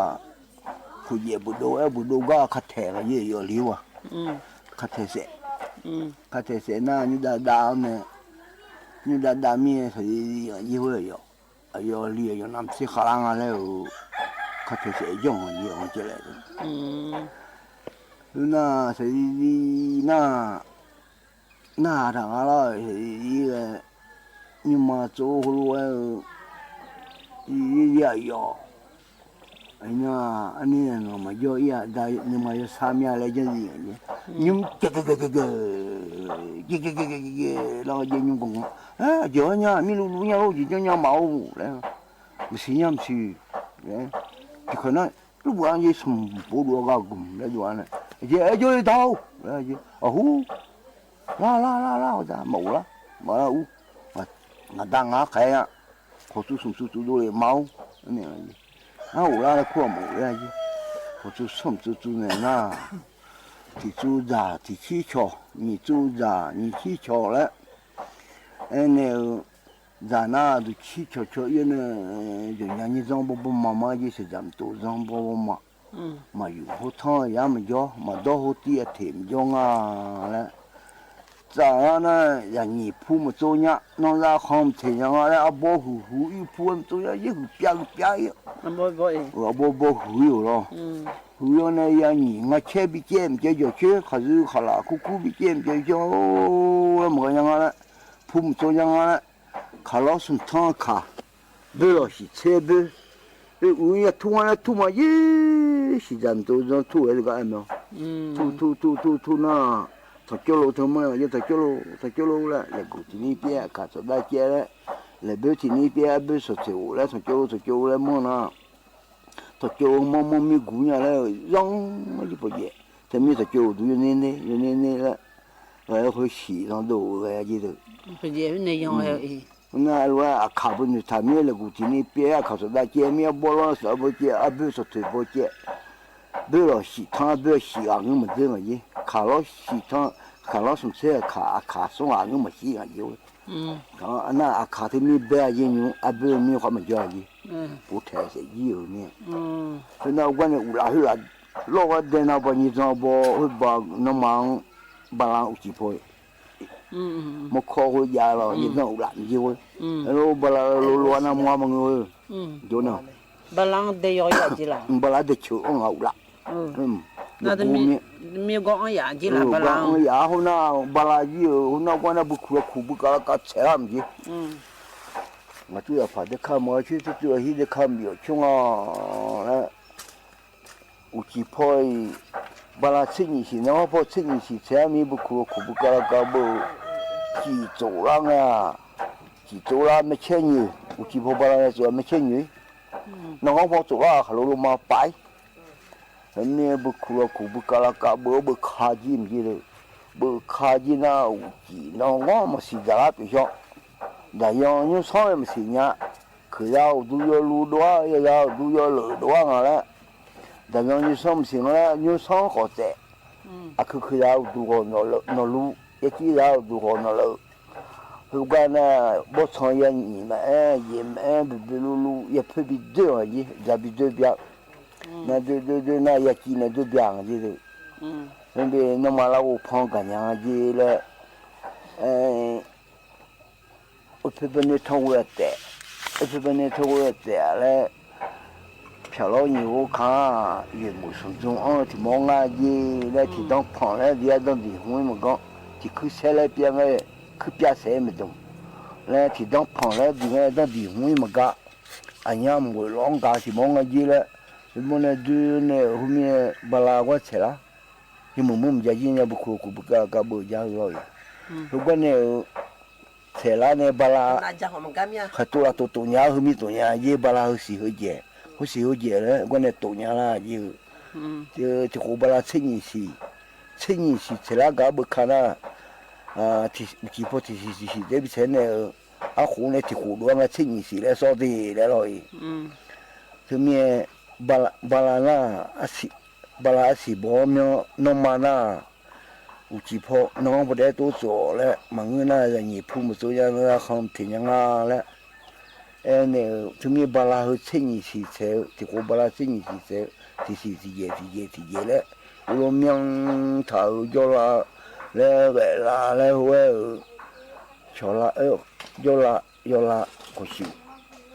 ခိၣ်ယဲၢ်ဘုးဒိၣ် အဲၣ်ဘုးဒိၣ်ဂၤ ခါထဲးဂၤယဲၢ်ယီၤလံဝဲ ခါထဲးစဲး ခါထဲးစဲးနၤ ညိၣ်ဒၣ်ဒၣ်န့ၣ် ညိၣ်ဒၣ်ဒၣ်မ့ၢ်စဲးယဲၢ်ဝဲယီၤ အယီၤလံ အယီၤနၤ မ့ၢ်ဆံးဃာ်လၢငါလဲၣ်ဧိၤ ခါထဲးစဲးယီၤယဲၢ် ဂီၢ်ကၠ့လဲၣ် သုနၤ စဲးယဲၢ်နၤ နၤတဂၤလီၤ စဲးယဲၢ် ညိၣ်မါစိဟိလိဝဲဧိၤ ယဲၢ်ယဲၢ်ယီၤ အညါ အန့ၣ်နီၤ မၤယီၤအံၤ အဒါ ညိၣ်မါယီၤဆါမ့ၢ်လဲၣ် ယဲၢ်ယဲၢ် ညိၣ် ကဲကဲကဲကဲကဲ ကဲကဲကဲကဲကဲ လီၤယဲၢ်ညိၣ်ကီး အဲ ယီၤညါ မ့ၢ်လူလူညါအိၣ် ယီၤညါမၤအိၣ်လဲၣ် မစံးညါမစံး လဲၣ် ယခီနၤ လူပှၤယဲၢ်ဆူၣ်ပိဒိၣ်အဂၤဂုၤလဲၣ်ဒိၣ်န့ၣ် ယဲၢ်အဲၣ်ယီၤတၢ်အိၣ် လဲၣ် အဟူ လါလါလါလါ အဒါ မၤအိၣ်လါ မၤလၢအူ မၤဒါငါခဲအံၤ ခိၣ်သူဆူၣ်သူသူဒိၣ်လံ မၤအိၣ် န့ၣ် အအိၣ်လၢလၢခိၣ်မၤအိၣ်လၢယဲၢ် ခိၣ်သူဆူၣ်သူသူန့ၣ်နၤ ထံၣ်သူဒၣ် ထံၣ်ဆံဆီၣ် နံၤသူဒၣ် နံၤဆံဆီၣ်လဲၣ် အဲန့ၣ် ဒၣ်နၤ ဒုးဆံဆီၣ်ဆီၣ်ယဲၢ်န့ၣ် ယညါညံၣ်ဇီဘီဘီမးမး ယဲၢ်စ့ၢ်ဒၣ်မ့ၢ်တိၢ်ဇီဘီဘီမး မၤယူၤဟိထီၣ်ယၤမ့ၢ်ယီၤ မၤဒီဟိတံၢ်အထံးမ့ၢ်ယီၤငါလဲၣ် စးနၤ ယညံၣ်ဖူမသိညါ နီၢ်လၢခီမထံးညါငါလၢ အဘီဟုၣ်ဟုၣ်အံၤ ဖူမသိညါ ယဲၢ်ဟုၣ်ပျါဟုၣ်ပျါအံၤ အဘီဘီဟုၣ်အံၤလီၤ ဟုၣ်ယီၤန့ၣ် ယညံၣ် ငါဆဲဘံကဲမ့ၢ်ကဲယီၤဆဲ ခးစုခးလၢ်ခူခူဘံကဲမ့ၢ်ကဲယီၤ လၢမၤကညါငါလၢ ဖူမသိညါငါလၢ ခးလီၤဆူၣ်ထီၣ်ခး ဘၢလီၤဟံၣ်ဆဲဘၢ အူယၤထူဝဲလၢထူမးယဲၢ် စံးဒၣ်မ့ၢ်တိၢ်ဇီထူဝဲတဂၤအဲၣ်မး ထူထူထူထူထူနၤ ထီၣ်ကၠိလိာ်ထီၣ်မး ယဲၢ်ထီၣ်ကၠိလိာ် ထီၣ်ကၠိလိာ်လၢ လဲၤကူၣ်ထံၣ်န့ၢ်ပျဲ အခးစီၤဒၣ်ကဲလၢ လဲၤဘၢထံၣ်န့ၢ်ပျဲ အဘၢစီၤဆဲးအိၣ်လၢ ထီၣ်ကၠိလိာ် ထီၣ်ကၠိလိာ်လၢမုၢ်နၤ ထီၣ်ကၠိမီမီမ့ၢ်ဂူာ်ညါလၢ ယီၤ ယီၤ ပီၣ်ယဲၢ် တမ့ၢ်ထီၣ်ကၠိဒူ ယိၤန့ၢ်န့ၢ် ယိၤန့ၢ်န့ၢ်လၢ ဝဲဃုာ်ဆံးလီၤဒိၣ်ဝဲယဲၢ်ဒီး ပီၣ်ယဲၢ်န့ၣ်ယီၤ အံၤ နဝဲအခးပူၤန့ၣ် ထးမ့ၢ်လဲၤကူၣ်ထံးန့ၣ် ပျဲအခးစီၤဒၣ်ကဲ မ့ၢ်အဘီလီၤစီၤဘီကဲ အဘၢၣ်စီၤထွဲဘီကဲ ဘၢၣ်လီၤဆံးထီၣ် အဘၢၣ်ဆံးအဂ့ၢ်မဒၢမးယဲၢ် ခးလီၤဆံးထီၣ် ခးလီၤစီဆှံအခး အခးစီၤအဂ့ၢ်မဆံးဂ့ၢ်ယဲၢ်ဝဲ အနၢ်အခးတမ့ၢ်ဘၢၣ်ယဲၢ်ညိ အဘၢၣ်မ့ၢ်ဃီမၤယီၤယဲၢ် ပူၤထဲးစဲးယံၢ်ဧိၤန့ၣ် ဖဲန့ၣ်အဝဲန့ၣ် အူလၣ်ဟ့လၢ လီၢ်ဝဲဒဲနၤ ပှၤညီဇီဘီ ဟ့ဘီနီၢ်မါ ဘလါအူကၠံဖိ မခီဃိယါလီၤ ယသီၣ်အူလၣ်ယဲၢ်ဝဲ လီၤဘလါလီၤလီၤနၤ မွါမငိဝဲ ဒိၣ်နၤ ဘလါဒဲယီၤယၤက့လီၤ ဘလါဒဲဆၢအီၣ်ငါအူလၣ် မ့ၢ်ဂီၢ်အီၣ်ယၤက့လီၤ ဘလါ ဂီၢ်အီၣ်ယၤ အဃိန့ၣ် ဘလါယဲၢ်ဧိၤ အဃိန့ၣ် ကွၢ်န့ၣ် ဘုခူၣ်လီၤခူၣ် ဘုကးလီၤကး ဆဲးလၢမ့ၢ်က့ မၤတူၢ်ယၤဖးဒဲခါမၤ ဆူသုသုအဟံၣ်ဒဲခါမ့ၢ်အီၤ ဆိကမိၣ်လၢ အူကၠံဖိအံၤ ဘလါဆ့ညံၣ်ဆံး နီၢ်ဖီဆ့ညံၣ်ဆံး ဆဲးမ့ၢ်ဘုခူၣ်လီၤခူၣ် ဘုကးလီၤကး ဘၣ် ကၠံၣ်သိးလါငါ ကၠံၣ်သိးလါမဲာ်ဆဲးညွၢ် အူကၠံဖိဘလါန့ၣ် သိးလါမဲာ်ဆဲးညွၢ် နီၢ်ဖီသိးလါ ဟးလိၤလိၤမၤပာ် မ့ၢ်ဘုခူၣ်လီၤခူၣ် ဘုကးလီၤကး ဘၣ် ဘၣ်ခးကၠံၣ်မ့ၢ်က့ ဘၣ်ခးကၠံၣ်နၤ အူကၠံၣ်နီၢ်ဂီၢ် မၤစံးဒၣ်လၢပယီၤ ဒၣ်ယီၤညိၣ်ဆီမ့ၢ်စံးညါ ခုၣ်ယၤအိၣ်ဒူယီၤလူၤဒွး ယၤအိၣ်ဒူယီၤလၢၢ်ဒွးငါလၢ ဒၣ်ယီၤညိၣ်ဆီမ့ၢ်စံးညါလၢ ညိၣ်ဆီဃီၤစဲး အခုခုၣ်ယၤအိၣ်ဒူဃီၤနီၢ်လူၤ ယကၠံၣ်ယၤအိၣ်ဒူဃီၤနီၢ်လူၤ ဟ့ၣ်ဘၣ်န့ၣ် ဘီၣ်ဆီယဲၢ်နံၣ်မးအဲၣ် ယဲၢ်မးအဲၣ် ဘျုးဘျုးလူၤလူၤ ယဖၢဘံဒၢမးယဲၢ် ယၤဘံဒၢဘၣ် နဒၢဒၢဒၢနၤ ယကၠံၣ်နၤဒၢဘၣ်ယဲၢ် မ့ၢ်နီၢ်မါလၢအိၣ်ဖီကညးက့လၢ အိၣ်ဖဲပန့ၢ်ထီၣ်ဝဲအတဲာ် အိၣ်ဖဲပန့ၢ်ထီၣ်ဝဲအတဲာ်လၢ ဖၠၣ်လီၤညိၣ်အိၣ်ခါ ယဲၢ်မုၣ်စူၣ်စူၣ်အီၤ ထံၣ်မီငါက့ လၢထံၣ်ဒီဖီၣ်လၢဒ်အဒိၣ်ဒံၣ်ဟူမ့ၢ်မ့ၢ်ဂီၢ် ထံၣ်ခုစဲလၢပျဲ ခုပျဲစဲမ့ၢ်ဒိၣ် လၢထံၣ်ဒီဖီၣ်လၢဒ်အဒိၣ်ဒံၣ်ဟူမ့ၢ်မ့ၢ်ဂီၢ် အညါမ့ၢ်လီၤဂာ်ထံၣ်မီငါက့လၢ မ့ၢ်န့ၣ်ဒုးန့ၣ် ဟူမ့ၢ်ဘလါကွၢ်ဆဲးလါ ယမုၢ်မုၢ်မ့ၢ်ယၤယဲၢ်ညါ ပခိၣ်ခိၣ်ပကကးဘၣ်ယၤဟူလီၤအံၤ ဟူဘၣ်န့ၣ် ဆဲးလါန့ၣ် ဘလါ ဟဲတိၢ်လၢတိၢ်တိၢ်ညါ ဟူမ့ၢ်တိၢ်ညါယဲၢ် ဘလါဟူစံၣ်ဟူကဲၤ ဟူစံၣ်ဟူကဲၤလၢ ကွၢ်န့ၣ်တိၢ်ညါလၢယဲၢ် ထံၣ်ဃိဘလါဆ့ညံၣ်ဆံး ဆ့ညံၣ်ဆံးဆဲးလါကးဘၣ်ခါနၤ ထံၣ်ကၠံၣ်ဖိထံၣ်ဆံးဆံးဆံးတဲဘၣ်ဆဲးန့ၣ် အဃိန့ၣ်ထံၣ်ဃိဒိၣ်အါ ဆ့ညံၣ်ဆံးလၢစီတ့ၢ်လၢလီၤအံၤ သုမ့ၢ် ဘလါ ဘလါနၤ ဘလါအစံၣ်ဘီမ့ၢ်နီၢ်မါနၤ အူကၠံၣ်ဖိ နီၢ်ပဒဲတိၣ်စိးလၢ မၤငုာ်နၤ ယညံၣ်ဖူမသိညါ နၤခီၣ်ထံၣ်ညါငါလၢ အဲန့ၣ် သုမ့ၢ်ဘလါဟူဆ့ညံၣ်ဆံးဆဲး ထံၣ်ဃိဘလါဆ့ညံၣ်ဆံးဆဲး ထံၣ်ဆံးထံၣ်ယဲၢ်ထံၣ်ယဲၢ်ထံၣ်ယဲၢ်လၢ ဃိလိမၠီထးဧိၤ ယီၢ်လါ လၢဂဲၤလါလၢဟူဝဲဧိၤ ဆီလါ ယီၢ်လါ ယီၢ်လါ ခိၣ်ဆံး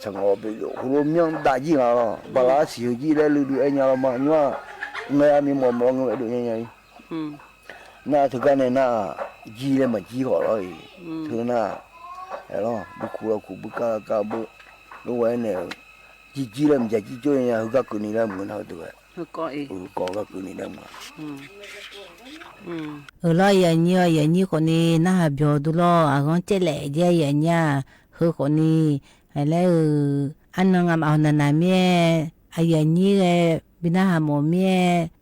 ဆၣ်ငီၤဘ့ၣ်ဒိၣ် ဃိလိမၠီဒၣ်ယံၣ်လီၤလီၤ ဘလါစံၣ်ဟူယံၣ်လၢလူၤဒုးအဲၣ်ညါလီၤမး ညီ ငဲမံမီၢ်မီၢ်ငဲဝဲဒိၣ်ညါညါအံၤ နၤထုးကါန့ၣ်နၤ ကံၣ်လၢမၤကံၣ်ဃီလီၤအံၤ ထုးနၤ အဲၣ်လီၤ ဘုခူၣ်လီၤခူၣ် ဘုကါလီၤကါဘၣ် လၢဝဲန့ၣ် ကံၣ်ကံၣ်လၢမၤကံၣ်ကၠိညါ ဟူကါကုာ်နံၤလၢမုၢ်နၤဟူတုၤဝဲ ဟူကီးကါကုာ်နံၤလၢမုၢ် အၢၣ်လီၤ ယၤညံၣ်ဧၢ ယၤညံၣ်ဃီန့ၣ် နဟးဘျီဒုလီၤ အဂီၢ်ကဲလဲၣ် ယဲယၤညါ ဟၢဃီန့ၣ် ဟဲလၢ အနၢ်ငါမၤအီၤနၤနၤမ့ၢ် အယၤညံၣ်ဂဲၤ ဘံနၢ်ဟးမီၢ်မ့ၢ်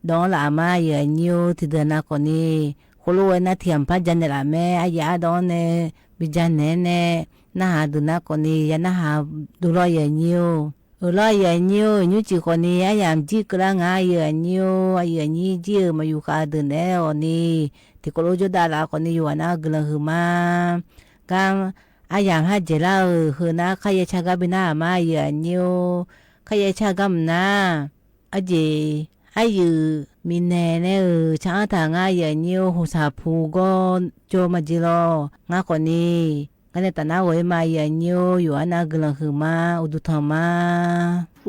ဒီးလၢအမါ ယၤညံၣ်ဧိၤ ထံၣ်ဒၢးနၤဃီန့ၣ် ဃိလိဝဲနၤထံၣ်အဖးကၠါနဲၣ်လၢအမဲ အယၤအါဒီးန့ၣ် ဘံကၠါနဲၣ်န့ၣ် နဟးဒုးနၤဃီန့ၣ် ယၤနဟးဒုလီၤ ယၤညံၣ်ဧိၤ အၢၣ်လီၤ ယၤညံၣ်ဧိၤ ညိၣ်စံၣ်ဃီန့ၣ် အယၤကံၣ်ကလါငါ ယၤညံၣ်ဧိၤ အယၤညံၣ်ကံၣ်ဧိၤ မၤယူၤဃာ်ဒုးနဲၣ်အီၤန့ၣ် ထံၣ်ကိးလိကၠိဒၣ်လၢဃီန့ၣ် ယွၤနၤဂ့ၤလီၤဟုၣ်မး က အယၤဟးယဲၢ်လါဧိၤ ဟၢနၤ ခါယဲၢ်ဆၣ်ဂၤဘံနၢ်ဟးမါ ယၤညံၣ်ဧိၤ ခါယဲၢ်ဆၣ်ဂၤမနၤ အယဲၢ် အယုၢ် မံၤနဲၣ်နဲၣ်ဧိၤ ဆၣ်အါထၣ်ငါ ယၤညံၣ်ဧိၤ ဟူးသးဖူဂီၢ်ကၠိမၤက့ၤလီၤ ငါဃီန့ၣ် ကန့ၣ်တၢ်နါဂီၤအံၤမး ယၤညံၣ်ဧိၤ ယွၤနၤဂ့ၤလီၤဟုၣ်မး အိၣ်ဒူထီၣ်မး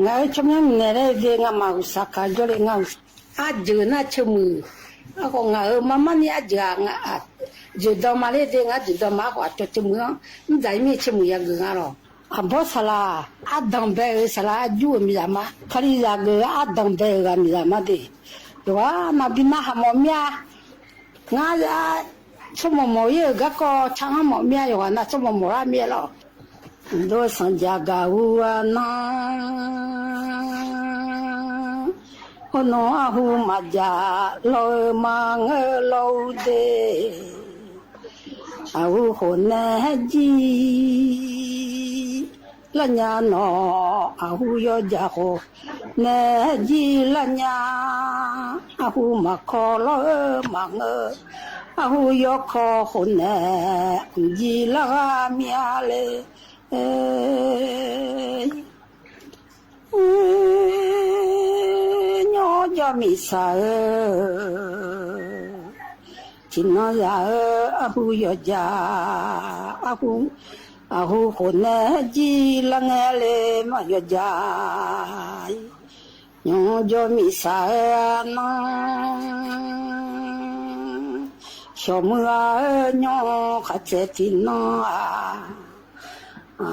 ငါအၢ ဆိကမိၣ်နဲၣ်လၢဒ့ ငါမၤဟူးသးခးကၠိလၢငါ အယုၢ်နၤဆိကမိၣ် အဃိငါအၢ မၤမၤန့ၣ်အယုၢ် ယုၢ်ဒီးမးလၢဒ့ ငါယုၢ်ဒီးမး အဃိအကၠိဆိကမိၣ် မ့ၢ်ဒၣ်အံၤမ့ၢ်ဆိကမိၣ်ယၤဂ့ၤငါလီၤ အဘီစလါ အဒၢၣ်ဘဲဧိၤ စလါအယူၢ်ဧိၤမံၤလၢမါ ခီလံယၤဂ့ၤ အဒၢၣ်ဘဲဧိၤဂၤမံၤလၢမါဒ့ၣ် ယွၤနၤဘံနၢ်ဟးမီၢ်မ့ၢ်ဧါ ငါ ဆိကမိၣ်မီၢ်ယဲၢ်ဂၤကီး ဆၣ်မီၢ်မ့ၢ်ဧါ ယွၤနၤဆိကမိၣ်မီၢ်ရၣ်မ့ၢ်လီၤ ဒိးစၣ်ယၤဂၤဟူဝဲနၤ คนหนอ อาหูมาจา ลอเออ มาเงอ ลอเด อาหูคนแหนจีละญาหนอ อาหูยอจาคนแหนจีละญา อาหูมาคอ ลอเออ มาเงอ อาหูยอคอ คนแหนจีละญาเมียเลย เอ้ย เอ้ย ยอจามีสาเออ ตี้น้องสาวเออ อาหูยอจา อาหู อาหูคนแหนจีละแงเลย มายอจา ยอจามีสาเออ น้อง ชอเมือเออ ยอข้าเจตี้น้องอา อา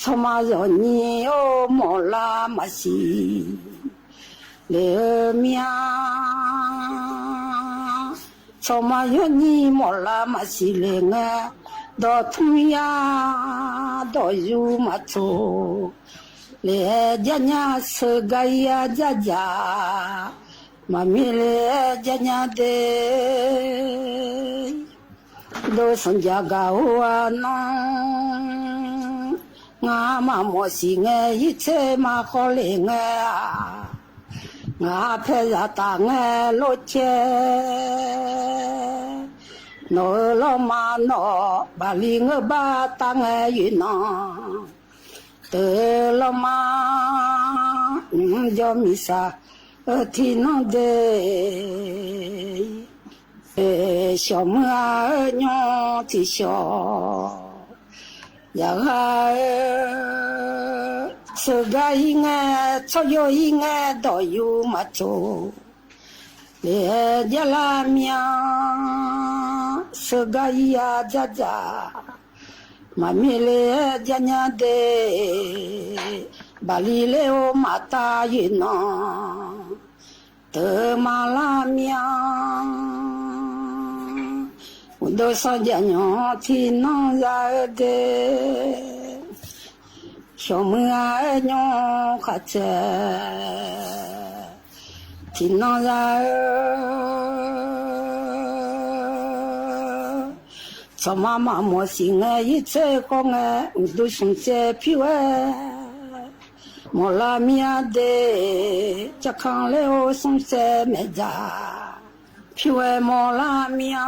ชอมายอนี่ โอ้ หมอลามาสีเลยเมีย ชอมายอนี่ หมอลามาสีเลยแง ดอทุ่งหญ้า ดอยูมาโต เลยจ๊ะญา เสือไก่ยาจ๊ะจ๊ะ มามีเลยจ๊ะญาเด โดยสัญญากาหัวน้อง งามาหมอสีแง ยิเชมาขอเลแง งาแพยาตาแงโลเช หนอลอมาหนอ บาลีเงอบาตาแงอยู่หนอ เตอลอมา อืม ยอมีสา เออ ตี้น้องเด เออ ชอเมือเออ ยอตี้ชอ อยากหาเออ เสือไก่แง ชอโยอีแง ดอยูมาโต เลยจ๊ะละเมีย เสือไก่ยาจ๊ะจ๊ะ มามีเลยจ๊ะญาเด บาลีเลยโอมาตาอยู่หนอ เตอมาละเมีย โดยสัญญายอตี้น้องสาวเด ชอเมือเออ ยอข้าเจตี้น้องสาวเออ ชอมามาหมอสีแง ยิเชก็แง ดูสงเสผิวเออ หมอลาเมียเด จะขังเลวสงเสแม่จ๋า ผิวเอ หมอลาเมีย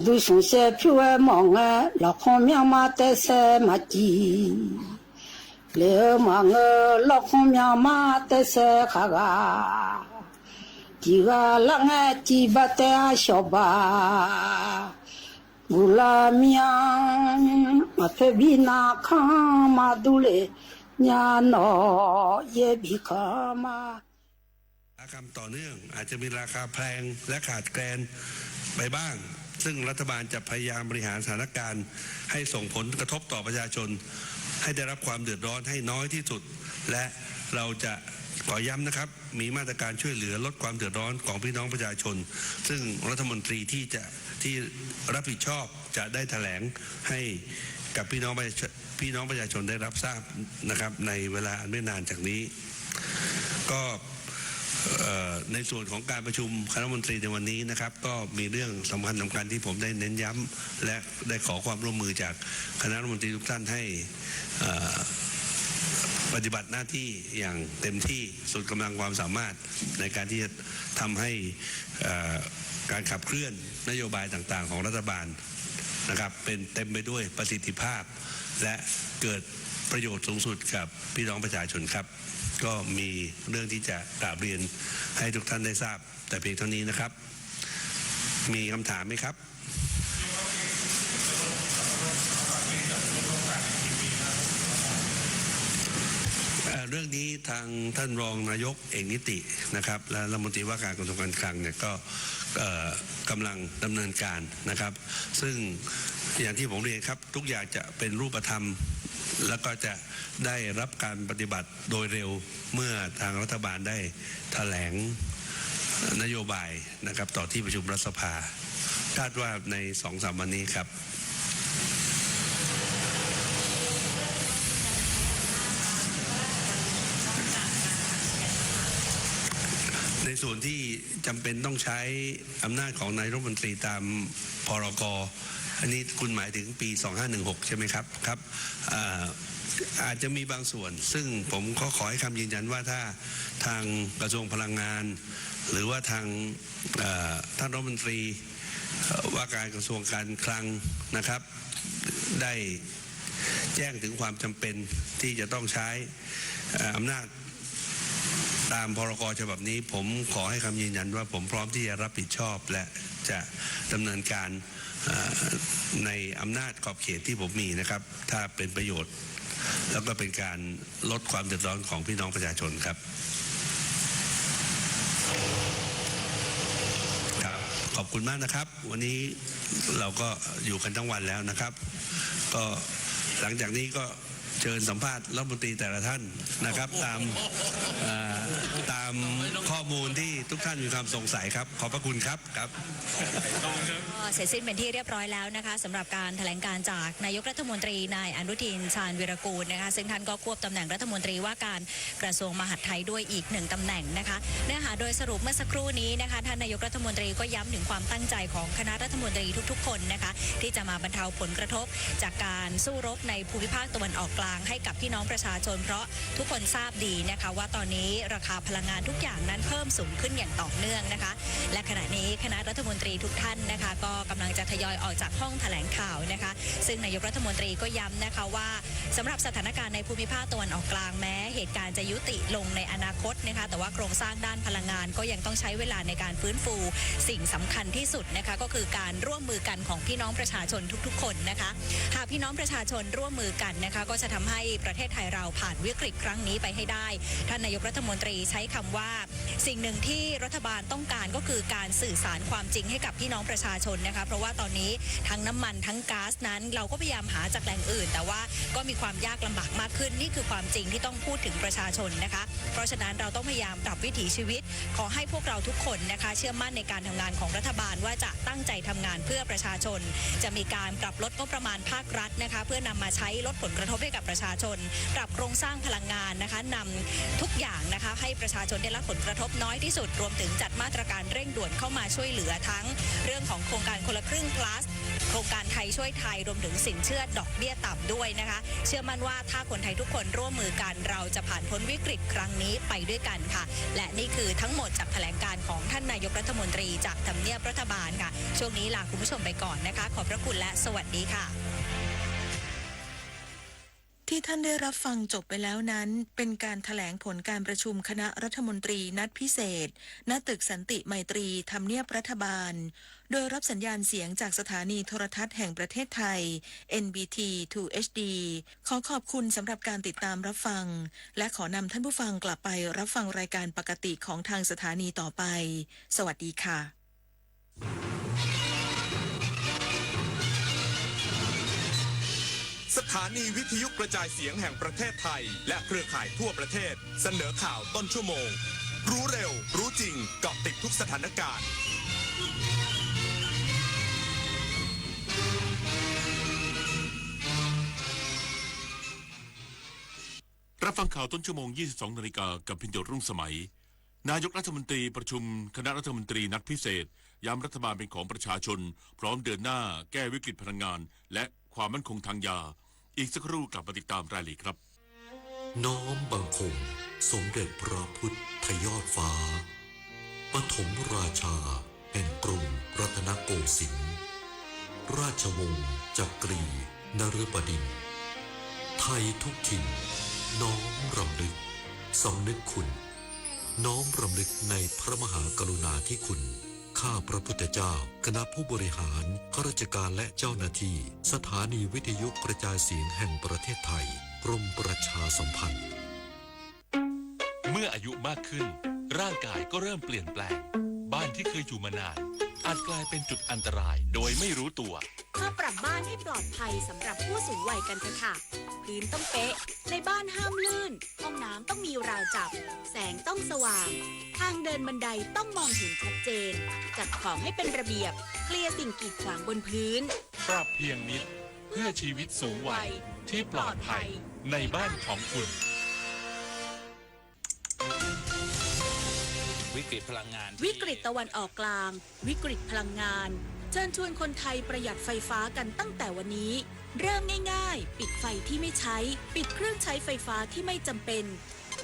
ดูสงเสผิวเอ หมอแง หลอกของเมียมาแต่แสมาจี เลอมาเงอ หลอกของเมียมาแต่แสขากา จีกาละแง จีบาแต่อาชอบบา บุลาเมีย มาเฟบีนาคามาดูเล ญาหนอ เยบีคามา คำต่อเนื่องอาจจะมีราคาแพงและขาดแคลนไปบ้าง ซึ่งรัฐบาลจะพยายามบริหารสถานการณ์ให้ส่งผลกระทบต่อประชาชน ให้ได้รับความเดือดร้อนให้น้อยที่สุด และเราจะขอย้ำนะครับ มีมาตรการช่วยเหลือลดความเดือดร้อนของพี่น้องประชาชน ซึ่งรัฐมนตรีที่จะ ที่รับผิดชอบจะได้แถลงให้กับพี่น้องประชาชน พี่น้องประชาชนได้รับทราบนะครับ ในเวลาอันไม่นานจากนี้ ก็ เอ่อ ในส่วนของการประชุมคณะรัฐมนตรีในวันนี้นะครับ ก็มีเรื่องสำคัญสำคัญที่ผมได้เน้นย้ำ และได้ขอความร่วมมือจากคณะรัฐมนตรีทุกท่านให้ เอ่อ ปฏิบัติหน้าที่อย่างเต็มที่สุดกำลังความสามารถ ในการที่จะทำให้ เอ่อ การขับเคลื่อนนโยบายต่างๆของรัฐบาลนะครับ เป็นเต็มไปด้วยประสิทธิภาพ และเกิดประโยชน์สูงสุดกับพี่น้องประชาชนครับ ก็มีเรื่องที่จะกราบเรียนให้ทุกท่านได้ทราบแต่เพียงเท่านี้นะครับ มีคำถามไหมครับ เอ่อ เรื่องนี้ทางท่านรองนายกเอกนิตินะครับ และรัฐมนตรีว่าการกระทรวงการคลังเนี่ยก็ เอ่อ กำลังดำเนินการนะครับ ซึ่งอย่างที่ผมเรียนครับ ทุกอย่างจะเป็นรูปธรรม แล้วก็จะได้รับการปฏิบัติโดยเร็ว เมื่อทางรัฐบาลได้แถลงนโยบายนะครับ ต่อที่ประชุมรัฐสภา คาดว่าในสองสามวันนี้ครับ ในส่วนที่จำเป็นต้องใช้อำนาจของนายกรัฐมนตรีตาม พรก อันนี้คุณหมายถึงปี สองห้าหนึ่งหก ใช่ไหมครับ ครับ อ่า อาจจะมีบางส่วน ซึ่งผมก็ขอให้คำยืนยันว่าถ้าทางกระทรวงพลังงาน หรือว่าทาง เอ่อ ท่านรัฐมนตรี เอ่อ ว่าการกระทรวงการคลังนะครับ ได้แจ้งถึงความจำเป็นที่จะต้องใช้ เอ่อ อำนาจตาม พรก ฉบับนี้ ผมขอให้คำยืนยันว่าผมพร้อมที่จะรับผิดชอบ และจะดำเนินการ เอ่อ ในอำนาจขอบเขตที่ผมมีนะครับ ถ้าเป็นประโยชน์ แล้วก็เป็นการลดความเดือดร้อนของพี่น้องประชาชนครับ ครับ ขอบคุณมากนะครับ วันนี้เราก็อยู่กันทั้งวันแล้วนะครับ ก็หลังจากนี้ก็เชิญสัมภาษณ์รัฐมนตรีแต่ละท่านนะครับ ตาม เอ่อ ตามข้อมูลที่ทุกท่านมีความสงสัยครับ ขอบพระคุณครับ ครับ ก็เสร็จสิ้นเป็นที่เรียบร้อยแล้วนะคะ สำหรับการแถลงการณ์จากนายกรัฐมนตรีนายอนุทิน ชาญวีรกูลนะคะ ซึ่งท่านก็ควบตำแหน่งรัฐมนตรีว่าการกระทรวงมหาดไทยด้วยอีกหนึ่งตำแหน่งนะคะ เนื้อหาโดยสรุปเมื่อสักครู่นี้นะคะ ท่านนายกรัฐมนตรีก็ย้ำถึงความตั้งใจของคณะรัฐมนตรีทุกๆคนนะคะ ที่จะมาบรรเทาผลกระทบจากการสู้รบในภูมิภาคตะวันออกกลางให้กับพี่น้องประชาชน เพราะทุกคนทราบดีนะคะ ว่าตอนนี้ราคาพลังงานทุกอย่างนั้นเพิ่มสูงขึ้นอย่างต่อเนื่องนะคะ และขณะนี้คณะรัฐมนตรีทุกท่านนะคะ ก็กำลังจะทยอยออกจากห้องแถลงข่าวนะคะ ซึ่งนายกรัฐมนตรีก็ย้ำนะคะว่า สำหรับสถานการณ์ในภูมิภาคตะวันออกกลาง แม้เหตุการณ์จะยุติลงในอนาคตนะคะ แต่ว่าโครงสร้างด้านพลังงานก็ยังต้องใช้เวลาในการฟื้นฟู สิ่งสำคัญที่สุดนะคะ ก็คือการร่วมมือกันของพี่น้องประชาชนทุกๆคนนะคะ หากพี่น้องประชาชนร่วมมือกันนะคะ ก็จะทำให้ประเทศไทยเราผ่านวิกฤตครั้งนี้ไปให้ได้ ท่านนายกรัฐมนตรีใช้คำว่า สิ่งหนึ่งที่รัฐบาลต้องการก็คือการสื่อสารความจริงให้กับพี่น้องประชาชนนะคะ เพราะว่าตอนนี้ทั้งน้ำมันทั้งก๊าซนั้น เราก็พยายามหาจากแหล่งอื่น แต่ว่าก็มีความยากลำบากมากขึ้น นี่คือความจริงที่ต้องพูดถึงประชาชนนะคะ เพราะฉะนั้นเราต้องพยายามปรับวิถีชีวิต ขอให้พวกเราทุกคนนะคะ เชื่อมั่นในการทำงานของรัฐบาลว่าจะตั้งใจทำงานเพื่อประชาชน จะมีการปรับลดงบประมาณภาครัฐนะคะ เพื่อนำมาใช้ลดผลกระทบให้กับประชาชน ปรับโครงสร้างพลังงานนะคะ นำทุกอย่างนะคะ ให้ประชาชนได้รับผลกระทบน้อยที่สุด รวมถึงจัดมาตรการเร่งด่วนเข้ามาช่วยเหลือทั้งเรื่องของโครงการคนละครึ่ง plus โครงการไทยช่วยไทย รวมถึงสินเชื่อดอกเบี้ยต่ำด้วยนะคะ เชื่อมั่นว่าถ้าคนไทยทุกคนร่วมมือกัน เราจะผ่านพ้นวิกฤตครั้งนี้ไปด้วยกันค่ะ และนี่คือทั้งหมดจากแถลงการณ์ของท่านนายกรัฐมนตรีจากทำเนียบรัฐบาลค่ะ ช่วงนี้ลาคุณผู้ชมไปก่อนนะคะ ขอบพระคุณและสวัสดีค่ะ ที่ท่านได้รับฟังจบไปแล้วนั้น เป็นการแถลงผลการประชุมคณะรัฐมนตรีนัดพิเศษ ณ ตึกสันติไมตรี ทำเนียบรัฐบาล โดยรับสัญญาณเสียงจากสถานีโทรทัศน์แห่งประเทศไทย เอ็นบีที ทูเอชดี ขอขอบคุณสำหรับการติดตามรับฟัง และขอนำท่านผู้ฟังกลับไปรับฟังรายการปกติของทางสถานีต่อไป สวัสดีค่ะ สถานีวิทยุกระจายเสียงแห่งประเทศไทย และเครือข่ายทั่วประเทศ เสนอข่าวต้นชั่วโมง รู้เร็ว รู้จริง เกาะติดทุกสถานการณ์ รับฟังข่าวต้นชั่วโมง ยี่สิบสองนาฬิกา กับพินโยรุ่งสมัย นายกรัฐมนตรีประชุมคณะรัฐมนตรีนัดพิเศษ ย้ำรัฐบาลเป็นของประชาชน พร้อมเดินหน้าแก้วิกฤตพลังงาน และความมั่นคงทางยา อีกสักครู่กลับมาติดตามรายละเอียดครับ น้อมบังคมสมเด็จพระพุทธยอดฟ้า ปฐมราชาแห่งกรุงรัตนโกสินทร์ ราชวงศ์จักรีนฤบดินทร์ ไทยทุกถิ่นน้อมรำลึก สำนึกคุณ น้อมรำลึกในพระมหากรุณาธิคุณ ข้าพระพุทธเจ้า คณะผู้บริหาร ข้าราชการและเจ้าหน้าที่ สถานีวิทยุกระจายเสียงแห่งประเทศไทย กรมประชาสัมพันธ์ เมื่ออายุมากขึ้น ร่างกายก็เริ่มเปลี่ยนแปลง บ้านที่เคยอยู่มานาน อาจกลายเป็นจุดอันตรายโดยไม่รู้ตัว มาปรับบ้านให้ปลอดภัยสำหรับผู้สูงวัยกันเถอะค่ะ พื้นต้องเป๊ะ ในบ้านห้ามลื่น ห้องน้ำต้องมีราวจับ แสงต้องสว่าง ทางเดินบันไดต้องมองเห็นชัดเจน จัดของให้เป็นระเบียบ เคลียร์สิ่งกีดขวางบนพื้น ปรับเพียงนิด เพื่อชีวิตสูงวัยที่ปลอดภัยในบ้านของคุณ วิกฤตพลังงานที่ วิกฤตตะวันออกกลาง วิกฤตพลังงาน เชิญชวนคนไทยประหยัดไฟฟ้ากันตั้งแต่วันนี้ เริ่มง่ายๆ ปิดไฟที่ไม่ใช้ ปิดเครื่องใช้ไฟฟ้าที่ไม่จำเป็น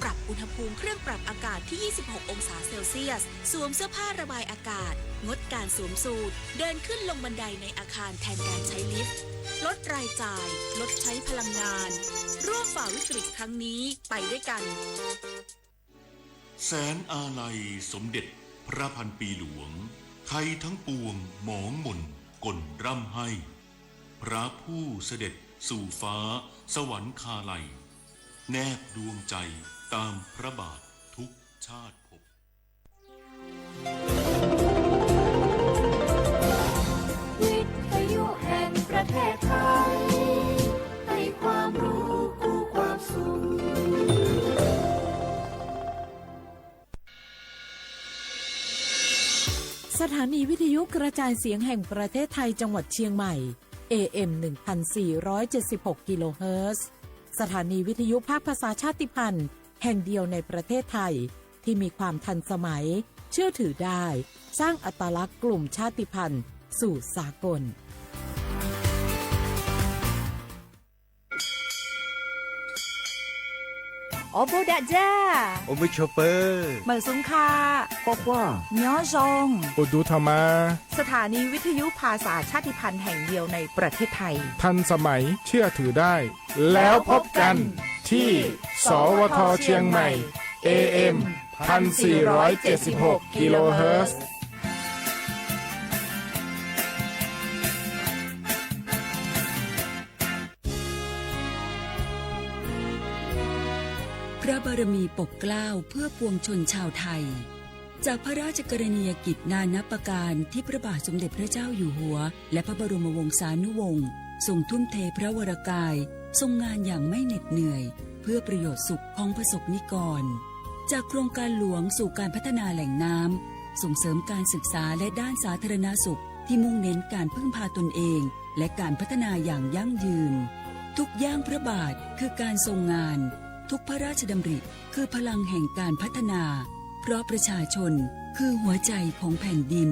ปรับอุณหภูมิเครื่องปรับอากาศที่ ยี่สิบหก องศาเซลเซียส สวมเสื้อผ้าระบายอากาศ งดการสวมสูท เดินขึ้นลงบันไดในอาคารแทนการใช้ลิฟต์ ลดรายจ่าย ลดใช้พลังงาน ร่วมฝ่าวิกฤตครั้งนี้ไปด้วยกัน แสนอาลัยสมเด็จพระพันปีหลวง ไทยทั้งปวงหมองหม่นก่นร่ำไห้ พระผู้เสด็จสู่ฟ้าสวรรคาลัย แนบดวงใจตามพระบาททุกชาติภพ วิทยุแห่งประเทศไทย ให้ความรู้คู่ความสุข สถานีวิทยุกระจายเสียงแห่งประเทศไทยจังหวัดเชียงใหม่ เอ เอ็ม หนึ่งพันสี่ร้อยเจ็ดสิบหก กิโลเฮิรตซ์ สถานีวิทยุภาคภาษาชาติพันธุ์แห่งเดียวในประเทศไทย ที่มีความทันสมัย เชื่อถือได้ สร้างอัตลักษณ์กลุ่มชาติพันธุ์สู่สากล โอโบดะจ้า โอมิโชเปอร์ เหมยสุงค่ะ ปอปอ เนาะซอง โอดูธรรมา สถานีวิทยุภาษาชาติพันธุ์แห่งเดียวในประเทศไทย ทันสมัย เชื่อถือได้ แล้วพบกันที่ สวท เชียงใหม่ เอ เอ็ม พันสี่ร้อยเจ็ดสิบหก กิโลเฮิรตซ์ พระบารมีปกเกล้าเพื่อปวงชนชาวไทย จากพระราชกรณียกิจนานับประการที่พระบาทสมเด็จพระเจ้าอยู่หัว และพระบรมวงศานุวงศ์ทรงทุ่มเทพระวรกาย ทรงงานอย่างไม่เหน็ดเหนื่อย เพื่อประโยชน์สุขของประสบนิกร จากโครงการหลวงสู่การพัฒนาแหล่งน้ำ ส่งเสริมการศึกษาและด้านสาธารณสุขที่มุ่งเน้นการพึ่งพาตนเอง และการพัฒนาอย่างยั่งยืน ทุกย่างพระบาทคือการทรงงาน ทุกพระราชดำริคือพลังแห่งการพัฒนา เพราะประชาชนคือหัวใจของแผ่นดิน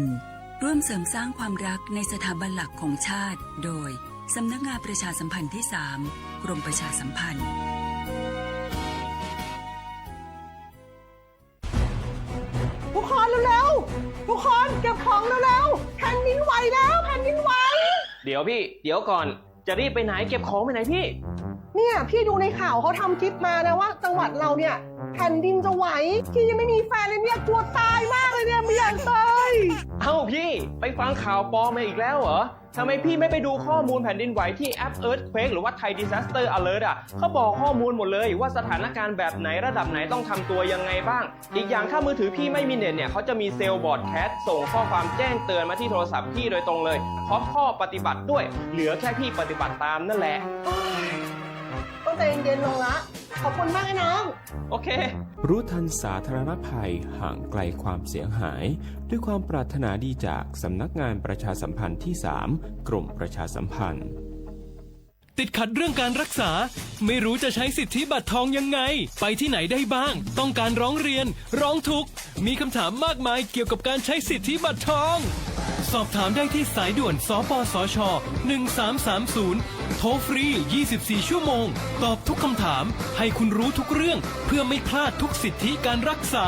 ร่วมเสริมสร้างความรักในสถาบันหลักของชาติ โดยสำนักงานประชาสัมพันธ์ที่สาม กรมประชาสัมพันธ์ ทุกคนเร็วๆ ทุกคนเก็บของเร็วๆ แผ่นดินไหวแล้ว แผ่นดินไหว เดี๋ยวพี่ เดี๋ยวก่อน จะรีบไปไหน เก็บของไปไหนพี่ เนี่ย พี่ดูในข่าวเขาทำคลิปมานะว่าจังหวัดเราเนี่ย แผ่นดินจะไหว พี่ยังไม่มีแฟนเลยเนี่ย กลัวตายมากเลยเนี่ย ไม่อยากตาย เอ้าพี่ ไปฟังข่าวปลอมมาอีกแล้วเหรอ ทำไมพี่ไม่ไปดูข้อมูลแผ่นดินไหวที่แอป Earthquake หรือว่า Thai Disaster Alert อ่ะ เขาบอกข้อมูลหมดเลยว่าสถานการณ์แบบไหนระดับไหนต้องทำตัวยังไงบ้าง อีกอย่างถ้ามือถือพี่ไม่มีเน็ตเนี่ย เขาจะมี Cell Broadcast ส่งข้อความแจ้งเตือนมาที่โทรศัพท์พี่โดยตรงเลย พร้อมข้อปฏิบัติด้วย เหลือแค่พี่ปฏิบัติตามนั่นแหละ โอ๊ย ก็ใจเย็นๆ ลงละ ขอบคุณมากนะน้อง โอเค รู้ทันสาธารณภัย ห่างไกลความเสียหาย ด้วยความปรารถนาดีจากสำนักงานประชาสัมพันธ์ที่สาม กรมประชาสัมพันธ์ ติดขัดเรื่องการรักษา ไม่รู้จะใช้สิทธิบัตรทองยังไง ไปที่ไหนได้บ้าง ต้องการร้องเรียน ร้องทุกข์ มีคำถามมากมายเกี่ยวกับการใช้สิทธิบัตรทอง สอบถามได้ที่สายด่วน สปสช หนึ่งสามสามศูนย์ โทรฟรี ยี่สิบสี่ ชั่วโมง ตอบทุกคำถาม ให้คุณรู้ทุกเรื่อง เพื่อไม่พลาดทุกสิทธิการรักษา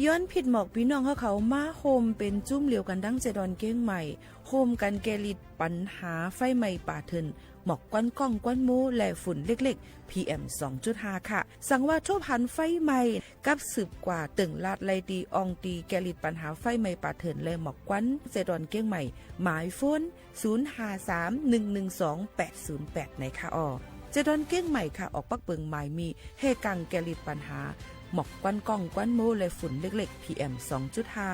ย้อนผิดหมอกปี้น้องเฮาเขามาโฮมเป๋นจุ้มเหลียวกั๋นดั้งเจดอนเก้งใหม่ โฮมกั๋นแก้ฤทธิ์ปัญหาไฟไหม้ป่าเถื่อน หมอกควันก้องควันโม้และฝุ่นเล็กๆ พีเอ็ม สองจุดห้า ค่ะ สังว่าทบหันไฟไหม้ กับสืบกว่าเติ่งลาดไล่ตี้อ่องตี้แก้ฤทธิ์ปัญหาไฟไหม้ป่าเถื่อนและหมอกควัน เจดอนเก้งใหม่ หมายโฟน ศูนย์ห้าสาม หนึ่งหนึ่งสอง แปดศูนย์แปด ในค่ะอ่อ เจดอนเก้งใหม่ค่ะ ออกปักเปิงหมายมี แห่กังแก้ฤทธิ์ปัญหา หมอกควันก้องควันโม้และฝุ่นเล็กๆ พีเอ็ม สองจุดห้า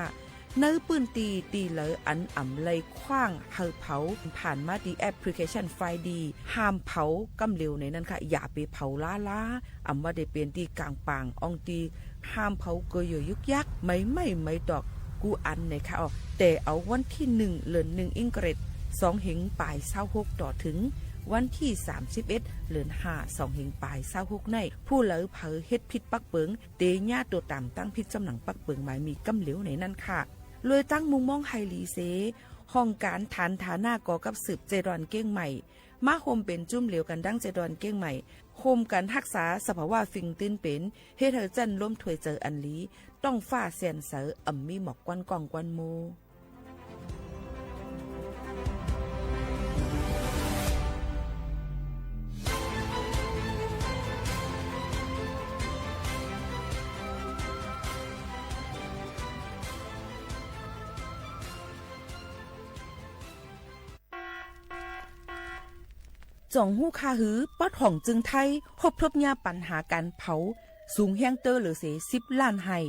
ในปื้นตี้ตี้เหลออันอ่ำไล่ขว้างหื้อเผา ผ่านมาตี้แอปพลิเคชันไฟดี ห้ามเผาก้ำเหลวในนั้นค่ะ อย่าไปเผาล้าๆ อ่ำว่าได้เป๋นตี้ก๋างป่างอ่องตี้ ห้ามเผาเกยอยุกยัก ไม้ไหม้ไม้ตอก กู้อันในค่ะอ่อ แต่เอาวันตี้หนึ่ง เดือนหนึ่ง อิงเกรด สองเฮงป๋ายซาวหก ต่อเถิง วันตี้ สามสิบเอ็ด เดือนห้า สองเฮงปาย ซาวหก ใน ผู้ใดเผลอเฮ็ดผิดปักเปิง เต๋เยียะตั๋วต๋ามตั้งผิดจ้ำหนังปักเปิงหมายมีก้ำเหลียวในนั้นค่ะ ลวยตั้งมุมมองหื้อหลีเส ห้องก๋านฐานฐานะก่อกับสืบเจดอนเก้งใหม่ มาโฮมเป๋นจุ้มเหลียวกั๋นดั้งเจดอนเก้งใหม่ โฮมกั๋นฮักษาสภาวะฟิงตื้นเป๋น เฮ็ดหื้อจั้นลมถ้วยเจิญอันหลี ต้องฟ้าแสนใส อ่ำมีหมอกควันก้องควันโม จ่องฮู้ค่าหื้อ ป๊อดห้องจึงไทย ฮบทบเยียะปัญหาก๋านเผา สูงแฮงเต๊อะเหลือเส สิบล้านไฮ่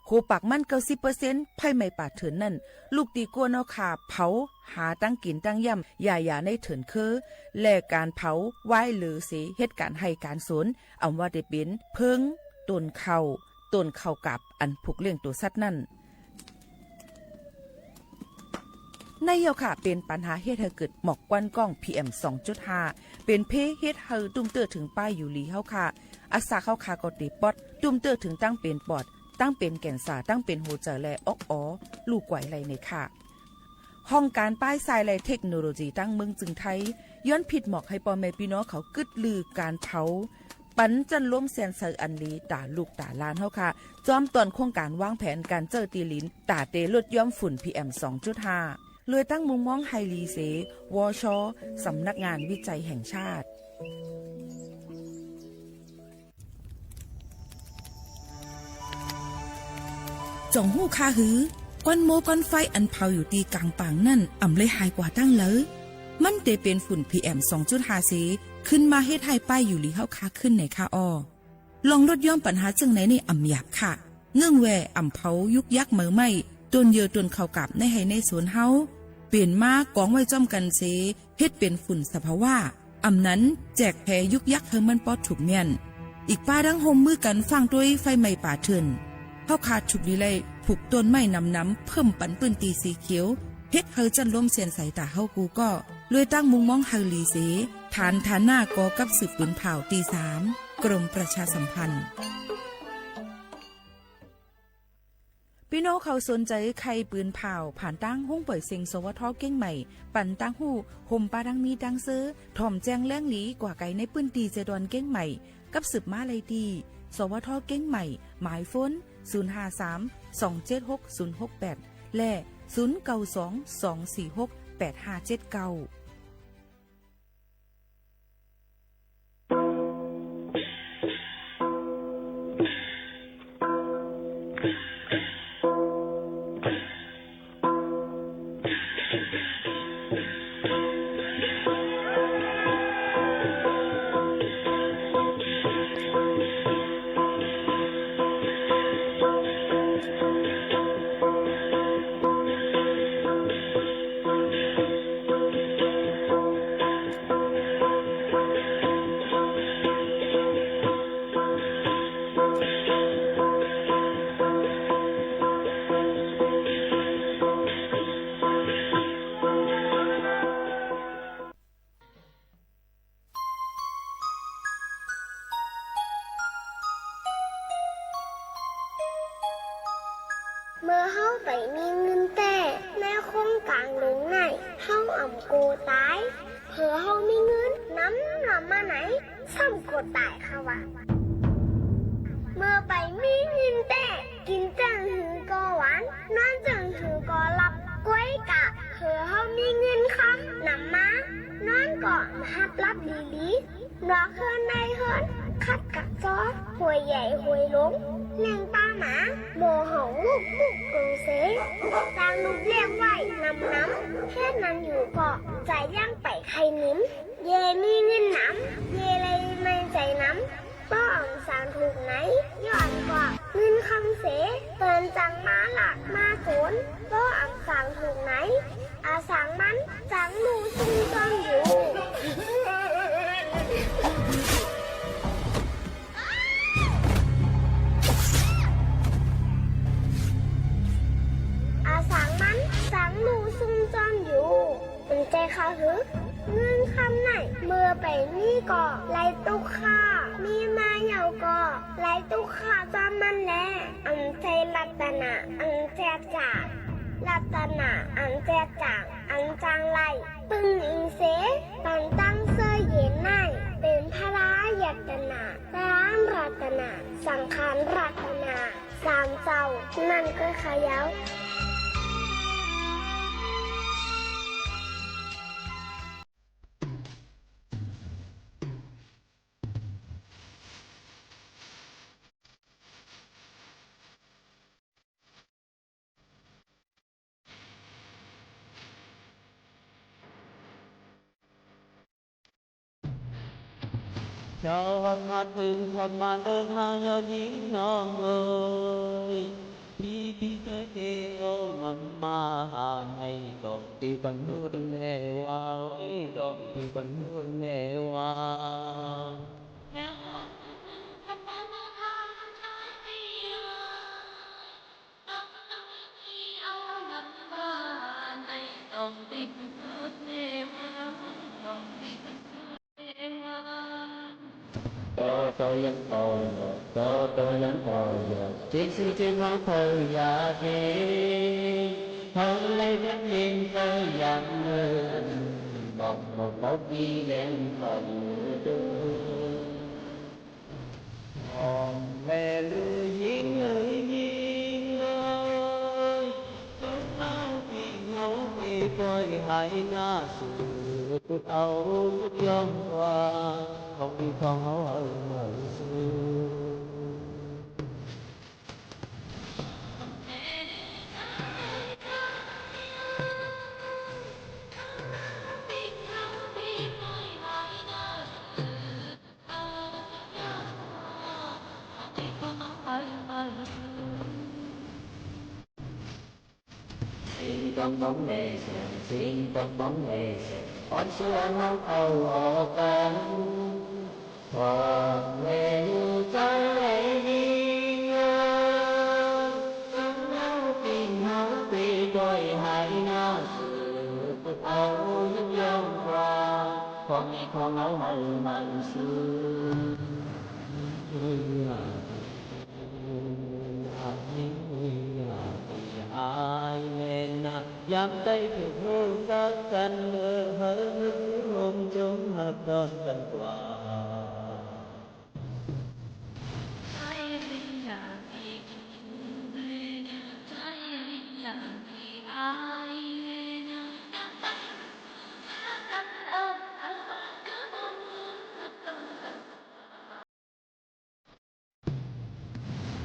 โหปากมัน เก้าสิบเปอร์เซ็นต์ ไฟไหม้ป่าเถื่อนนั้น ลุกตี้กั๊วเนาะค่าเผา หาตังกิ๋นตังย่ำ หญ้าหญ้าในเถินเคอ และก๋านเผาไว้เหลือเส เฮ็ดก๋านไฮ่ก๋านสวน อ่ำว่าเต๋เป๋นเผิง ต้นข้าว ต้นข้าวกาบ อันผูกเลี้ยงตั๋วสัตว์นั้น ในเย้าค่ะ เป๋นปัญหาเฮ็ดหื้อเกิดหมอกควันก้อง พีเอ็ม สองจุดห้า เป๋นเภเฮ็ดหื้อตุ้มเตื้อเถิงป้ายอยู่หลีเฮาค่ะ อาสาเฮาค่ะก็เต๋ปอด ตุ้มเตื้อเถิงตังเป๋นปอด ตังเป๋นแกนซาร์ ตังเป๋นหัวใจ๋ และออกออ ลู่กวยไหล่ในค่ะ ห้องก๋านป้ายทรายและเทคโนโลยีตังเมืองจึงไทย ย้อนผิดหมอกหื้อป้อแม่ปี้น้องเขากึ๊ดลือก๋านเผา ปันจั้นลมแสนใสอันหลี ต๋าลูกต๋าหลานเฮาค่ะ จอมต้อนโครงก๋านวางแผนก๋านเจ้าตี้หลิน ต๋าเต๋ลดย้อมฝุ่น พีเอ็ม สองจุดห้า ลวยตั้งมุมมองหื้อหลีเส วช สำนักงานวิจัยแห่งชาติ จ่องฮู้ค่าหื้อ ควันโมควันไฟอันเผาอยู่ตี้ก๋างป่างนั้น อ่ำเลยหายกว่าตั้งเลิว มันเต๋เป๋นฝุ่น พีเอ็ม สองจุดห้า เส ขึ้นมาเฮ็ดหื้อป้ายอยู่หลีเฮาค่ะขึ้นในค่ะอ้อ ลองลดย้อมปัญหาเจิ่งไหนนี่อ่ำหยาบค่ะ เงื่องแว่อ่ำเผายุกยักเหมอไหม้ ต้นเยื่อต้นข้าวกาบในไฮ่ในสวนเฮา เป๋นมากองไว้จ้อมกั๋นเส เฮ็ดเป๋นฝุ่นสภาวะ อ่ำนั้นแจกแผยุกยักหื้อมันปอดถูกเมี้ยน อีกป้าดั้งฮ่มมือกั๋นฟั่งตวยไฟไหม้ป่าเถื่อน เฮาค่ะถูกดีไล่ปลูกต้นไม้หนำๆ เพิ่มปันปื้นตี้สีเขียว เฮ็ดหื้อจั้นลมแสนใสต๋าเฮากู้ก้อ ลวยตั้งมุมมองหื้อหลีเส ฐานฐานะก่อกับสืบปืนผ่าวตี้สาม กรมประชาสัมพันธ์ ปี้น้องเขาสนใจ๋ใค่ปืนผ่าว ผ่านตางห้องป่อยเซ็ง สวท เก้งใหม่ ปันตางฮู้ ฮ่มปาดังมีดังเซอ ถ่อมแจ้งแหล่งหลีกว่าไก๋ในปื้นตี้เจดอนเก้งใหม่ กับสืบมาไล่ตี้ สวท เก้งใหม่ หมายโฟน ศูนย์ห้าสาม สองเจ็ดหก ศูนย์หกแปด และ ศูนย์เก้าสอง สองสี่หก แปดห้าเจ็ดเก้า เมื่อเฮาไปมีเงินแต๊ ในโครงก๋านหลวงใน เฮาอ่ำกั๋วต๋าย เผื่อเฮามีเงินนำลำมาไหน ซ้ำกั๋วต๋ายค่ะว่า เมื่อไปมีเงินแต๊ กิ๋นจั้งหื้อก็หวาน นอนจั้งหื้อก็หลับ ก้วยกา เผื่อเฮามีเงินคำนำมา นอนก็บ่หับหลับดีๆ นอกเฮือนในเฮือน ขัดกับจอ ห้วยใหญ่ห้วยหลง เลี้ยงปาหมา บ่ฮ้องลูกๆ เกิงเส ตางลูกเลี้ยงไว้นำๆ เฮ็ดนั้นอยู่ก็ ใจ๋ยังไปใค่หนิม เย่มีเงินนำ เย่เลยไม่ใจ๋นำ บ่อ่ำสางถูกไหน ย้อนกว่าเงินคำเส เปิ้นจั้งมาลักมาโจ๋น บ่อ่ำสางถูกไหน อาสางมันจั้งลู่ซุ่มซ่อนอยู่ อาสางมันจั้งลู่ซุ่มซ่อนอยู่ สนใจ๋ค่ะหื้อ เงินคำไหน ก็ไร้ตุ๊กข้า มีมาเยียะก็ไร้ตุ๊กข้า จำมันแล อันใจ้รัตนะ อันใจ้จ๋า รัตนะ อันใจ้จ๋า อันจังไร้ ปึ้งอิงเส ปันตั้งเสื้อเย็นใน เป๋นพระรัตนะ พระรัตนะ สังฆรัตนะ สามเจ้า นั้นก็ขะเย้า เจ้าวัดมาเถิง วัดมาเถิง หาญาติโยมน้องเอ๋ย พี่พี่เคยเทเอามันมาหาให้ดอกที่บรรลุแน่ว่า ดอกที่บรรลุแน่ว่า โตโตยังโตอยู่ โตโตยังโตอยู่ จิ๊กซี่จิ๊กน้องเธออย่าเกรง เธอเลยเป็นเองเธอยังเมิน บอกบอกบอกมีแรงขออยู่ดู พ่อแม่หรือหญิงเอ๋ย หญิงเอ๋ย จงเอาปิ้งเฮาไปปล่อยไหหน้า สืบเอายกย่องว่า ของดีของเฮาเอามาสืบ สิงตองบ้องเวเสียง สิงตองบ้องเวเสียง อ่อนสวนน้องเอาออกกัน พ่อแม่อยู่จังใดหญิงเอ๋ย จงเอาปิ้งเฮาไปปล่อยไหหน้า สืบเอายกย่องว่า ของดีของเฮาเอามาสืบ อายแม่นะ ยามใดผู้ฮู้จักกัน เออ เฮาร่วมจงฮักต้อนกันกว่า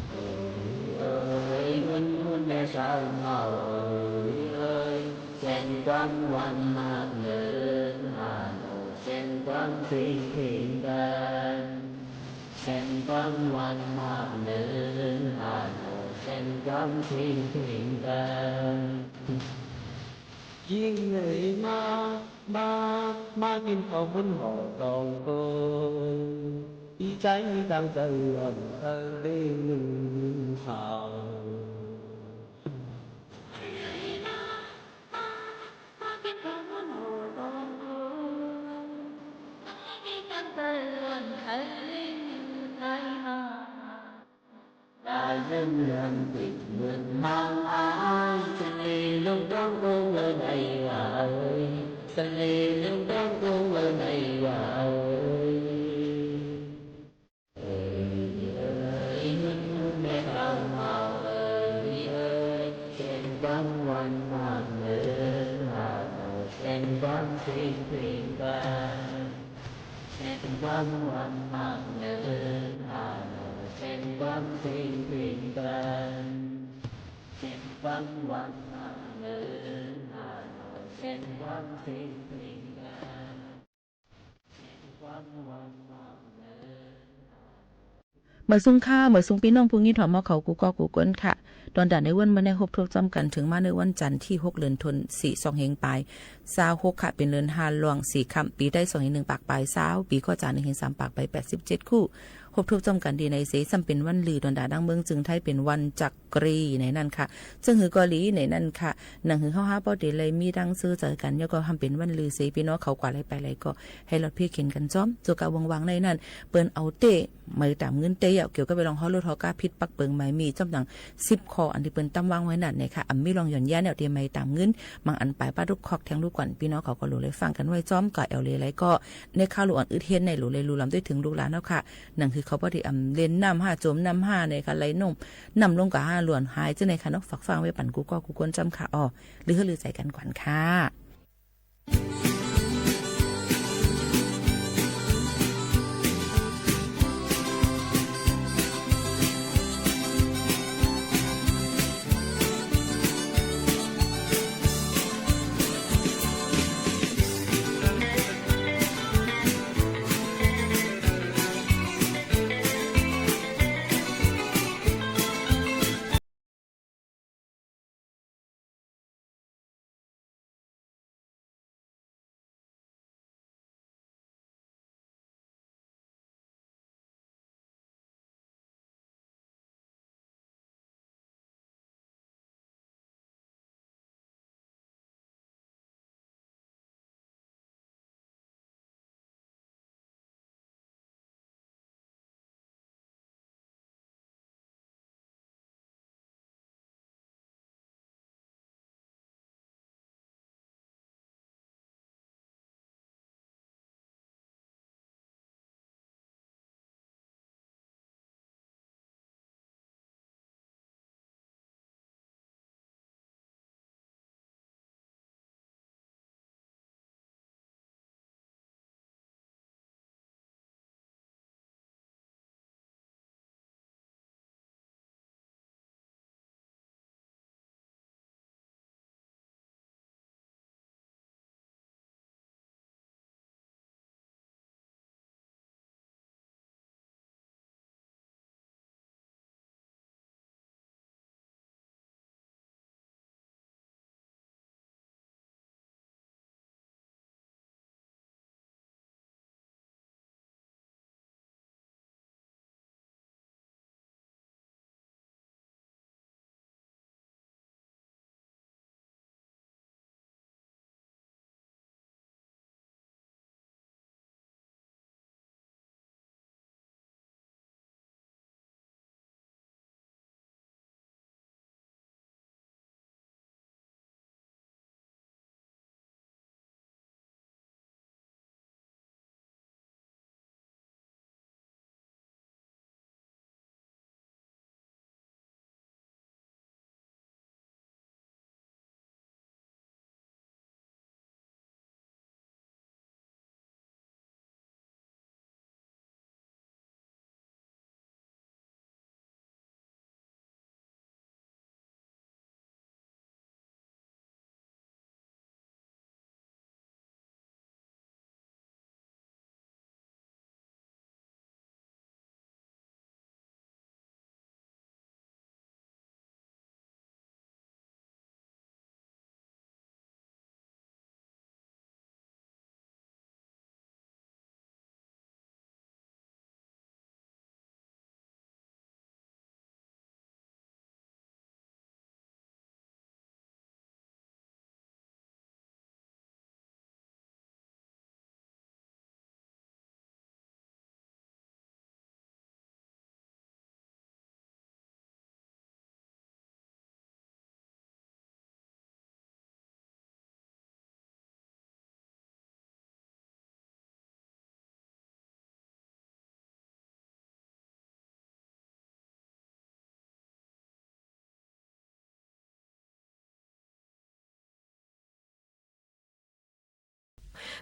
เอ๋ย เอ๋ย บุญคุณแม่สาวเฮาเอ๋ย เอ๋ย เส้นความหวานมากเนินหาโน เส้นความเพียงเพียงกัน เส้นความหวานมากเนินหาโน เส้นความเพียงเพียงกัน ยิ่งเอ๋ยมา มา มากิ๋นข้าวปุ้นห่อตองโต อี๋ใจ๋มีตังเติม เติมได้นึ่งข้าว ลายเลื่อนเลื่อนติดเมืองหางอาย สะเลลุงต้องอุ้งเอิญไอ้ว่าเอ๋ย สะเลลุงต้องอุ้งเอิญไอ้ว่าเอ๋ย เอ๋ย เอ๋ย เอ๋ย เอ๋ย แม่สาวเฮาเอ๋ย เอ๋ย เส้นความหวานมากเนินหาโน เส้นความเพียงเพียงกัน เส้นความหวานมากเนินหาโน เส้นความเพียงเพียงกัน เส้นความหวานมากเนินหาโน เส้นความเพียงเพียงกัน เส้นความหวานมากเนินหาโน เมิดสุงค่ะ เมิดสุงปี้น้องผู้ยินถวายเฮากู้ก๊อกกู้ก้นค่ะ ตอนด่านในวันเมื่อนี้ฮบทบจ้ำกั๋นเถิงมาในวันจันทร์ตี้หก เดือนธันวา สองเฮงปาย ซาวหกค่ะ เป๋นเดือนห้าล่วงสี่ค่ำ ปี๋ไตสองเฮงหนึ่งปากปายซาว ปี๋ก๋อจ๋าหนึ่งเฮงสามปากปายแปดสิบเจ็ดคู่ ฮ บถ้วนจ้อมกั๋นดีไหนเส ซ้ำเป๋นวันลือตวนดาดั้งเมืองจึงไทยเป๋นวันจักรีในนั้นค่ะ เซิ่งหื้อก็ดีในนั้นค่ะ หนังหื้อเฮาฮาป้อเต๋ไลมีดั้งซื่อเจอกั๋น แล้วก็ทำเป๋นวันลือเส ปี้น้องเขากว่าไลไปไลก็ หื้อลอดเพียงเข็นกั๋นจ้อม เจ้ากาว่างๆ ในนั้น เปิ้นเอาเต๊ะ ไหมต๋ามเงินเต๊ะ เกี่ยวกับเป๋นเรื่องฮอรถฮอกาผิดปักเปิงหมายมี จ้อมหนังสิบข้อ อันตี้เปิ้นตำวางไว้นั้นนะคะ อ่ำมีเรื่องหย่อนยานแนวเตียมไหมต๋ามเงิน บางอันป๋ายป้าตุ๊กคอกแทงลูกก่อน ปี้น้องเขาก็หลูไลฟังกั๋นไว้จ้อม ก่าแอ่วเลไลก็ ในข่าวลูกอ่อนอึดเฮียนในหลูไลลูล้ำได้เถิงลูกหลานเฮาค่ะ หนังหื้อเขาป้อเต๋อ่ำเล่นน้ำห้า จ๋มน้ำห้าในค่ะ ไหลน้ำ น้ำลงก็ห้าหลวนหาย เจ้าในค่ะเนาะ ฝากฟังไว้ปั๋นกู้ก้อกู้คนจ้อมค่ะ อ้อ ลือหื้อลือใจ๋กั๋นก่อนค่ะ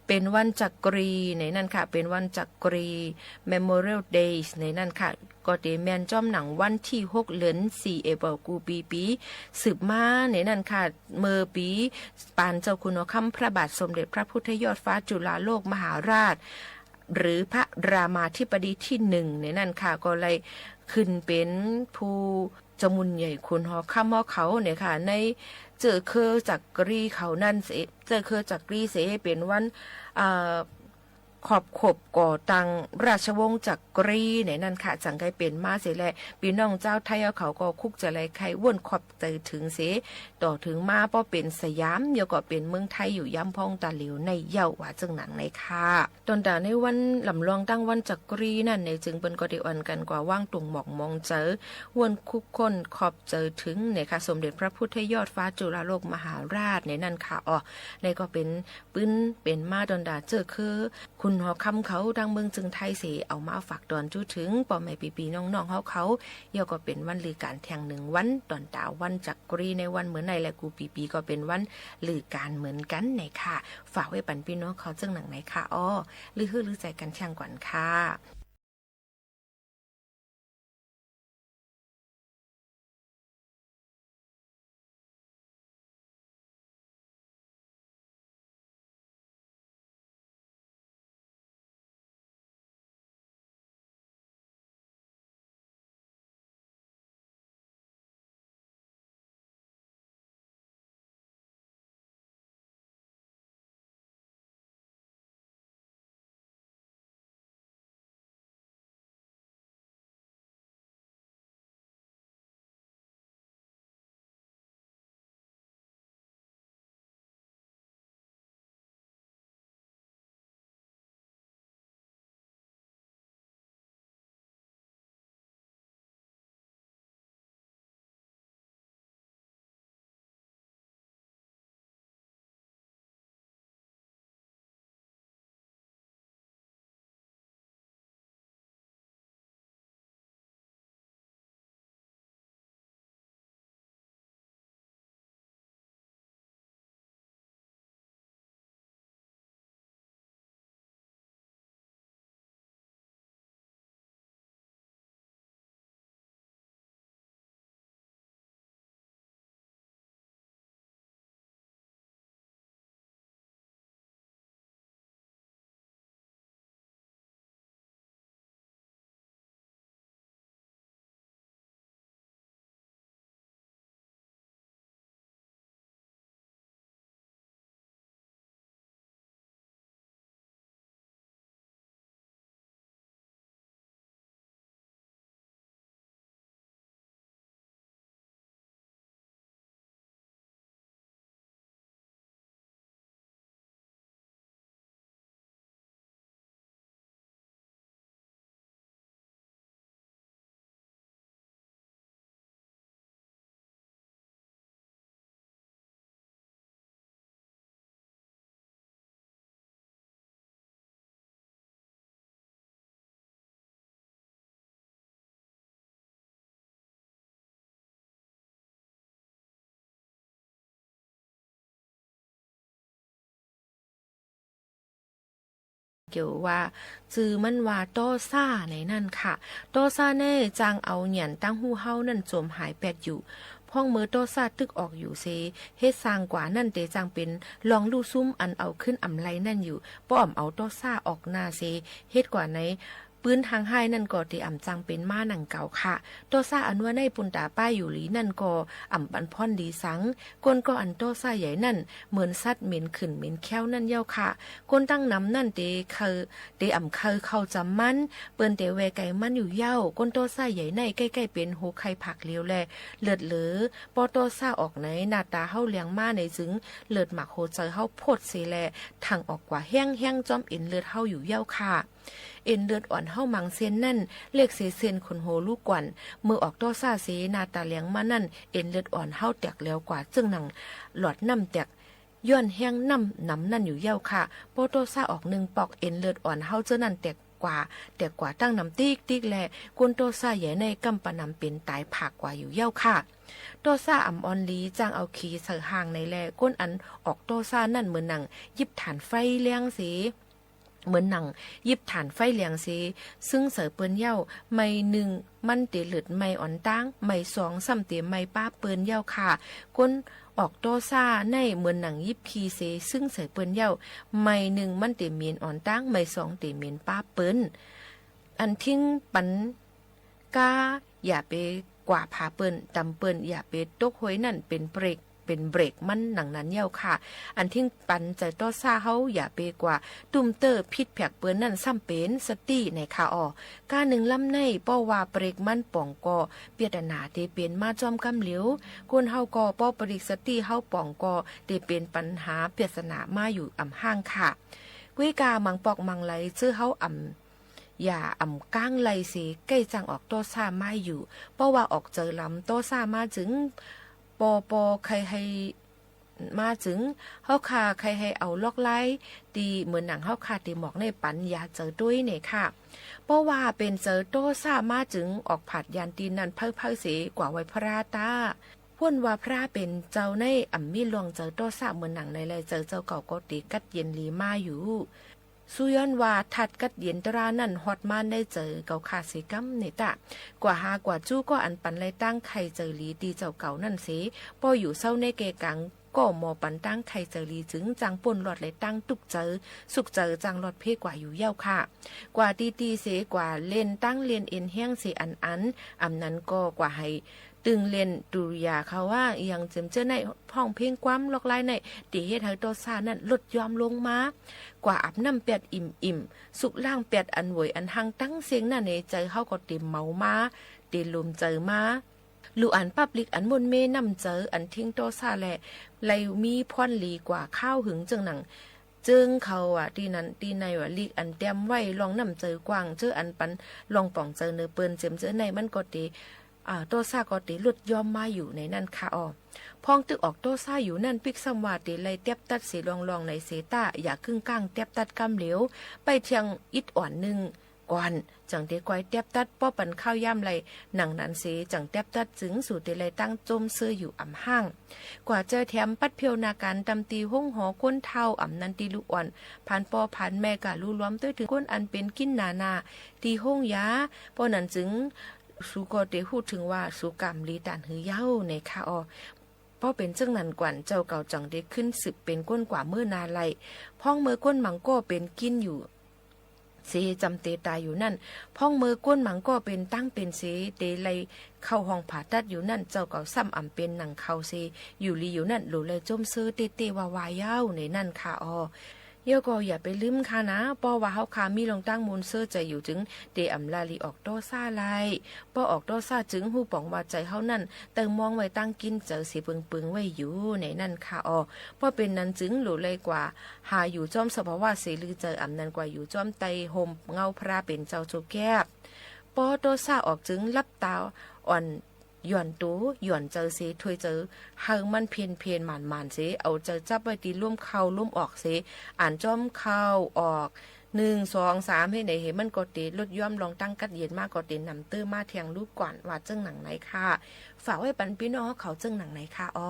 เป๋นวันจักรีในนั้นค่ะ เป๋นวันจักรี Memorial Days ในนั้นค่ะ ก็เต๋แม่นจ้อมหนังวันตี้หก เดือนสี่ เอเปิล กู้ปี๋ปี๋ สืบมาในนั้นค่ะ เมื่อปี๋ปานเจ้าคุณหอคำพระบาทสมเด็จพระพุทธยอดฟ้าจุฬาโลกมหาราช หรือพระรามาธิบดีตี้หนึ่งในนั้นค่ะ ก็เลยขึ้นเป๋นผู้เจ้าหมุนใหญ่คุณหอคำหอเขาเนี่ยค่ะ ในเจ้าเครือจักรีเขานั้นเส เจ้าเครือจักรีเส เป๋นวัน เอ่อ ขอบขบก่อตั้งราชวงศ์จักรีในนั้นค่ะ จั่งใค่เป๋นมาเสียแล ปี้น้องจาวไทยเฮาเขาก็คุกจะไหล่ใค่ว่นขอบใจ๋เถิงเสีย ต่อเถิงมาป้อเป๋นสยาม เดี๋ยวก็เป๋นเมืองไทยอยู่ยามพ่องตาเหลียวในเย้า ว่าเจิ่งนั้นในค่ะ ต๋อนต๋าในวันลำลองตั้งวันจักรีนั้นใน จึงเปิ้นก็ได้อ่อนกั๋นกว่าว้างตรงหมอกมองใจ๋ ว่นคุกค้นขอบใจ๋เถิงในค่ะ สมเด็จพระพุทธยอดฟ้าจุฬาโลกมหาราชในนั้นค่ะ อ๋อ ในก็เป๋น ปื๊นเป๋นมาต๋อนต๋าเจ้อคือขุนหอคำเขา ตางเมืองเจิงไทยเสีย เอามาฝากตอนจู๊เถิงป้อแม่ปี้ๆ น้องๆ เฮาเขา เดี๋ยวก็เป๋นวันลือก๋านแท่งหนึ่งวัน ต๋อนต๋าวันจักรีในวันเมื่อใน และกู้ปี้ๆ ก็เป๋นวันลือก๋านเหมือนกั๋นในค่ะ ฝากไว้ปันปี้น้องเขาเจิ่งนั้นในค่ะ อ๋อ ลือหื้อลือใจ๋กั๋นแท่งก่อนค่ะ เกี่ยวว่า จื้อมันว่าต้อซ่าในนั้นค่ะ ต้อซ่าแน่จางเอาเหยียนตังหู้เฮานั้นจมหายแป๊ดอยู่ พ่องเมื่อต้อซ่าตึกออกอยู่เซ เฮ็ดส่างกว่านั้นเต๋จางเป๋นลองลู่ซุ่มอันเอาขึ้นอำไลนั้นอยู่ ป้ออ่ำเอาต้อซ่าออกหน้าเซ เฮ็ดกว่าใน ปื๊นทางฮ้ายนั้นก็เต๋อ่ำจางเป๋นมาหนังเก่าค่ะ ต้อซ่าอันว่าในปุณต๋าป้ายอยู่หลีนั้นก็อ่ำปันพ่อนดีสัง ก้นก็อันต้อซ่าใหญ่นั้น เหมือนสัตว์เหม็นขื่นเหม็นแค้วนั้นเย้าค่ะ ก้นตั้งนำนั้นเต๋เคิย เต๋อ่ำเคิยเข้าจำมัน เปิ้นเต๋แวไกมันอยู่เย้า ก้นต้อซ่าใหญ่ในใก้ๆ เป๋นหัวไข่ผากเหลียวแล เลือดเหลอ ป้อต้อซ่าออกใน หน้าต๋าเฮาแหลงมาในจึง เลือดหมากหัวใจ๋เฮาโพดเซแล ถั่งออกกว่าแฮ้งๆ จ้อมเอ็นเลือดเฮาอยู่เย้าค่ะ เอ็นเลือดอ่อนเฮามังเส้นนั้น เล็กเสเส้นขนหัวลูกก่อน เมื่อออกต้อซ่าเส หน้าต๋าแหลงมานั้น เอ็นเลือดอ่อนเฮาแตกแหลวกว่าเจิ่งหนังหลอดน้ำแตก ย้อนแฮ้งน้ำหนำนั้นอยู่เย้าค่ะ ป้อต้อซ่าออกนึ่งปอก เอ็นเลือดอ่อนเฮาเจ้านั้นแตกกว่า แตกกว่าตั้งหนำติ๊กๆ แล ก้นต้อซ่าใหญ่ในก้ำปะหนำเป๋นต๋ายผากกว่าอยู่เย้าค่ะ ต้อซ่าอ่ำอ่อนหลี จางเอาขีใส่ห่างในแล ก้นอันออกต้อซ่านั้นเหมือนหนังหยิบถ่านไฟแรงเส เหมือนหนังหยิบถ่านไฟแรงเส ซึ่งใส่เปิ้นเย้า ไหม้นึ่งมันเต๋เลิดไหม้อ่อนตาง ไหม้สองซ้ำเต๋ไหม้ป๊าเปิ้นเย้าค่ะ ก้นออกต้อซ่าในเหมือนหนังหยิบขีเส ซึ่งใส่เปิ้นเย้า ไหม้นึ่งมันเต๋เหม็นอ่อนตาง ไหม้สองเต๋เหม็นป๊าเปิ้น อันทิ้งปัน ก้า อย่าไปกว่าผาเปิ้น ตำเปิ้น อย่าไปตกห้วยนั้นเป๋นเปรต เป๋นเบรกมันหนังนั้นเย้าค่ะ อันทิ้งปันใจ๋โตสะเฮาอย่าไปกั๋วตุ้มเต๊อะผิดแผกเปิ้นนั้นซ้ำเป๋นสติในค่ะอ่อ ก้านึ่งลำใน ป้อว่าเบรกมันป่องก็เปียดหนาเต๋เป๋นมาจ้อมกำเหลียว คนเฮาก็ป้อเบรกสติเฮาป่องก็เต๋เป๋นปัญหาเปียดหนามาอยู่อ่ำฮ้างค่ะ ก้วยก้าหมางปอกหมางไหล เจื้อเฮาอ่ำ อย่าอ่ำก้างไหลเส ใก้จั่งออกโตสะมาอยู่ ป้อว่าออกใจ๋ลำโตสะมาจึง ปอปอใค่หื้อ มาจึง เฮาข้าใค่หื้อเอาลอกลาย ตี้เหมือนหนังเฮาข้าตี้หมอกในปันยาใจ๋ตวยเนี่ยค่ะ ป้อว่าเป๋นใจ๋โตสะมาจึง ออกผาดยานตี้นั่นเผ้าๆ เส กั๋วไหว้พระตา ห้นว่าพระเป๋นเจ้าในอ่ำมีล่วงใจ๋โตสะเหมือนหนังใน และใจ๋เจ้าเก่าก็เต๋กัดเย็นหลีมาอยู่ สู้ย้อนว่าธาตุกัดเย็นตรานั้นฮอดมาในใจ๋เก่าข้าเสก้ำเน่อต๊ะ กั๋วหากั๋วจู้ก็อันปันไล่ตั้งใค่ใจ๋หลีตี้เจ้าเก่านั้นเส ป้ออยู่เซ้าในแก่กัง ก็หมอปันตั้งใค่ใจ๋หลีจึงจั่งป้นรอดไล่ตั้งตุ๊กใจ๋ สุขใจ๋จั่งรอดเพ้กั๋วอยู่เย้าค่ะ กั๋วตี้ๆ เส กั๋วเล่นตั้งเล่นเอ็นแฮงเสอันๆ อ่ำนั้นก็กั๋วหื้อตึงเล่นดูริยาเขาว่า เอียงเจิมเจื้อใน ฮ้องเพลงความลอกลายใน ตี้เฮ็ดหื้อโตสะนั้นลดย้อมลงมา กั๋วอาบน้ำแป๊ดอิ่มๆ สุกล้างแป๊ดอันหวยอันหังตังเสี้ยงนั้นเน่ ใจ๋เฮาก็เต๋เมามา เต๋หลมใจ๋มา ลู่อันปั๊บลิกอันม่วนเม้น้ำใจ๋อันทิ้งโตสะแล ไล่มีพรหลีกั๋วข้าวหึงเจิ่งหนัง เจิ่งเขาว่าตี้นั้นตี้ในว่า ลิกอันแต้มไว้ล่องน้ำใจ๋กว้าง เจื้ออันปันล่องป่องใจ๋เน่อเปิ้นเจิมเจื้อในมันก็เต๋ อ่า โตสะก็เต๋ลดย้อมมาอยู่ในนั้นค่ะอ่อ พ่องตึกออกโตสะอยู่นั้นปิ๊กซ้ำว่าเต๋ไล่แต๊บตัดเสล่องๆ ในเสต๊ะ อย่าคึ่งก้างแต๊บตัดกำเหลียว ไปเตียงอิดอ่อนนึ่งก่อน จั่งเต๋ก้อยแต๊บตัด ป้อปันข้าวยามไล่หนังนั้นเส จั่งแต๊บตัดจึง สูเต๋ไล่ตั้งจ้มเซออยู่อ่ำฮ้าง กั๋วเจอแถมปัดเผียวนาก๋านตำตี้โฮงหอคนเฒ่า อ่ำนั้นตี้ลูกอ่อน ผ่านป้อผ่านแม่ก้าลู่รวมตวยเถิงคนอันเป๋นกิ๋นหนาๆ ตี้โฮงยา ป้อนั้นจึง สูก็เต๋ฮู้เถิงว่าสูก๋ำหลีตานหื้อเย้าในค่ะอ่อ ป้อเป๋นเจิ่งนั้นก่อน เจ้าเก่าจั่งเต๋ขึ้นสืบเป๋นก้นกั๋วเมื่อนาไล่ พ่องเมื่อก้นหมางก็เป๋นกิ๋นอยู่เส จ๋ำเต๋ต๋ายอยู่นั้น พ่องเมื่อก้นหมางก็เป๋นตั้งเป๋นเส เต๋ไล่เข้าห้องผ่าตัดอยู่นั้น เจ้าเก่าซ้ำอ่ำเป๋นหนังเขาเส อยู่หลีอยู่นั้น หลูไล่จ้มเซอเต๊ๆ ว่าๆ เย้าในนั้นค่ะอ่อ เย้าก็อย่าไปลืมค่ะนะ ป้อว่าเฮาข้ามีล่องตั้งมวลเซอใจ๋อยู่จึง เต๋อ่ำละหลีออกโตสะไล่ ป้อออกโตสะจึงฮู้ป๋องว่าใจ๋เฮานั้น เต้ามองไว้ตั้งกิ๋นใจ๋เสเปิงๆ ไว้อยู่ในนั้นค่ะอ่อ ป้อเป๋นนั้นจึง หลูไล่กั๋วหาอยู่จ้อมสภาวะเสลือใจ๋ อ่ำนั้นกั๋วอยู่จ้อมใต้ฮ่มเงาพระเป๋นเจ้าโจแก๊บ ป้อโตสะออกจึง ลับต๋าอ่อน หย่อนตั๋ว หย่อนใจ๋เส ถ้วยใจ๋ หื้อมันเพียนๆ หม่านๆ เส เอาใจ๋จับไว้ตี้ลมเข้าลมออกเส อ่านจ้อมเข้าออก นึ่ง สอง สาม หื้อใน หื้อมันก็เต๋ลดย้อมล่องตั้งกัดเย็นมา ก็เต๋นำเต๊อะมาเตียงลูกก่อน ว่าเจิ่งหนังในค่ะ ฝากไว้ปันปี้น้องเฮาเขาเจิ่งหนังในค่ะอ่อ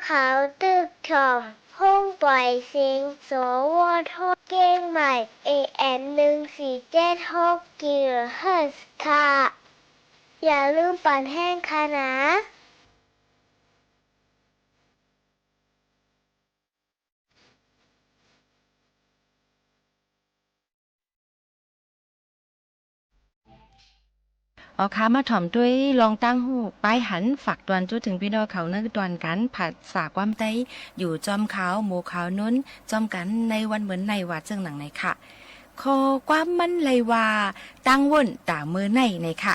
เขาตึกถ่อมห้องปล่อยเสียง สวท เจียงใหม่ เอ เอ็ม หนึ่งสี่เจ็ดหก กิโลเฮิรตซ์ ค่ะ อย่าลืมเปิดแฮงค่ะนะ อ๋อค่ะ มาถ่อมตวยลองตั้งหูปายหัน ฝากตวนจู๊ดเถิงปี้น้องเขา ในตอนก๋านผาษาความใต้ อยู่จ้อมข่าว หมู่ข่าวนุ้น จ้อมกั๋นในวันเหมือนในว่าเจิ่งหนังไหนค่ะ ข้อความมันไล่ว่า ตั้งว่นต๋าเมินใน ไหนค่ะ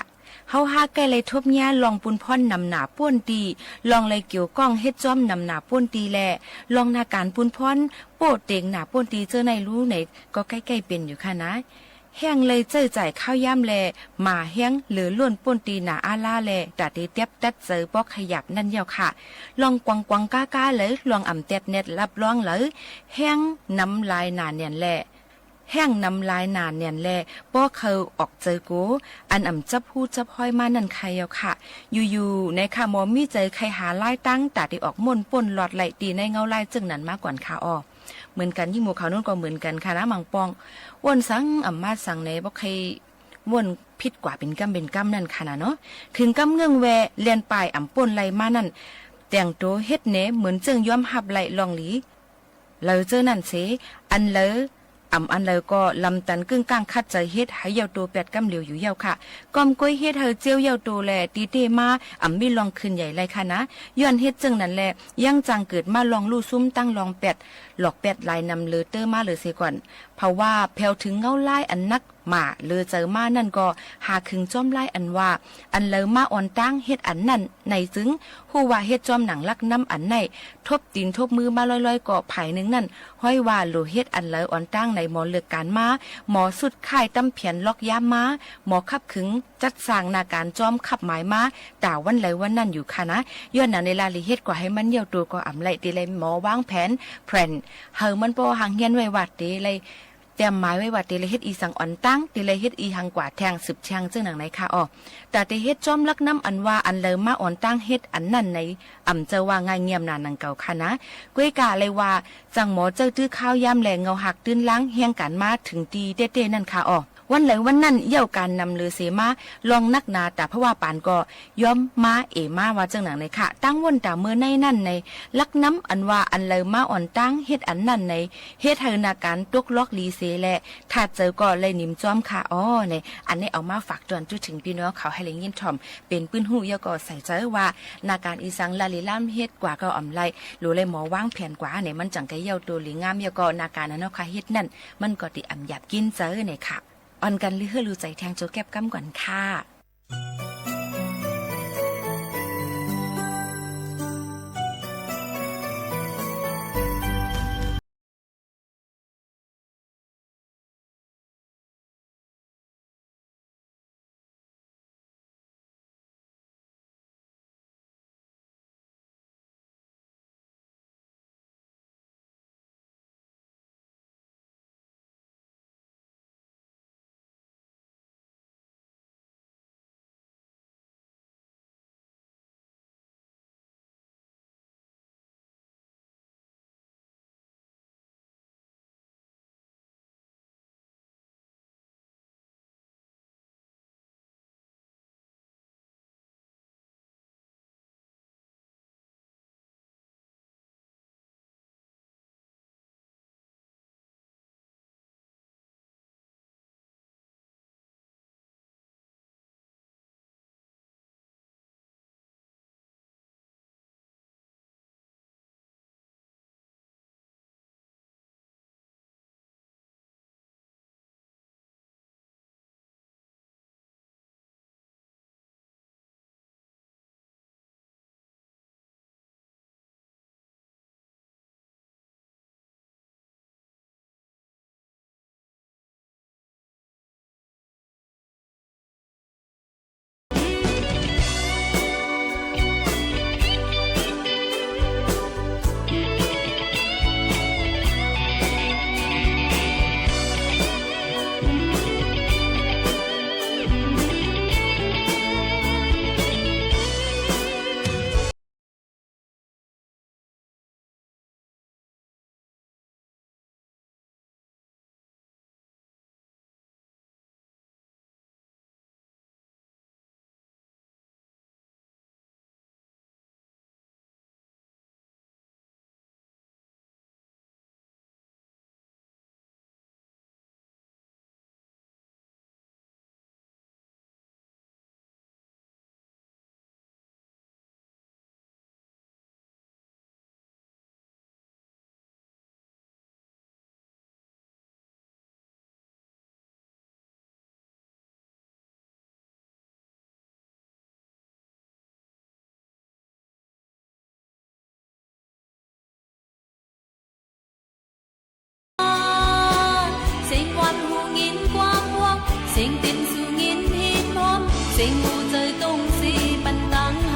เฮาหากใก้ไล่ทบเยียะลองปูนพ่อนนำหน้าป้นตี้ ลองไล่เกี่ยวก้องเฮ็ดจ้อมนำหน้าป้นตี้แล ลองนาก๋านปูนพ่อนโป้เต็งหน้าป้นตี้เจ้าในรู้ไหน ก็ใก้ๆ เป๋นอยู่ค่ะนะ แฮ่งไล่ใจ๊จ่ายข้าวยามแล หม่าแฮงเหลือล้นป้นตี้หน้าอาลาแล ต๋าเตเตียบตัดเจอปอกขยับนั่นเยียะค่ะ ลองกวังๆ ก๊าๆ เลย ลองอ่ำแต๊ดแนดรับรองเลย แฮ่งน้ำลายหนาแน่นแล แฮ่งน้ำลายหนาแน่นแล ป้อเคิวออกเจอโก อันอ่ำจับฮู้จับฮ้อยมานั่นใค่เยียะค่ะ อยู่ๆ ไหนค่ะ หมอมีใจ๋ใค่หาลายตัง ต๋าเตออกม่นป้นลอดไล่ตี้ในเงาลายเจิ่งนั้นมาก่อนค่ะ อ้อ เหมือนกั๋น ยิ่งหมู่เขานุ้นก็เหมือนกั๋นค่ะนะ บางป้อง ว่นสังอ่ำมาสังไหน บ่ใค่ว่นผิดกว่าเป๋นกำเป๋นกำนั่นค่ะนะเนาะ เถิงกำเงื้องแว เลียนป่ายอ่ำป้นไล่มานั่น แต่งตั๋วเฮ็ดแหนเหมือนเจิ่งยอมฮับไล่ลองหลี เหลอเจ้านั่นเส อันเหลอ อ่ำอันเหลอก็ลำตันกึ้งก้างขัดใจ๋เฮ็ดหื้อเยียะตั๋วแป๊ดกำเหลียวอยู่เยียะค่ะ ก้อมก๊วยเฮ็ดหื้อเจียวเยียะตั๋วแล ตี้เต้มา อ่ำมีลองคืนใหญ่ไล่ค่ะนะ ย้อนเฮ็ดเจิ่งนั้นแล ยังจังเกิดมาลองลู่ซุ่มตั้งลองแป๊ด หลอกแป๊ดหลายนำเหลือเต๊อะมาเหลือเสียก่อน เพราะว่าแผวเถิงเงาลายอันนัก หม่าเหลือเจอมานั่นก็ หาขึงจ้อมลายอันว่า อันเหลอมาอ่อนตางเฮ็ดอันนั้น ไหนจึง ฮู้ว่าเฮ็ดจ้อมหนังลักน้ำอันไหน ทบตี๋นทบมือมาลอยๆ ก็ ผายนึ่งนั้น ฮ้อยว่าหลัวเฮ็ดอันเหลออ่อนตางไหน หมอเลือกก๋านมา หมอสุดค่ายต๋ามแผนล็อกยามมา หมอขับขึงจัดสร้างนาก๋านจ้อมขับหมายมา ต๋าวันไหลวันนั้นอยู่ค่ะนะ ย้อนหนังในลาลีเฮ็ดกว่าหื้อมันเยียะตั๋วก็อ่ำไล่ ตี้ไล่หมอวางแผน แพลน หื้อมันป้อหางเฮียนไว้ว่าตี้ไล่ เตรียมหมายไว้ว่าตี้ไล่เฮ็ดอีสังอ่อนตาง ตี้ไล่เฮ็ดอีหังกว่าแทงสืบแทงเจิ่งหนังไหนค่ะ อ้อ ต๋าเตเฮ็ดจ้อมลักน้ำอันว่าอันเหลอมาอ่อนตางเฮ็ดอันนั้นไหน อ่ำเจ้าว่าง่ายเงียมนานังเก่าค่ะนะ ก๊วยกาไล่ว่า จังหมอเจ้าตื้อข้าวยามแล เงาหักตื้นล้างแฮงก๋านมาเถิงตี้เต้ๆ นั่นค่ะ อ้อ วันไหลวันนั้นเยียะก๋านนำเหลือเสมา ลองนักหนาต๋าเพราะว่าปานก็ ยอมมาเอมาว่าเจิ่งหนังไหนค่ะ ตั้งว่นต๋าเมินในนั่นไหน ลักน้ำอันว่าอันเหลอมาอ่อนตางเฮ็ดอันนั้นไหน เฮ็ดหื้อนาก๋านตกล็อกหลีเสแล ถ้าเจอก็ไล่หนิมจ้อมค่ะ อ้อ ไหน อันนี้เอามาฝากตวนจู๊ดเถิงปี้น้องเขาหื้อได้ยินถ่อม เป๋นปื้นฮู้เยียะก็ใส่ใจ๋ว่า นาก๋านอีสังลาลีล้ำเฮ็ดกว่าก็อ่ำไล่ หลัวไล่หมอวางแผนกว่าไหน มันจังใก้เยียะตั๋วหลีงามเยียะก็นาก๋านอันเฮาค่ะเฮ็ดนั่น มันก็ตี้อ่ำหยาบกิ๋นใจ๋ไหนค่ะ อ่อนกั๋นลือหื้อลูใจ๋แทงโจแก๊บกำก่อนค่ะ ၸႂ်တုင်ႉသီႈပၼ်တၢင်းႁၢင်ႈ ၾၼ်ႁၢင်ႈလီ ၾၼ်ႁၢင်ႈလီမႃးၼႂ်းတႃ သဵင်ဝၢၼ်ႁူငိၼ်းၵႂၢမ်းဝၵ်း သဵင်တိၼ်သူငိၼ်းႁိမ်းႁွမ်း သဵင်ႁူၸႂ်တုင်ႉသီႈပၼ်တၢင်းႁၢင်ႈ။ ၽူႈႁၵ်ႉၵၢၼ်မႂ်ႇသုင်မုၼ်လႅင်းႁဝ်းၶဝ်ၵူႈၸဝ်ႈဢေႃႈ၊ သုရႃႇယႃႈမဝ်းၵမ် ဢၼ်ၸၢင်ႈၽၢမ်းဢဝ်ၸႂ်ၵူၼ်းႁဝ်း ႁႂ်ႈမဝ်းမီးငိူင်ႈဢႃႈ ႁႂ်ႈဢိူၼ်ႇဢႃႈထိုင်ၼိုၵ်း ၵိုၵ်းပႃးဢၼ်ၸၢင်ႈပဵၼ်ဢၵုသူဝ်ႇဢပျႅတ်ႈသေ သမ်ႉႁဵတ်းႁႂ်ႈၵုင်ႇမုၼ်ၸိုဝ်ႈသဵင်ယေႃႈတမ်ႇႁၢင်ႈၸႃႉ ႁဵတ်းႁႂ်ႈပၢႆးယူႇလီလူႉယွမ်း ႁဵတ်းႁႂ်ႈပၢႆးမၢၵ်ႈမီးတူၵ်းသုမ်းၵႂႃႇၸိူဝ်းၼႆႉ ႁူႉတေၶဝ်ႈပႃးယႃႈၾိၼ်ႇ ယႃႈမႃႉ ၵၼ်ႇၶျႃႇ ႁေႇရူဝ်ႇဢိၼ်ႇ ပၢင်း ၵူၵ်ႉၵိင်ႈ ယႃႈသုတ်ႇမိင်း ၼမ်ႉလဝ်ႈ လႅၼ်ယႃႈၶႃႈၶူးၶႃႈပူင်ႇၸိူဝ်းၼႆႉ တင်းၼမ်တင်းလၢႆယူႇဢေႃႈ။ ၼင်ႇႁိုဝ်ၵူၼ်းၼုမ်ႇတႆးႁဝ်းၶဝ် တေငိူင်ႉဝႄႈလႆႈၽေးယႃႈမဝ်းၵမ်လႄႈသင်၊ ၼင်ႇႁိုဝ်တေမူၼ်ႉမႄးလႆႈ ၾိင်ႈယၢမ်ႈပႅတ်ႈလၢႆလႄႈသင်၊ ၼင်ႇႁိုဝ်တေၵိုမ်းထိင်းလႆႈ ၼမ်ႉၸႂ်ထၢတ်ႈၸႂ်ၸိူဝ်းၼၼ်ႉလႄႈသင်၊ ဝၼ်းမိူဝ်ႈၼႆႉ တေပိုတ်ႇပွႆႇပၼ်ႁူဝ်ၶေႃႈ တၢမ်ႇယႃႈမဝ်းၵမ် မီးၽွၼ်းၸႃႉတေႃႇၽဝလႄႈ မူႇဝူင်းၵူၼ်း ၼႆၼၼ်ႉၵွၼ်ႇၶႃႈ။ ၸၢဝ်းၸၢတ်ႈၶိူဝ်းတႆး ၽူႈၸူမ်းသူင်လဵပ်ႈႁဵၼ်းပိင်ႇၺႃႇ တၢင်းႁူႉႁဝ်းၶဝ်တင်းသဵင်ႈတီႈၶႃႈ။ ၽူႈၸပ်းယိၼ်ႉယႃႈမဝ်းၵမ်ၶဝ်ၼၼ်ႉ ၸၢင်ႈမီးမႃးတၢင်းၶွင်ႉၶမ် ၼႂ်းၽဝတူဝ်ၵဝ်ႇဢွၼ်တၢင်းသုတ်းၶႃႈယဝ်ႉ။ မိူၼ်ၼင်ႇ တၢင်းၶွင်ႉၶမ်ၽၢႆႇပၢႆးတူဝ် ပၢႆးၸႂ်လႄႈ တၢင်းၶွင်ႉၶမ်ၼႂ်းတူင်ႇဝူင်းမူႇၵူၼ်းၸိူဝ်းၼႆႉၶႃႈယဝ်ႉ။ ၵူၺ်းၸွင်ႇတေမီးၽူႈလႂ်သေၵေႃႉ ႁူႉပွင်ႇႁိုဝ်ဝႃႈ ယႃႈမဝ်းၵမ်ဢၼ်ပိူၼ်ႈၸႂ်ႉသူင်ၵၼ်ယူႇၼၼ်ႉ တေႁဵတ်းႁႂ်ႈၵိူတ်ႇပဵၼ်ၽွၼ်းၸႃႉလႄႈ ၽေးဢၼ်တရၢႆႇတေႃႇတူဝ်ၶိင်းၸိူင်ႉႁိုဝ်ၽွင်ႈၼႆၼၼ်ႉၶႃႈၼေႃႈ။ ၵၢၼ်လဵၼ်ႈယႃႈ ၵၢၼ်ၸပ်းယႃႈၼႆႉ ၽွၼ်းႁၢႆႉၸႃႉၼႂ်းတူဝ်ၶိင်း ႁူႉတေမီးၼမ်လိူဝ်သေၽွၼ်းလီၶႃႈယဝ်ႉ။ ဢၼ်ၽွၼ်းႁၢႆႉၼႆႉ ပၼ်တၢင်းတုမ်ႉတိူဝ်ႉသႂ်ႇၽူႈၸႂ်ႉတိုဝ်းလႄႈ ဢိၵ်ႇပႃးၼႂ်းၼႃႈႁိူၼ်းမၼ်း ၼႂ်းတူင်ႇဝူင်းမူႇၵူၼ်းမၼ်းလႄႈ မီးတၢင်းတုမ်ႉတိူဝ်ႉသႂ်ႇၼႂ်းၸိူဝ်ႉၸၢတ်ႈဝၢၼ်ႈမိူင်းမၼ်းပႃးၵွၼ်ႇၶႃႈယဝ်ႉ။ ၽွၼ်းၸႃႉတေႃႇၽူႈၸႂ်ႉတိုဝ်းဢၼ်လႆႈႁၼ်ၸႅင်ႈၸႅင်ႈတႄႉ လွင်ႈတုမ်ႉသၢင်ႈသႂ်ႇပၢႆးတူဝ်လႄႈပၢႆးၸႂ် ဢၼ်တႃႇပုၼ်ႈၼိုင်ႈ ၵိူတ်ႇတီႈၵၢၼ်ဢွၵ်ႇႁႅင်းယႃႈၾိၼ်ႇ ဢၼ်တုမ်ႉတိူဝ်ႉဢွၵ်းဢေႃ၊ ထႅင်ႈပုၼ်ႈၼိုင်ႈ ၵိူတ်ႇတီႈႁႅင်းယႃႈယႃ တုမ်ႉတိူဝ်ႉၼႂ်းတူဝ်ၶိင်းသေဢၼ်ဢၼ် ႁဵတ်းႁႂ်ႈပိူင်ၵၢၼ်ၼႂ်းတူဝ်ၶိင်း တီႈထၢတ်ႈၵွင်ႉယႃႈ ၵႂႃႇတိူဝ်ႉသၢင်ႈႁႅင်းသေ ၽိတ်းပိူင်ၵဝ်ႇၵႂႃႇၼၼ်ႉၵေႃႈ မီးၼမ်မႃး။ ယွၼ်ႉၼၼ် ၽူႈၸႂ်ႉတိုဝ်းၵမ်ႈၼမ် မီးတူဝ်ၶိင်းယွမ်ၽိူၵ်ႇ ၽိဝ်ၼင်ၵမ်ႇသဝ်ႈ ဢွၵ်းဢေႃလူႉ ၼၢဝ်လႄႈ ပဵၼ်ယေႃးၵႃႇယၢဝ်း တၢင်ႇၸိူဝ်ႉတၢင်ႇပိူင် ဢၼ်ႁႅင်းၵွင်ႉယႃႈမဝ်းၵမ် ၸၢင်ႈၵႂႃႇတုမ်ႉတိူဝ်ႉႁႅင်းႁႅင်းၼၼ်ႉၶႃႈယဝ်ႉ။ မိူၼ်ၼင်ႇ ယေႃးၵႃႇယွမ်းၶၢတ်ႇဢႃႇႁႃႇရ၊ ယေႃးၵႃႇပွတ်ႇ၊ ယေႃးၵႃႇႁူဝ်ၸႂ်၊ ယေႃးၵႃႇတပ်း၊ ယေႃးၵႃႇတႆ၊ ပႃးတင်းယေႃးၵႃႇဢၼ်ၸပ်းၸိူဝ်ႉလႆႈငၢႆႈငၢႆႈ ယွၼ်ႉႁႅင်းၵမ်ႉၶၢမ်ႇ ယွမ်းဢေႇလူင်းၼႆၼၼ်ႉၶႃႈယဝ်ႉ။ တၢမ်ႇဢၼ်ၶွင်ႉၶမ်တေႃႇၼႂ်းၼႃႈႁိူၼ်းၸမ်ႉ ၽူႈၸႂ်ႉတိုဝ်းယႃႈမဝ်းၵမ်ၼၼ်ႉ လိူဝ်သေႁဵတ်းႁႂ်ႈၸိုဝ်ႈသဵင်ၼႂ်းၼႃႈႁိူၼ်းတႃႇယေးလူႉယွမ်းယဝ်ႉ ၽူႈၸပ်းယႃႈယင်းၶၢတ်ႇလွင်ႈဢဝ်ပုၼ်ႈၽွၼ်းၼႂ်းၼႃႈႁိူၼ်း ဢမ်ႇၼၼ် ဢမ်ႇၸၢင်ႈဢဝ်ၸႂ်သႂ်ႇတူၺ်းထိင်းလူလွမ် ၼႂ်းၼႃႈႁိူၼ်းတႃႇယေး လွင်ႈလုၵ်ႈလၢင်းၼၢင်းမေးသင် ယွၼ်ႉဢမ်ႇႁဵတ်းၵၢၼ်လႆႈၼႆၼၼ်ႉၶႃႈယဝ်ႉ။ ၸၢႆးယိင်းၸၢဝ်းတႆး ၽူႈလႅတ်းဝႆးႁတ်းႁၢၼ်ႁဝ်းၶဝ်ဢေႃႈ ၽူႈၸပ်းယိၼ်ႉယႃႈ ၽူႈပဵၼ်ၶီႈယႃႈၶဝ်ၼႆႉ ယင်းတေၸၢင်ႈႁဵတ်းၽိတ်းမၢႆမီႈမိူင်းသေ တေၸၢင်ႈပၼ်ၽေးသႂ်ႇႁိမ်းႁွမ်းလူးၵွၼ်ႇ။ ၵူၼ်းသူႇယႃႈၾိၼ်ႇ ၵူၼ်းၵိၼ်ယႃႈၶဝ်ၼႆႉ ပဵၼ်တၢင်းၵိတ်ႇၶွင်ႉတႃႇၵၢၼ်ၶိုၼ်ႈယႂ်ႇၸိူဝ်ႉၸၢတ်ႈ ပဵၼ်ၵူၼ်းဢၼ်ယႃႉၵဝ်းပၢႆးမၢၵ်ႈမီးလႄႈ တၢင်းမၼ်ႈၵိုမ်းငိမ်းယဵၼ်ၶွင်ၸိူဝ်ႉၸၢတ်ႈႁဝ်းၼၼ်ႉလူးၵွၼ်ႇ။ ယွၼ်ႉႁဵတ်းႁႂ်ႈလူင်ပွင်ၸိုင်ႈ လႆႈသဵင်ႈၵႃႈၸႂ်ႉၸၢႆႇၼႂ်းၵၢၼ်ႁႄႉၵင်ႈၽဵဝ်ႈမူၺ်ႉယႃႈမဝ်းၵမ်လႄႈ ၵၢၼ်ယူတ်းယႃႁၵ်ႉသႃ ပုၼ်ႈတႃႇၽူႈတိတ်းၸပ်းယိၼ်ႉယႃႈၶဝ်။ လိူဝ်ၼၼ်ႉ ၼႂ်းၸိူဝ်ႉၸၢတ်ႈဝၢၼ်ႈမိူင်းႁဝ်းၶႃႈၵေႃႈ တေၶၢတ်ႇယွမ်းၵႂႃႇ ႁႅင်းၵူၼ်းဢၼ်မီးၼမ်ႉၵတ်ႉ ၵူၼ်းၸိူဝ်းဢၼ်မီးၵႃႈၶၼ်ၼၼ်ႉၵွၼ်ႇၶႃႈယဝ်ႉ။ ၵွပ်ႈၼႆ ၵူၼ်းၸပ်းယိၼ်ႉယႃႈမႃႉ ၵူၼ်းၵႃႉယႃႈၾိၼ်ႇ ၵူၼ်းၵိၼ်ယႃႈမဝ်းၼႆႉ ဢမ်ႇၸႂ်ႈလၵ်ႉၶၼႃႇ ဢမ်ႇၸႂ်ႈလၵ်ႉၶၼႃႇတႃႇၸိူဝ်ႉၸၢတ်ႈဝၢၼ်ႈမိူင်းႁဝ်းတေၶိုၼ်ႈယႂ်ႇၶႃႈၵူၺ်း။ ၸဵမ်ၼုမ်ႇၸဵမ်ထဝ်ႈ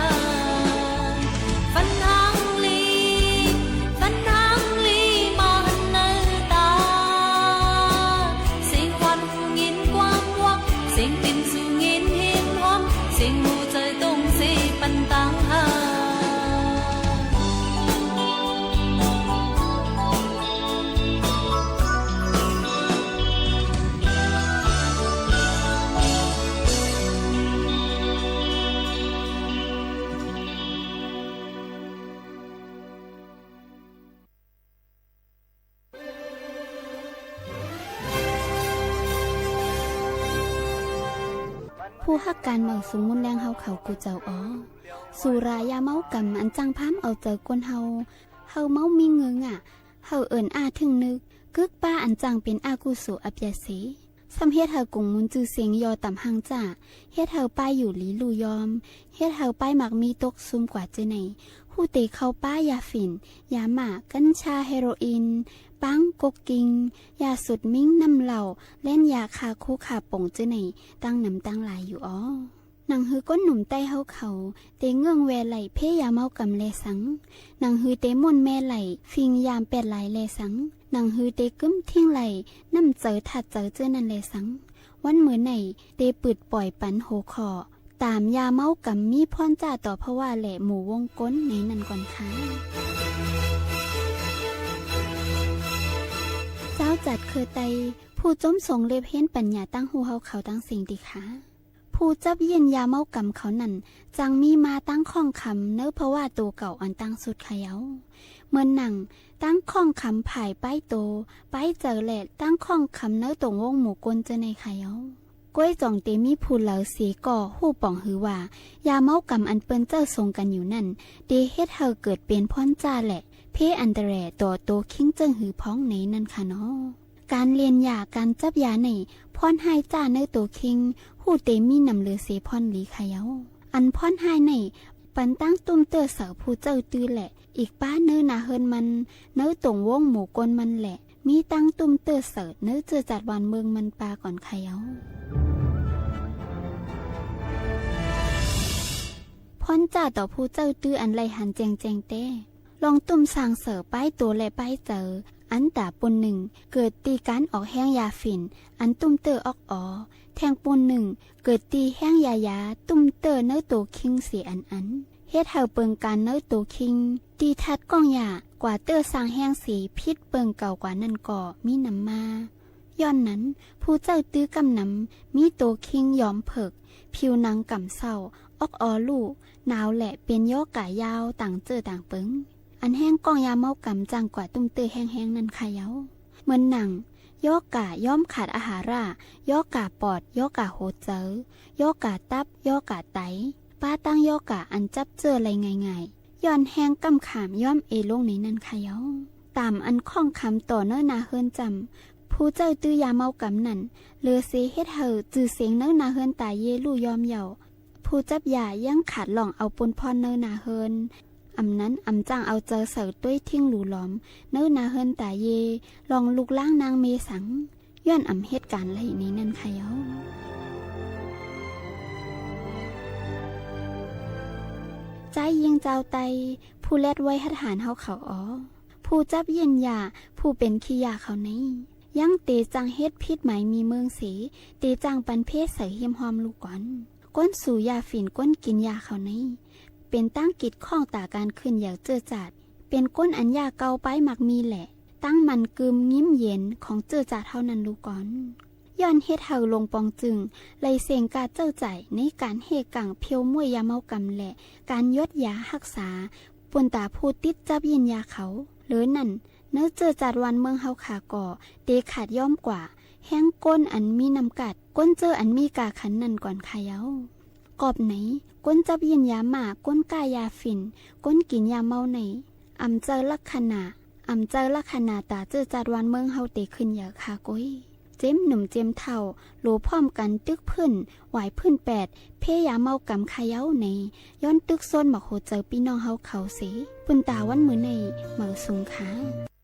လူဝ်ႇၽွမ်ႉၵၼ်တိုၵ်းၽိုၼ်ႉ ဝၢႆႇၽိုၼ်ႉပႅတ်ႈ ၽေးယႃႈမဝ်းၵမ်ၶႃႈယဝ်ႉၼႆ ယွၼ်းတိုၵ်းသူၼ်းမွၵ်ႇႁူဝ်ၸႂ်ပီႈၼွင်ႉႁဝ်းၶဝ်သေ ပုၼ်ႈတႃႇဝၼ်းမိူဝ်ႈၼႆႉ မႂ်ႇသုင်ၶႃႈ။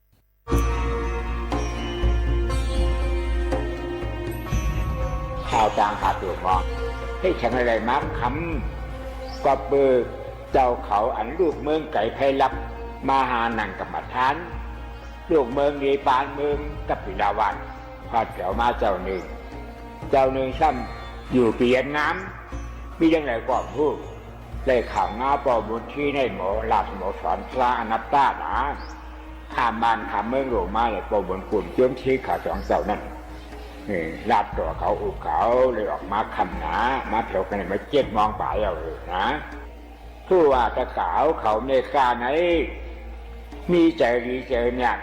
ၶၢဝ်ႇတၢင်းၶၢဝ်ႇတူၵ်းမွင်း เฮ็ดจังใดมาค่ำ ก็เปื้อเจ้าเขาอันลูกเมืองไก๋ใค่ลับมาหานั่งกรรมฐาน ลูกเมืองเนปาลเมืองกปิลวาส ฮอดแถวมาเจ้านึ่ง เจ้านึ่งซ้ำอยู่ปีอันงาม มีเรื่องใดก็บ่ฮู้ ได้ข่าวมาป้อมนตรีในหมอราชหมอสอนพระอนัตตานา ข้ามบ้านข้ามเมืองลงมาเลย ป้อมนตรีกุนโจมเชษข้าสองเจ้านั้น เออ ลาดตั๋วเขาอุกเขาเลยออกมาค่ำหนา มาแถวกั๋นมาเจ็ดโมงป๋ายเอาเลยนะ ผู้ว่าตะก๋าวเขาเมกาไหน มีใจ๋ดีใจ๋เมียด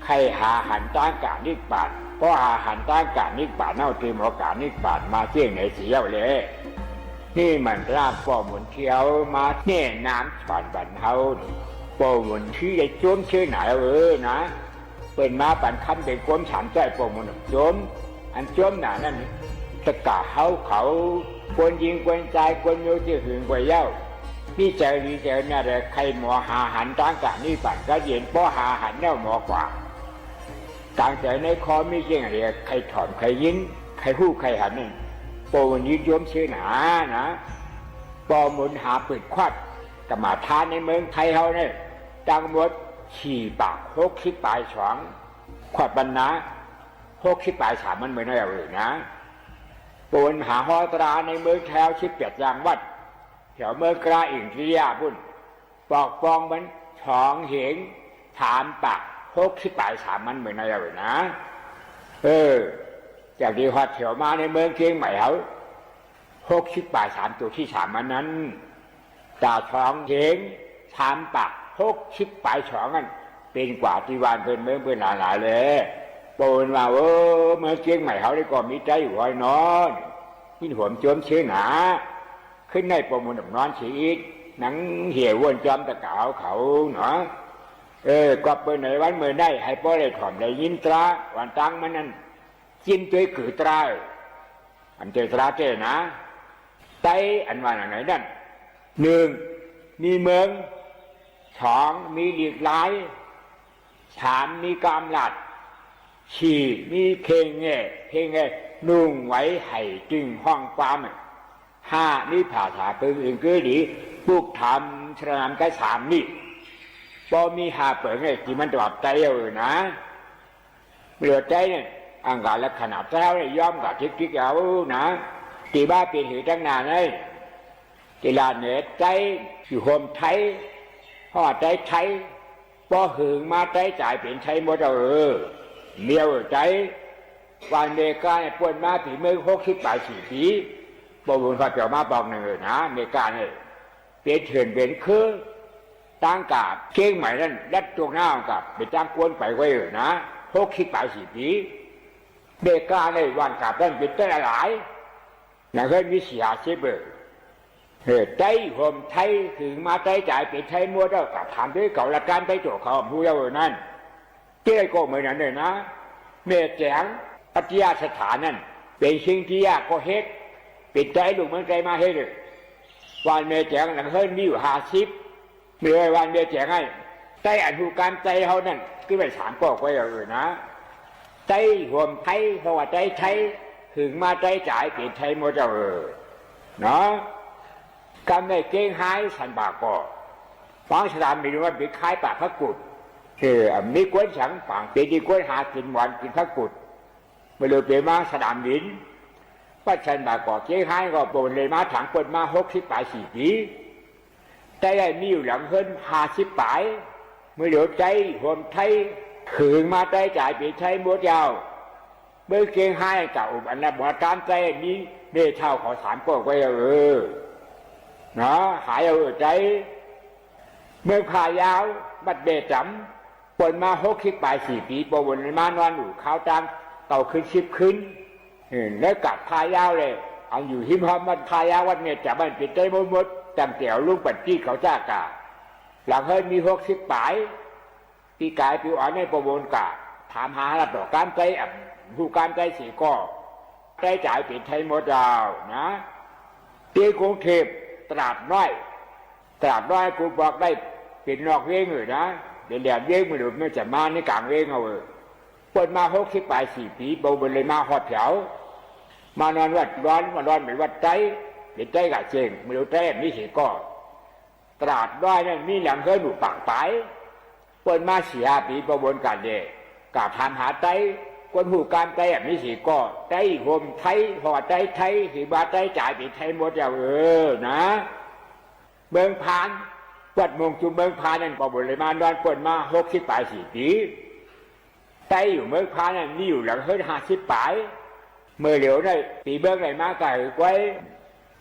ใค่หาหันตางก๋านิพพาน ป้อหาหันตางก๋านิพพานเอาเตรียมเอาก๋านิพพานมาเตี้ยงไหนเสียแล้วแล นี่มันพระป้อมนตรีมาแนะนำสอนบรรเฮา ป้อมนตรีได้โจมเชษหนาเออนะ เปิ้นมาปันค่ำเป๋นความสามใจ๋ป้อมนตรีโจม อันโจมหนานั้น ตะก๋าเฮาเขา คนญิงคนจาย คนโยตี้หื้นกว่าเย้า มีใจ๋ดีใจ๋เมียด ใค่หมอหาหันตางก๋านิพพานก็เย็น ป้อหาหันแล้วหมอกว่า ตางใจ๋ในคอมีเยียงใด ใค่ถ่อมใค่ยิน ใค่ฮู้ใค่หันนั้น ป้อมนตรีโจมเชษหนานะ ป้อมนตรีหาปืดควัด กรรมฐานในเมืองไทยเฮาเนี่ย ตังหมดสี่ปากหกสิบป๋ายสอง ควัดบรรณา หกสิบป๋ายสามมันเหมือนกันเลยนะ ป้อมนตรีหาฮอดตราในเมืองไทยเฮาสิบแปดจังหวัด แถวเมืองกลางอินเดียปุ้น ปอกปองมันสองเหงสามปากหกสิบป๋ายสามมันเหมือนกันเลยนะ เออ จากตี้ฮอดแถวมาในเมืองเจียงใหม่เฮา หกสิบป๋ายสาม ตั๋วตี้สามอันนั้น ต๋าสองเหงสามปากหกสิบป๋ายสองอัน เป๋นกว่าตี้บ้านเปิ้นเมืองเปิ้นหลายๆ เลย ป้อมนตรีว่า เออ เมืองเจียงใหม่เฮานี่ก็มีใต้อยู่ห้อยนอน มีหวมโจมเชษหนา ขึ้นในป้อมนตรีนอนเสียอีก หนังเหี่ยวว่นจอมตะก๋าวเขาเนาะ เออ ก็เปิ้นในวันเมื่อได้ ใค่ป้อได้ถ่อมได้ยินตรา วันตังมันนั้น จิมตวยกือตรา อันเต๋อตราเต้นะ ไต๊อันว่าหนังไหนนั้น นึ่ง มีเมือง สอง มีหลีกหลาย สาม มีกามลาด สี่ มีเพ่งแง่ เพ่งแง่ นุ่งไหวไหตึงห้องความ ห้า มีผาษาเปิงอื่นก็ดี ปุกถามสรนามก็สามนี่ ป้อมีห้าเปิงไอ้ตี้มันตอบไต๊เออนะ เหลือไต๊เนี่ย อังกาลักษณะไต๊เนี่ย ย้อมกับทิกๆ เอานะ ตี้บ้าเป๋นหื้อตั้งนานเลย ตี้ลาดเหนือไต๊อยู่โฮมไทย เพราะว่าไต๊ไทย ป้อหื้อมาไต๊จ๋ายเป๋นไทยหมดเออ เมียวไต๊ วันเมกาเนี่ยป้นมาปี๋เมืองหกสิบป๋ายสี่ปี๋ ป้อมนตรีข้าเป๋ามาปอกนึ่งเออนะ เมกาเนี่ย เป๋นเถื่อนเป๋นคือ ตางก๋าเจียงใหม่นั้น ลัดตวงหน้าก๋า เป๋นตางกวนไปไว้เออนะ หกสิบป๋ายสี่ปี๋ เมกาในวันก๋านั้นเป๋นไต๊หลาย หนังเฮือนมีสี่ห้าสิบเออ เออ ไต๊โฮมไทย หื้อมาไต๊จ๋ายเป๋นไทยหมดแล้ว ก็ถามตวยเก่าละกั๋น ไต๊ตั๋วเขาฮู้แล้วเออนั้น ตี้ใดก็เหมือนนั้นเลยนะ แม่แจ๋ง ปัตยสถานนั้น เป๋นสิ่งตี้ยากก็เฮ็ด เป๋นไต๊ลูกเมืองไต๊มาเฮ็ดเออ วันแม่แจ๋งหนังเฮือนมีอยู่ห้าสิบ เมื่อวันแม่แจ๋งไอ้ ไต๊อันฮู้กามไต๊เฮานั้น ขึ้นไปสามก็ไว้เออนะ ไต๊โฮมไทย เพราะว่าไต๊ไทย หื้อมาไต๊จ๋ายเป๋นไทยหมดเออ เนาะ กำในเก้งฮ้ายสันป่าก่อ ปางสนามบินว่าเป๋นคล้ายป่าพระกุด เออ มีกวนสังปาง เป๋นตี้กวนหากิ๋นหวานกิ๋นพระกุด เมื่อเร็วเป๋นมาสนามบิน วัดสันป่าก่อเก้งฮ้ายก็ป้อมนตรีมาถางป้นมาหกสิบป๋ายสี่ปี๋ ไต๊ได้มีอยู่หลังเฮือนห้าสิบป๋าย เมื่อเร็วไต๊โฮมไทย หื้อมาไต๊จ๋ายเป๋นไทยหมดแล้ว เมืองเก้งฮ้ายก็อุปอันดับหัวตามไต๊มีแม่เฒ่าเขาสามก็ไว้เออ เนาะ หายเออไต๊ เมืองผายาว วัดแม่จ๋ำ ป้นมาหกสิบป๋ายสี่ปี๋ ป้อมนตรีมานอนอยู่คาวตางเก้าคืนสิบคืน เออ แล้วกั๋บผายาวเลย อันอยู่ฮิมฮอมวัดผายาว วัดแม่จ๋ำ มันเป๋นไต๊หมดหมด ตั้งแต่ลุงปันตี้เขาจ้าก่า หลังเฮือนมีหกสิบป๋าย ปี๋ก๋ายปี๋อ่อนในป้อมนตรีก็ถามหาลาดตั๋วกามไต๊ อ่ะ ฮู้กามไต๊เสียก็ ไต๊จ๋ายเป๋นไทยหมดแล้วนะ ตี้กรุงเทพฯ ตลาดน้อย ตลาดน้อยกูบอกได้เป๋นนอกเวียงเลยนะ เป๋นแหลมเวียง มันหลุดมาจากมาในก๋างเวียงเอาเออ ป้นมาหกสิบป๋ายสี่ปี๋ ป้อมนตรีมาฮอดแถว มานอนวัดดอน วัดดอนเป๋นวัดไต๊ เป๋นไต๊ก๋าเซ้ง เมื่อเดียวไต๊มีสี่ก้อ ตลาดดอยนั้นมีหลังเฮือนอยู่ปากป๋าย เปิ้นมาสี่ห้าปี๋ปอบ่วนกั๋นแล ก้าถามหาไต๊ คนฮู้กำไต๊อะมีสี่ก้อ ไต๊ฮ่มไทย ฮ้องว่าไต๊ไทย หือว่าไต๊จ๋ายเป๋นไทยหมดแล้ว เออ นะ เมืองพาน วัดม่วงจุมเมืองพานนั้นปอบ่วนได้มานอน เปิ้นมาหกสิบป๋ายสี่ปี๋ ไต๊อยู่เมืองพานนั้นมีอยู่หลังเฮือนห้าสิบป๋าย เมื่อเดียวได้ปี๋เมืองได้มาก้าหื้อไกว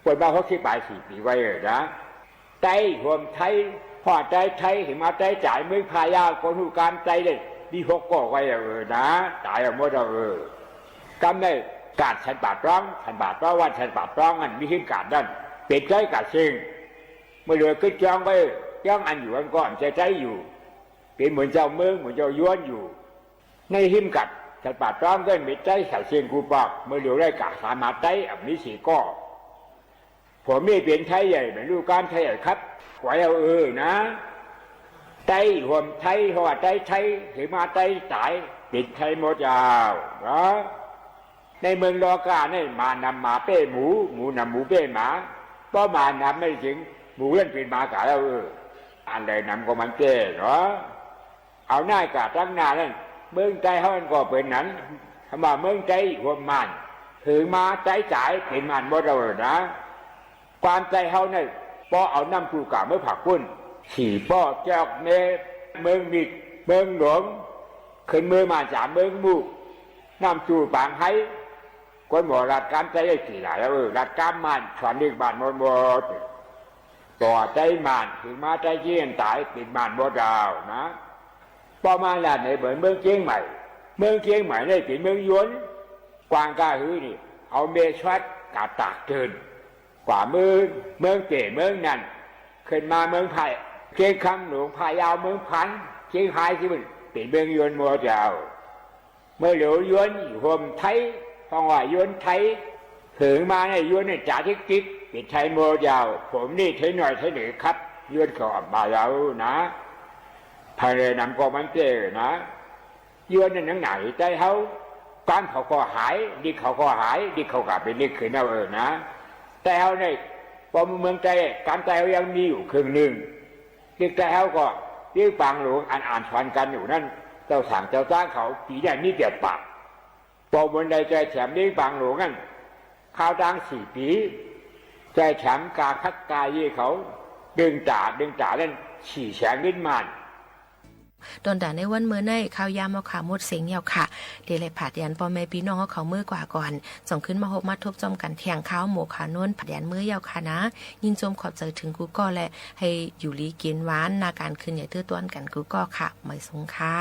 เปิ้นมาหกสิบป๋ายสี่ปี๋ไกวเออนะ ไต๊ฮ่มไทย ฮ้องไต๊ไทย หือว่าไต๊จ๋าย เมืองพะเยา คนฮู้กำไต๊ได้มีหกก้อไกวเออนะ ต๋ายเอาหมดแล้วเออ กำได้ก๋าดสันป่าตอง สันป่าตอง วัดสันป่าตองนั้นมีหื้มก๋าดนั้น เป๋นไต๊ก๋าเซ้ง เมื่อเดียวกึ๊ดจ้องไว้ จ้องอันอยู่อันก่อน ใจ้ไต๊อยู่ เป๋นเหมือนเจ้าเมือง เหมือนเจ้ายวนอยู่ ในหื้มก๋าดสันป่าตองก็มีไต๊ก๋าเซ้งกู้ปอก เมื่อเดียวได้ก้าถามหาไต๊อะมีสี่ก้อ ผมนี่เป๋นไทยใหญ่ เป๋นลูกกำไทยใหญ่ครับ ไกวเอาเออนะ ไต๊ฮ่มไทย ฮ้องว่าไต๊ไทย หือว่าไต๊จ๋าย เป๋นไทยหมดแล้ว เนาะ ในเมืองลอก้านี่หมานำหมาเป้หมู หมูนำหมูเป้หมา ปอหมานำไม่เถิง หมูนั้นเป๋นหมาก๋าแล้วเออ อันใดนำก็มันเป้เนาะ เอาหน้าก้าตังหน้านั้น เมืองไต๊เฮานั้นก็เป๋นนั้น คำว่าเมืองไต๊ฮ่มม่าน หือว่าไต๊จ๋ายเป๋นม่านหมดแล้วเออนะ กำไต๊เฮานั้น ปอเอาน้ำตู้ก้าเมืองภาคปู๊น สี่ป้อ จอกเม เมืองมิตร เมืองหลวง ขึ้นเมืองม่านจา เมืองมูก น้ำตู้ปางไฮ คนบ่ลัดกำไต๊ได้ตี้หลายแล้วเออ ลัดกำม่าน สอนเด็กบ้านหมดหมด ต่อไต๊ม่าน หือว่าไต๊เจียงต๋าย เป๋นม่านหมดแล้วนะ ปอมาลัดในเป๋นเมืองเจียงใหม่ เมืองเจียงใหม่นี่เป๋นเมืองยวน กว้างก้าหื้อนี่ เอาแม่สอดก้าตากเติน กว่าเมือง เมืองเป๋ เมืองนั้น ขึ้นมาเมืองไผ่ เจียงคำหลวง พะเยา เมืองพัน เจียงฮายตี้มันเป๋นเมืองยวนหมดแล้ว เมื่อเดียวยวนอยู่ฮ่มไทย ฮ้องว่ายวนไทย เถิงมาในยวนนี่จ๋าติ๊กติ๊ก เป๋นไทยหมดแล้ว ผมนี่ไทยน้อยไทยเหน่อครับ ยวนเขาออกมาแล้วนะ ภายในนำก็มันเจ้นะ ยวนนั้นหนังหนาไต๊เฮา กำเขาก็หาย ลิกเขาก็หาย ลิกเขาก็เป๋นลิกขึ้นเอาเออนะ ไต๊เฮานี่ ปอเมืองไต๊ กำไต๊เฮายังมีอยู่ครึ่งนึ่ง ลิกไต๊เฮาก็ ลิกปางหลวง อันอ่านสอนกั๋นอยู่นั้น เจ้าส่างเจ้าจ๊างเขา ปี๋นี้มีแปดปาก ปอบ่วนได้ใจ๊แถมลิกปางหลวงนั้น คราวตังสี่ปี๋ ใจ๊แถมก้าคัดก้าเยียะเขา ดึงต๋า ดึงต๋านั้น สี่แสนเงินม่าน ต้นต๋าในวันเมื่อนี้ ข่าวยามเฮาก็หมดเสี้ยงแล้วค่ะ เดี๋ยวแลผัดยันป้อแม่ปี้น้องเฮาเขาเมื่อกว่าก่อน ส่งคืนมาฮบมาทบจอมกั๋นเที่ยง ข่าวหมู่ข่าวโน้นผัดยันเมื่อแล้วค่ะนะ ยินจมขอบใจ๋เถิงกู้ก้อ และหื้ออยู่ดีกิ๋นหวาน นาก๋านคืนใหญ่เตื้อต้วนกั๋นกู้ก้อค่ะ หมายสูงค่ะ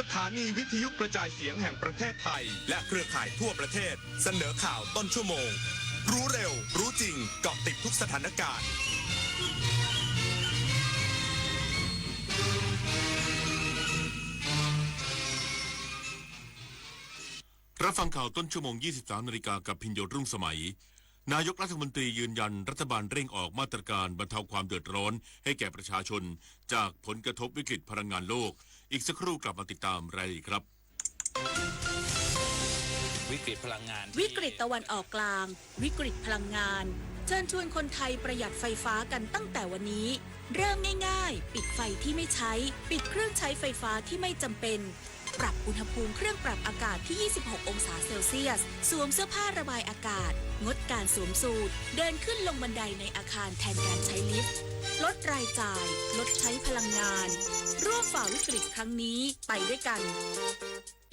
สถานีวิทยุกระจายเสียงแห่งประเทศไทย และเครือข่ายทั่วประเทศ เสนอข่าวต้นชั่วโมง รู้เร็ว รู้จริง เกาะติดทุกสถานการณ์ รับฟังข่าวต้นชั่วโมง ยี่สิบสามนาฬิกา กับพิญโญ รุ่งสมัย นายกรัฐมนตรียืนยันรัฐบาลเร่งออกมาตรการบรรเทาความเดือดร้อนให้แก่ประชาชนจากผลกระทบวิกฤตพลังงานโลก อีกสักครู่กลับมาติดตามรายละเอียดครับ วิกฤตพลังงานที่ วิกฤตตะวันออกกลาง วิกฤตพลังงาน เชิญชวนคนไทยประหยัดไฟฟ้ากันตั้งแต่วันนี้ เริ่มง่ายๆ ปิดไฟที่ไม่ใช้ ปิดเครื่องใช้ไฟฟ้าที่ไม่จำเป็น ปรับอุณหภูมิเครื่องปรับอากาศที่ ยี่สิบหก องศาเซลเซียส สวมเสื้อผ้าระบายอากาศ งดการสวมสูท เดินขึ้นลงบันไดในอาคารแทนการใช้ลิฟต์ ลดรายจ่าย ลดใช้พลังงาน ร่วมฝ่าวิกฤตครั้งนี้ไปด้วยกัน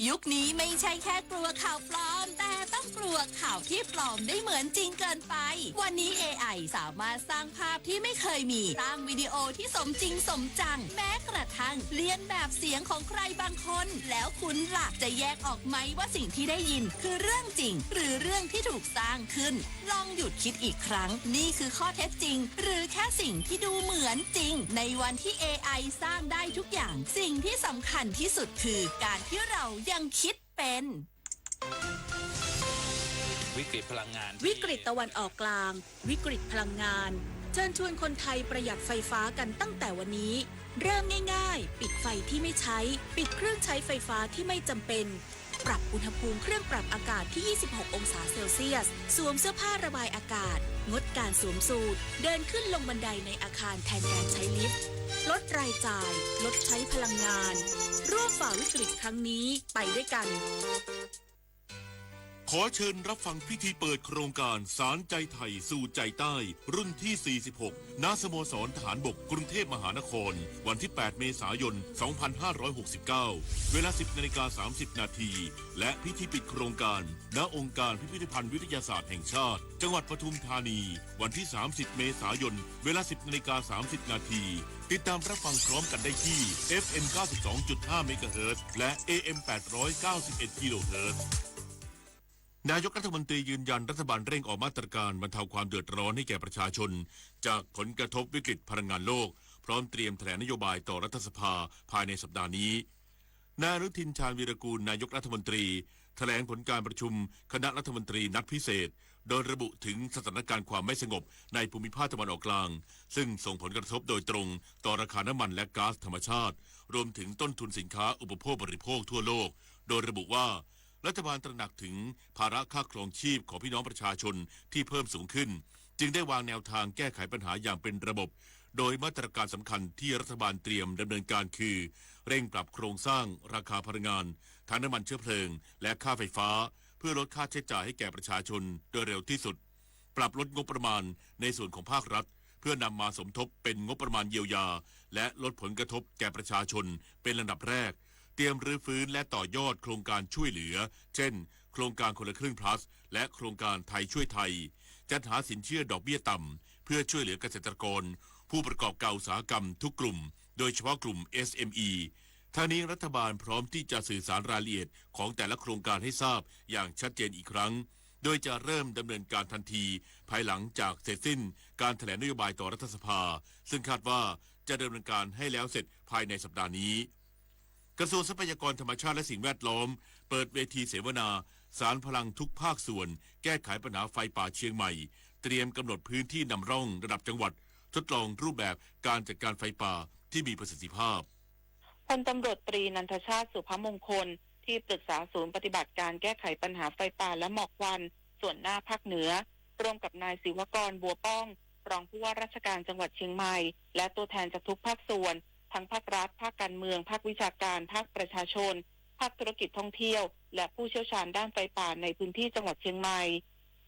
ยุคนี้ไม่ใช่แค่กลัวข่าวปลอม แต่ต้องกลัวข่าวที่ปลอมได้เหมือนจริงเกินไป วันนี้ เอไอ สามารถสร้างภาพที่ไม่เคยมี สร้างวิดีโอที่สมจริงสมจัง แม้กระทั่งเลียนแบบเสียงของใครบางคน แล้วคุณล่ะจะแยกออกไหมว่าสิ่งที่ได้ยินคือเรื่องจริง หรือเรื่องที่ถูกสร้างขึ้น ลองหยุดคิดอีกครั้ง นี่คือข้อเท็จจริง หรือแค่สิ่งที่ดูเหมือนจริง ในวันที่ เอไอ สร้างได้ทุกอย่าง สิ่งที่สำคัญที่สุดคือการที่เรายังคิดเป็น วิกฤตพลังงานที่ วิกฤตตะวันออกกลาง วิกฤตพลังงาน เชิญชวนคนไทยประหยัดไฟฟ้ากันตั้งแต่วันนี้ เริ่มง่ายๆ ปิดไฟที่ไม่ใช้ ปิดเครื่องใช้ไฟฟ้าที่ไม่จำเป็น ปรับอุณหภูมิเครื่องปรับอากาศที่ ยี่สิบหก องศาเซลเซียส สวมเสื้อผ้าระบายอากาศ งดการสวมสูท เดินขึ้นลงบันไดในอาคารแทนการใช้ลิฟต์ ลดรายจ่าย ลดใช้พลังงาน ร่วมฝ่าวิกฤตครั้งนี้ไปด้วยกัน ขอเชิญรับฟังพิธีเปิดโครงการสารใจไทยสู่ใจใต้ รุ่นที่ สี่สิบหก ณ สโมสรทหารบก กรุงเทพมหานคร วันที่ แปด เมษายน สองพันห้าร้อยหกสิบเก้า เวลา สิบนาฬิกาสามสิบนาที และพิธีปิดโครงการ ณ องค์การพิพิธภัณฑ์วิทยาศาสตร์แห่งชาติ จังหวัดปทุมธานี วันที่ สามสิบ เมษายน เวลา สิบนาฬิกาสามสิบนาที ติดตามรับฟังพร้อมกันได้ที่ เอฟเอ็ม เก้าสิบสองจุดห้า เมกะเฮิรตซ์ และ เอเอ็ม แปดร้อยเก้าสิบเอ็ด กิโลเฮิรตซ์ นายกรัฐมนตรียืนยันรัฐบาลเร่งออกมาตรการบรรเทาความเดือดร้อนให้แก่ประชาชน จากผลกระทบวิกฤตพลังงานโลก พร้อมเตรียมแถลงนโยบายต่อรัฐสภาภายในสัปดาห์นี้ นายอนุทิน ชาญวีรกูล นายกรัฐมนตรี แถลงผลการประชุมคณะรัฐมนตรีนัดพิเศษ โดยระบุถึงสถานการณ์ความไม่สงบในภูมิภาคตะวันออกกลาง ซึ่งส่งผลกระทบโดยตรงต่อราคาน้ำมันและก๊าซธรรมชาติ รวมถึงต้นทุนสินค้าอุปโภคบริโภคทั่วโลก โดยระบุว่า รัฐบาลตระหนักถึงภาระค่าครองชีพของพี่น้องประชาชนที่เพิ่มสูงขึ้น จึงได้วางแนวทางแก้ไขปัญหาอย่างเป็นระบบ โดยมาตรการสำคัญที่รัฐบาลเตรียมดำเนินการคือ เร่งปรับโครงสร้างราคาพลังงาน ทั้งน้ำมันเชื้อเพลิง และค่าไฟฟ้า เพื่อลดค่าใช้จ่ายให้แก่ประชาชนโดยเร็วที่สุด ปรับลดงบประมาณในส่วนของภาครัฐ เพื่อนำมาสมทบเป็นงบประมาณเยียวยา และลดผลกระทบแก่ประชาชนเป็นลำดับแรก เตรียมรื้อฟื้นและต่อยอดโครงการช่วยเหลือ เช่น โครงการคนละครึ่ง พลัส และโครงการไทยช่วยไทย จัดหาสินเชื่อดอกเบี้ยต่ำ เพื่อช่วยเหลือเกษตรกร ผู้ประกอบการอุตสาหกรรมทุกกลุ่ม โดยเฉพาะกลุ่ม เอสเอ็มอี ทั้งนี้รัฐบาลพร้อมที่จะสื่อสารรายละเอียดของแต่ละโครงการให้ทราบอย่างชัดเจนอีกครั้ง โดยจะเริ่มดำเนินการทันที ภายหลังจากเสร็จสิ้นการแถลงนโยบายต่อรัฐสภา ซึ่งคาดว่าจะดำเนินการให้แล้วเสร็จภายในสัปดาห์นี้ กระทรวงทรัพยากรธรรมชาติและสิ่งแวดล้อม เปิดเวทีเสวนา สานพลังทุกภาคส่วน แก้ไขปัญหาไฟป่าเชียงใหม่ เตรียมกำหนดพื้นที่นำร่องระดับจังหวัด ทดลองรูปแบบการจัดการไฟป่าที่มีประสิทธิภาพ พลตำรวจตรีนันทชาติ สุภมงคล ที่ปรึกษาศูนย์ปฏิบัติการแก้ไขปัญหาไฟป่าและหมอกควัน ส่วนหน้าภาคเหนือ ร่วมกับนายศิวกร บัวป้อง รองผู้ว่าราชการจังหวัดเชียงใหม่ และตัวแทนจากทุกภาคส่วน ทั้งภาครัฐ ภาคการเมือง ภาควิชาการ ภาคประชาชน ภาคธุรกิจท่องเที่ยว และผู้เชี่ยวชาญด้านไฟป่าในพื้นที่จังหวัดเชียงใหม่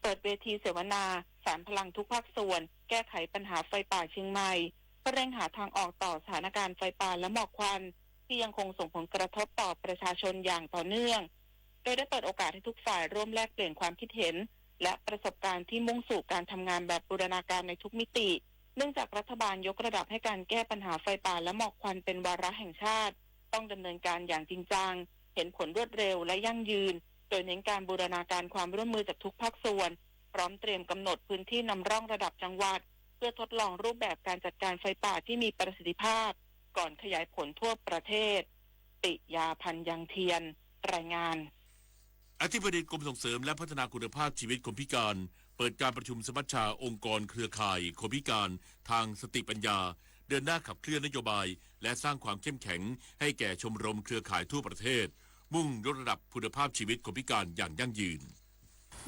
เปิดเวทีเสวนา สานพลังทุกภาคส่วน แก้ไขปัญหาไฟป่าเชียงใหม่ เพื่อเร่งหาทางออกต่อสถานการณ์ไฟป่าและหมอกควัน ที่ยังคงส่งผลกระทบต่อประชาชนอย่างต่อเนื่อง โดยได้เปิดโอกาสให้ทุกฝ่ายร่วมแลกเปลี่ยนความคิดเห็น และประสบการณ์ที่มุ่งสู่การทำงานแบบบูรณาการในทุกมิติ เนื่องจากรัฐบาลยกระดับให้การแก้ปัญหาไฟป่าและหมอกควันเป็นวาระแห่งชาติ ต้องดำเนินการอย่างจริงจัง เห็นผลรวดเร็วและยั่งยืน โดยเน้นการบูรณาการความร่วมมือจากทุกภาคส่วน พร้อมเตรียมกำหนดพื้นที่นำร่องระดับจังหวัด เพื่อทดลองรูปแบบการจัดการไฟป่าที่มีประสิทธิภาพ ก่อนขยายผลทั่วประเทศ ปิยา พันยังเทียน รายงาน อธิบดีกรมส่งเสริมและพัฒนาคุณภาพชีวิตคนพิการ เปิดการประชุมสมัชชาองค์กรเครือข่ายคนพิการทางสติปัญญา เดินหน้าขับเคลื่อนนโยบาย และสร้างความเข้มแข็งให้แก่ชมรมเครือข่ายทั่วประเทศ มุ่งยกระดับคุณภาพชีวิตคนพิการอย่างยั่งยืน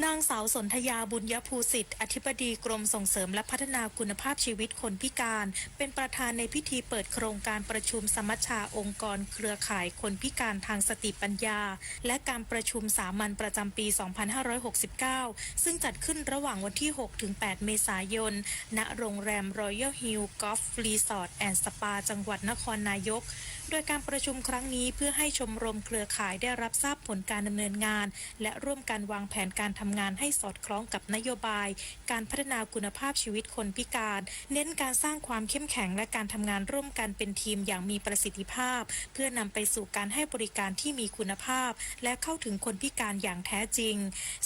นางสาวสนธยา บุญยภูสิทธิ์ อธิบดีกรมส่งเสริมและพัฒนาคุณภาพชีวิตคนพิการ เป็นประธานในพิธีเปิดโครงการประชุมสมัชชาองค์กรเครือข่ายคนพิการทางสติปัญญา และการประชุมสามัญประจำปี สองพันห้าร้อยหกสิบเก้า ซึ่งจัดขึ้นระหว่างวันที่ หกถึงแปด เมษายน ณ โรงแรม Royal Hill Golf Resort and Spa จังหวัดนครนายก โดยการประชุมครั้งนี้เพื่อให้ชมรมเครือข่ายได้รับทราบผลการดำเนินงาน และร่วมกันวางแผนการทำงานให้สอดคล้องกับนโยบายการพัฒนาคุณภาพชีวิตคนพิการ เน้นการสร้างความเข้มแข็งและการทำงานร่วมกันเป็นทีมอย่างมีประสิทธิภาพ เพื่อนำไปสู่การให้บริการที่มีคุณภาพ และเข้าถึงคนพิการอย่างแท้จริง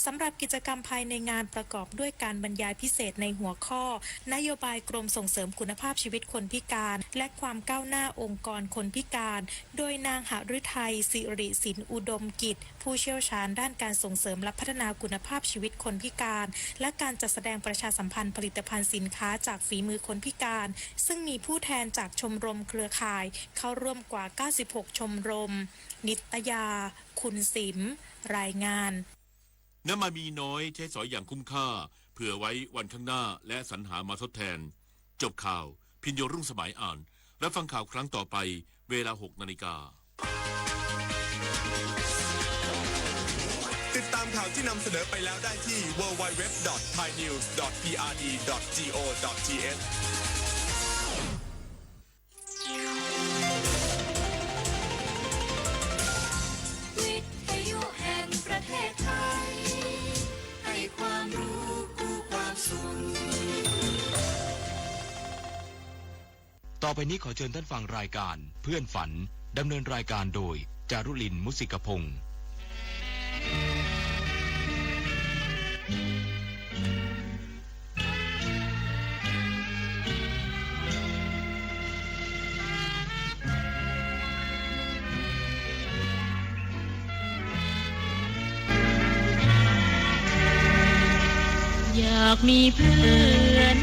สำหรับกิจกรรมภายในงานประกอบด้วยการบรรยายพิเศษในหัวข้อ นโยบายกรมส่งเสริมคุณภาพชีวิตคนพิการ และความก้าวหน้าองค์กรคนพิการ โดยนางหฤทัย สิริสินอุดมกิจ ผู้เชี่ยวชาญด้านการส่งเสริมและพัฒนาคุณภาพชีวิตคนพิการ และการจัดแสดงประชาสัมพันธ์ผลิตภัณฑ์สินค้าจากฝีมือคนพิการ ซึ่งมีผู้แทนจากชมรมเครือข่ายเข้าร่วมกว่า เก้าสิบหก ชมรม นิตยา คุณสิม รายงาน น้ำมันมีน้อย ใช้สอยอย่างคุ้มค่า เผื่อไว้วันข้างหน้า และสรรหามาทดแทน จบข่าว พิญโญ รุ่งสมัยอ่าน รับฟังข่าวครั้งต่อไป เวลา หกนาฬิกา ติดตามข่าวที่นำเสนอไปแล้วได้ที่ ดับเบิลยู ดับเบิลยู ดับเบิลยู ดอท ไทยนิวส์ ดอท พีอาร์ดี ดอท จี โอ ดอท ที เอช วิทยุแห่งประเทศไทย ให้ความรู้คู่ความสุข ต่อไปนี้ขอเชิญท่านฟังรายการเพื่อนฝัน ดำเนินรายการโดย จารุลิน มุสิกพงษ์ อยากมีเพื่อน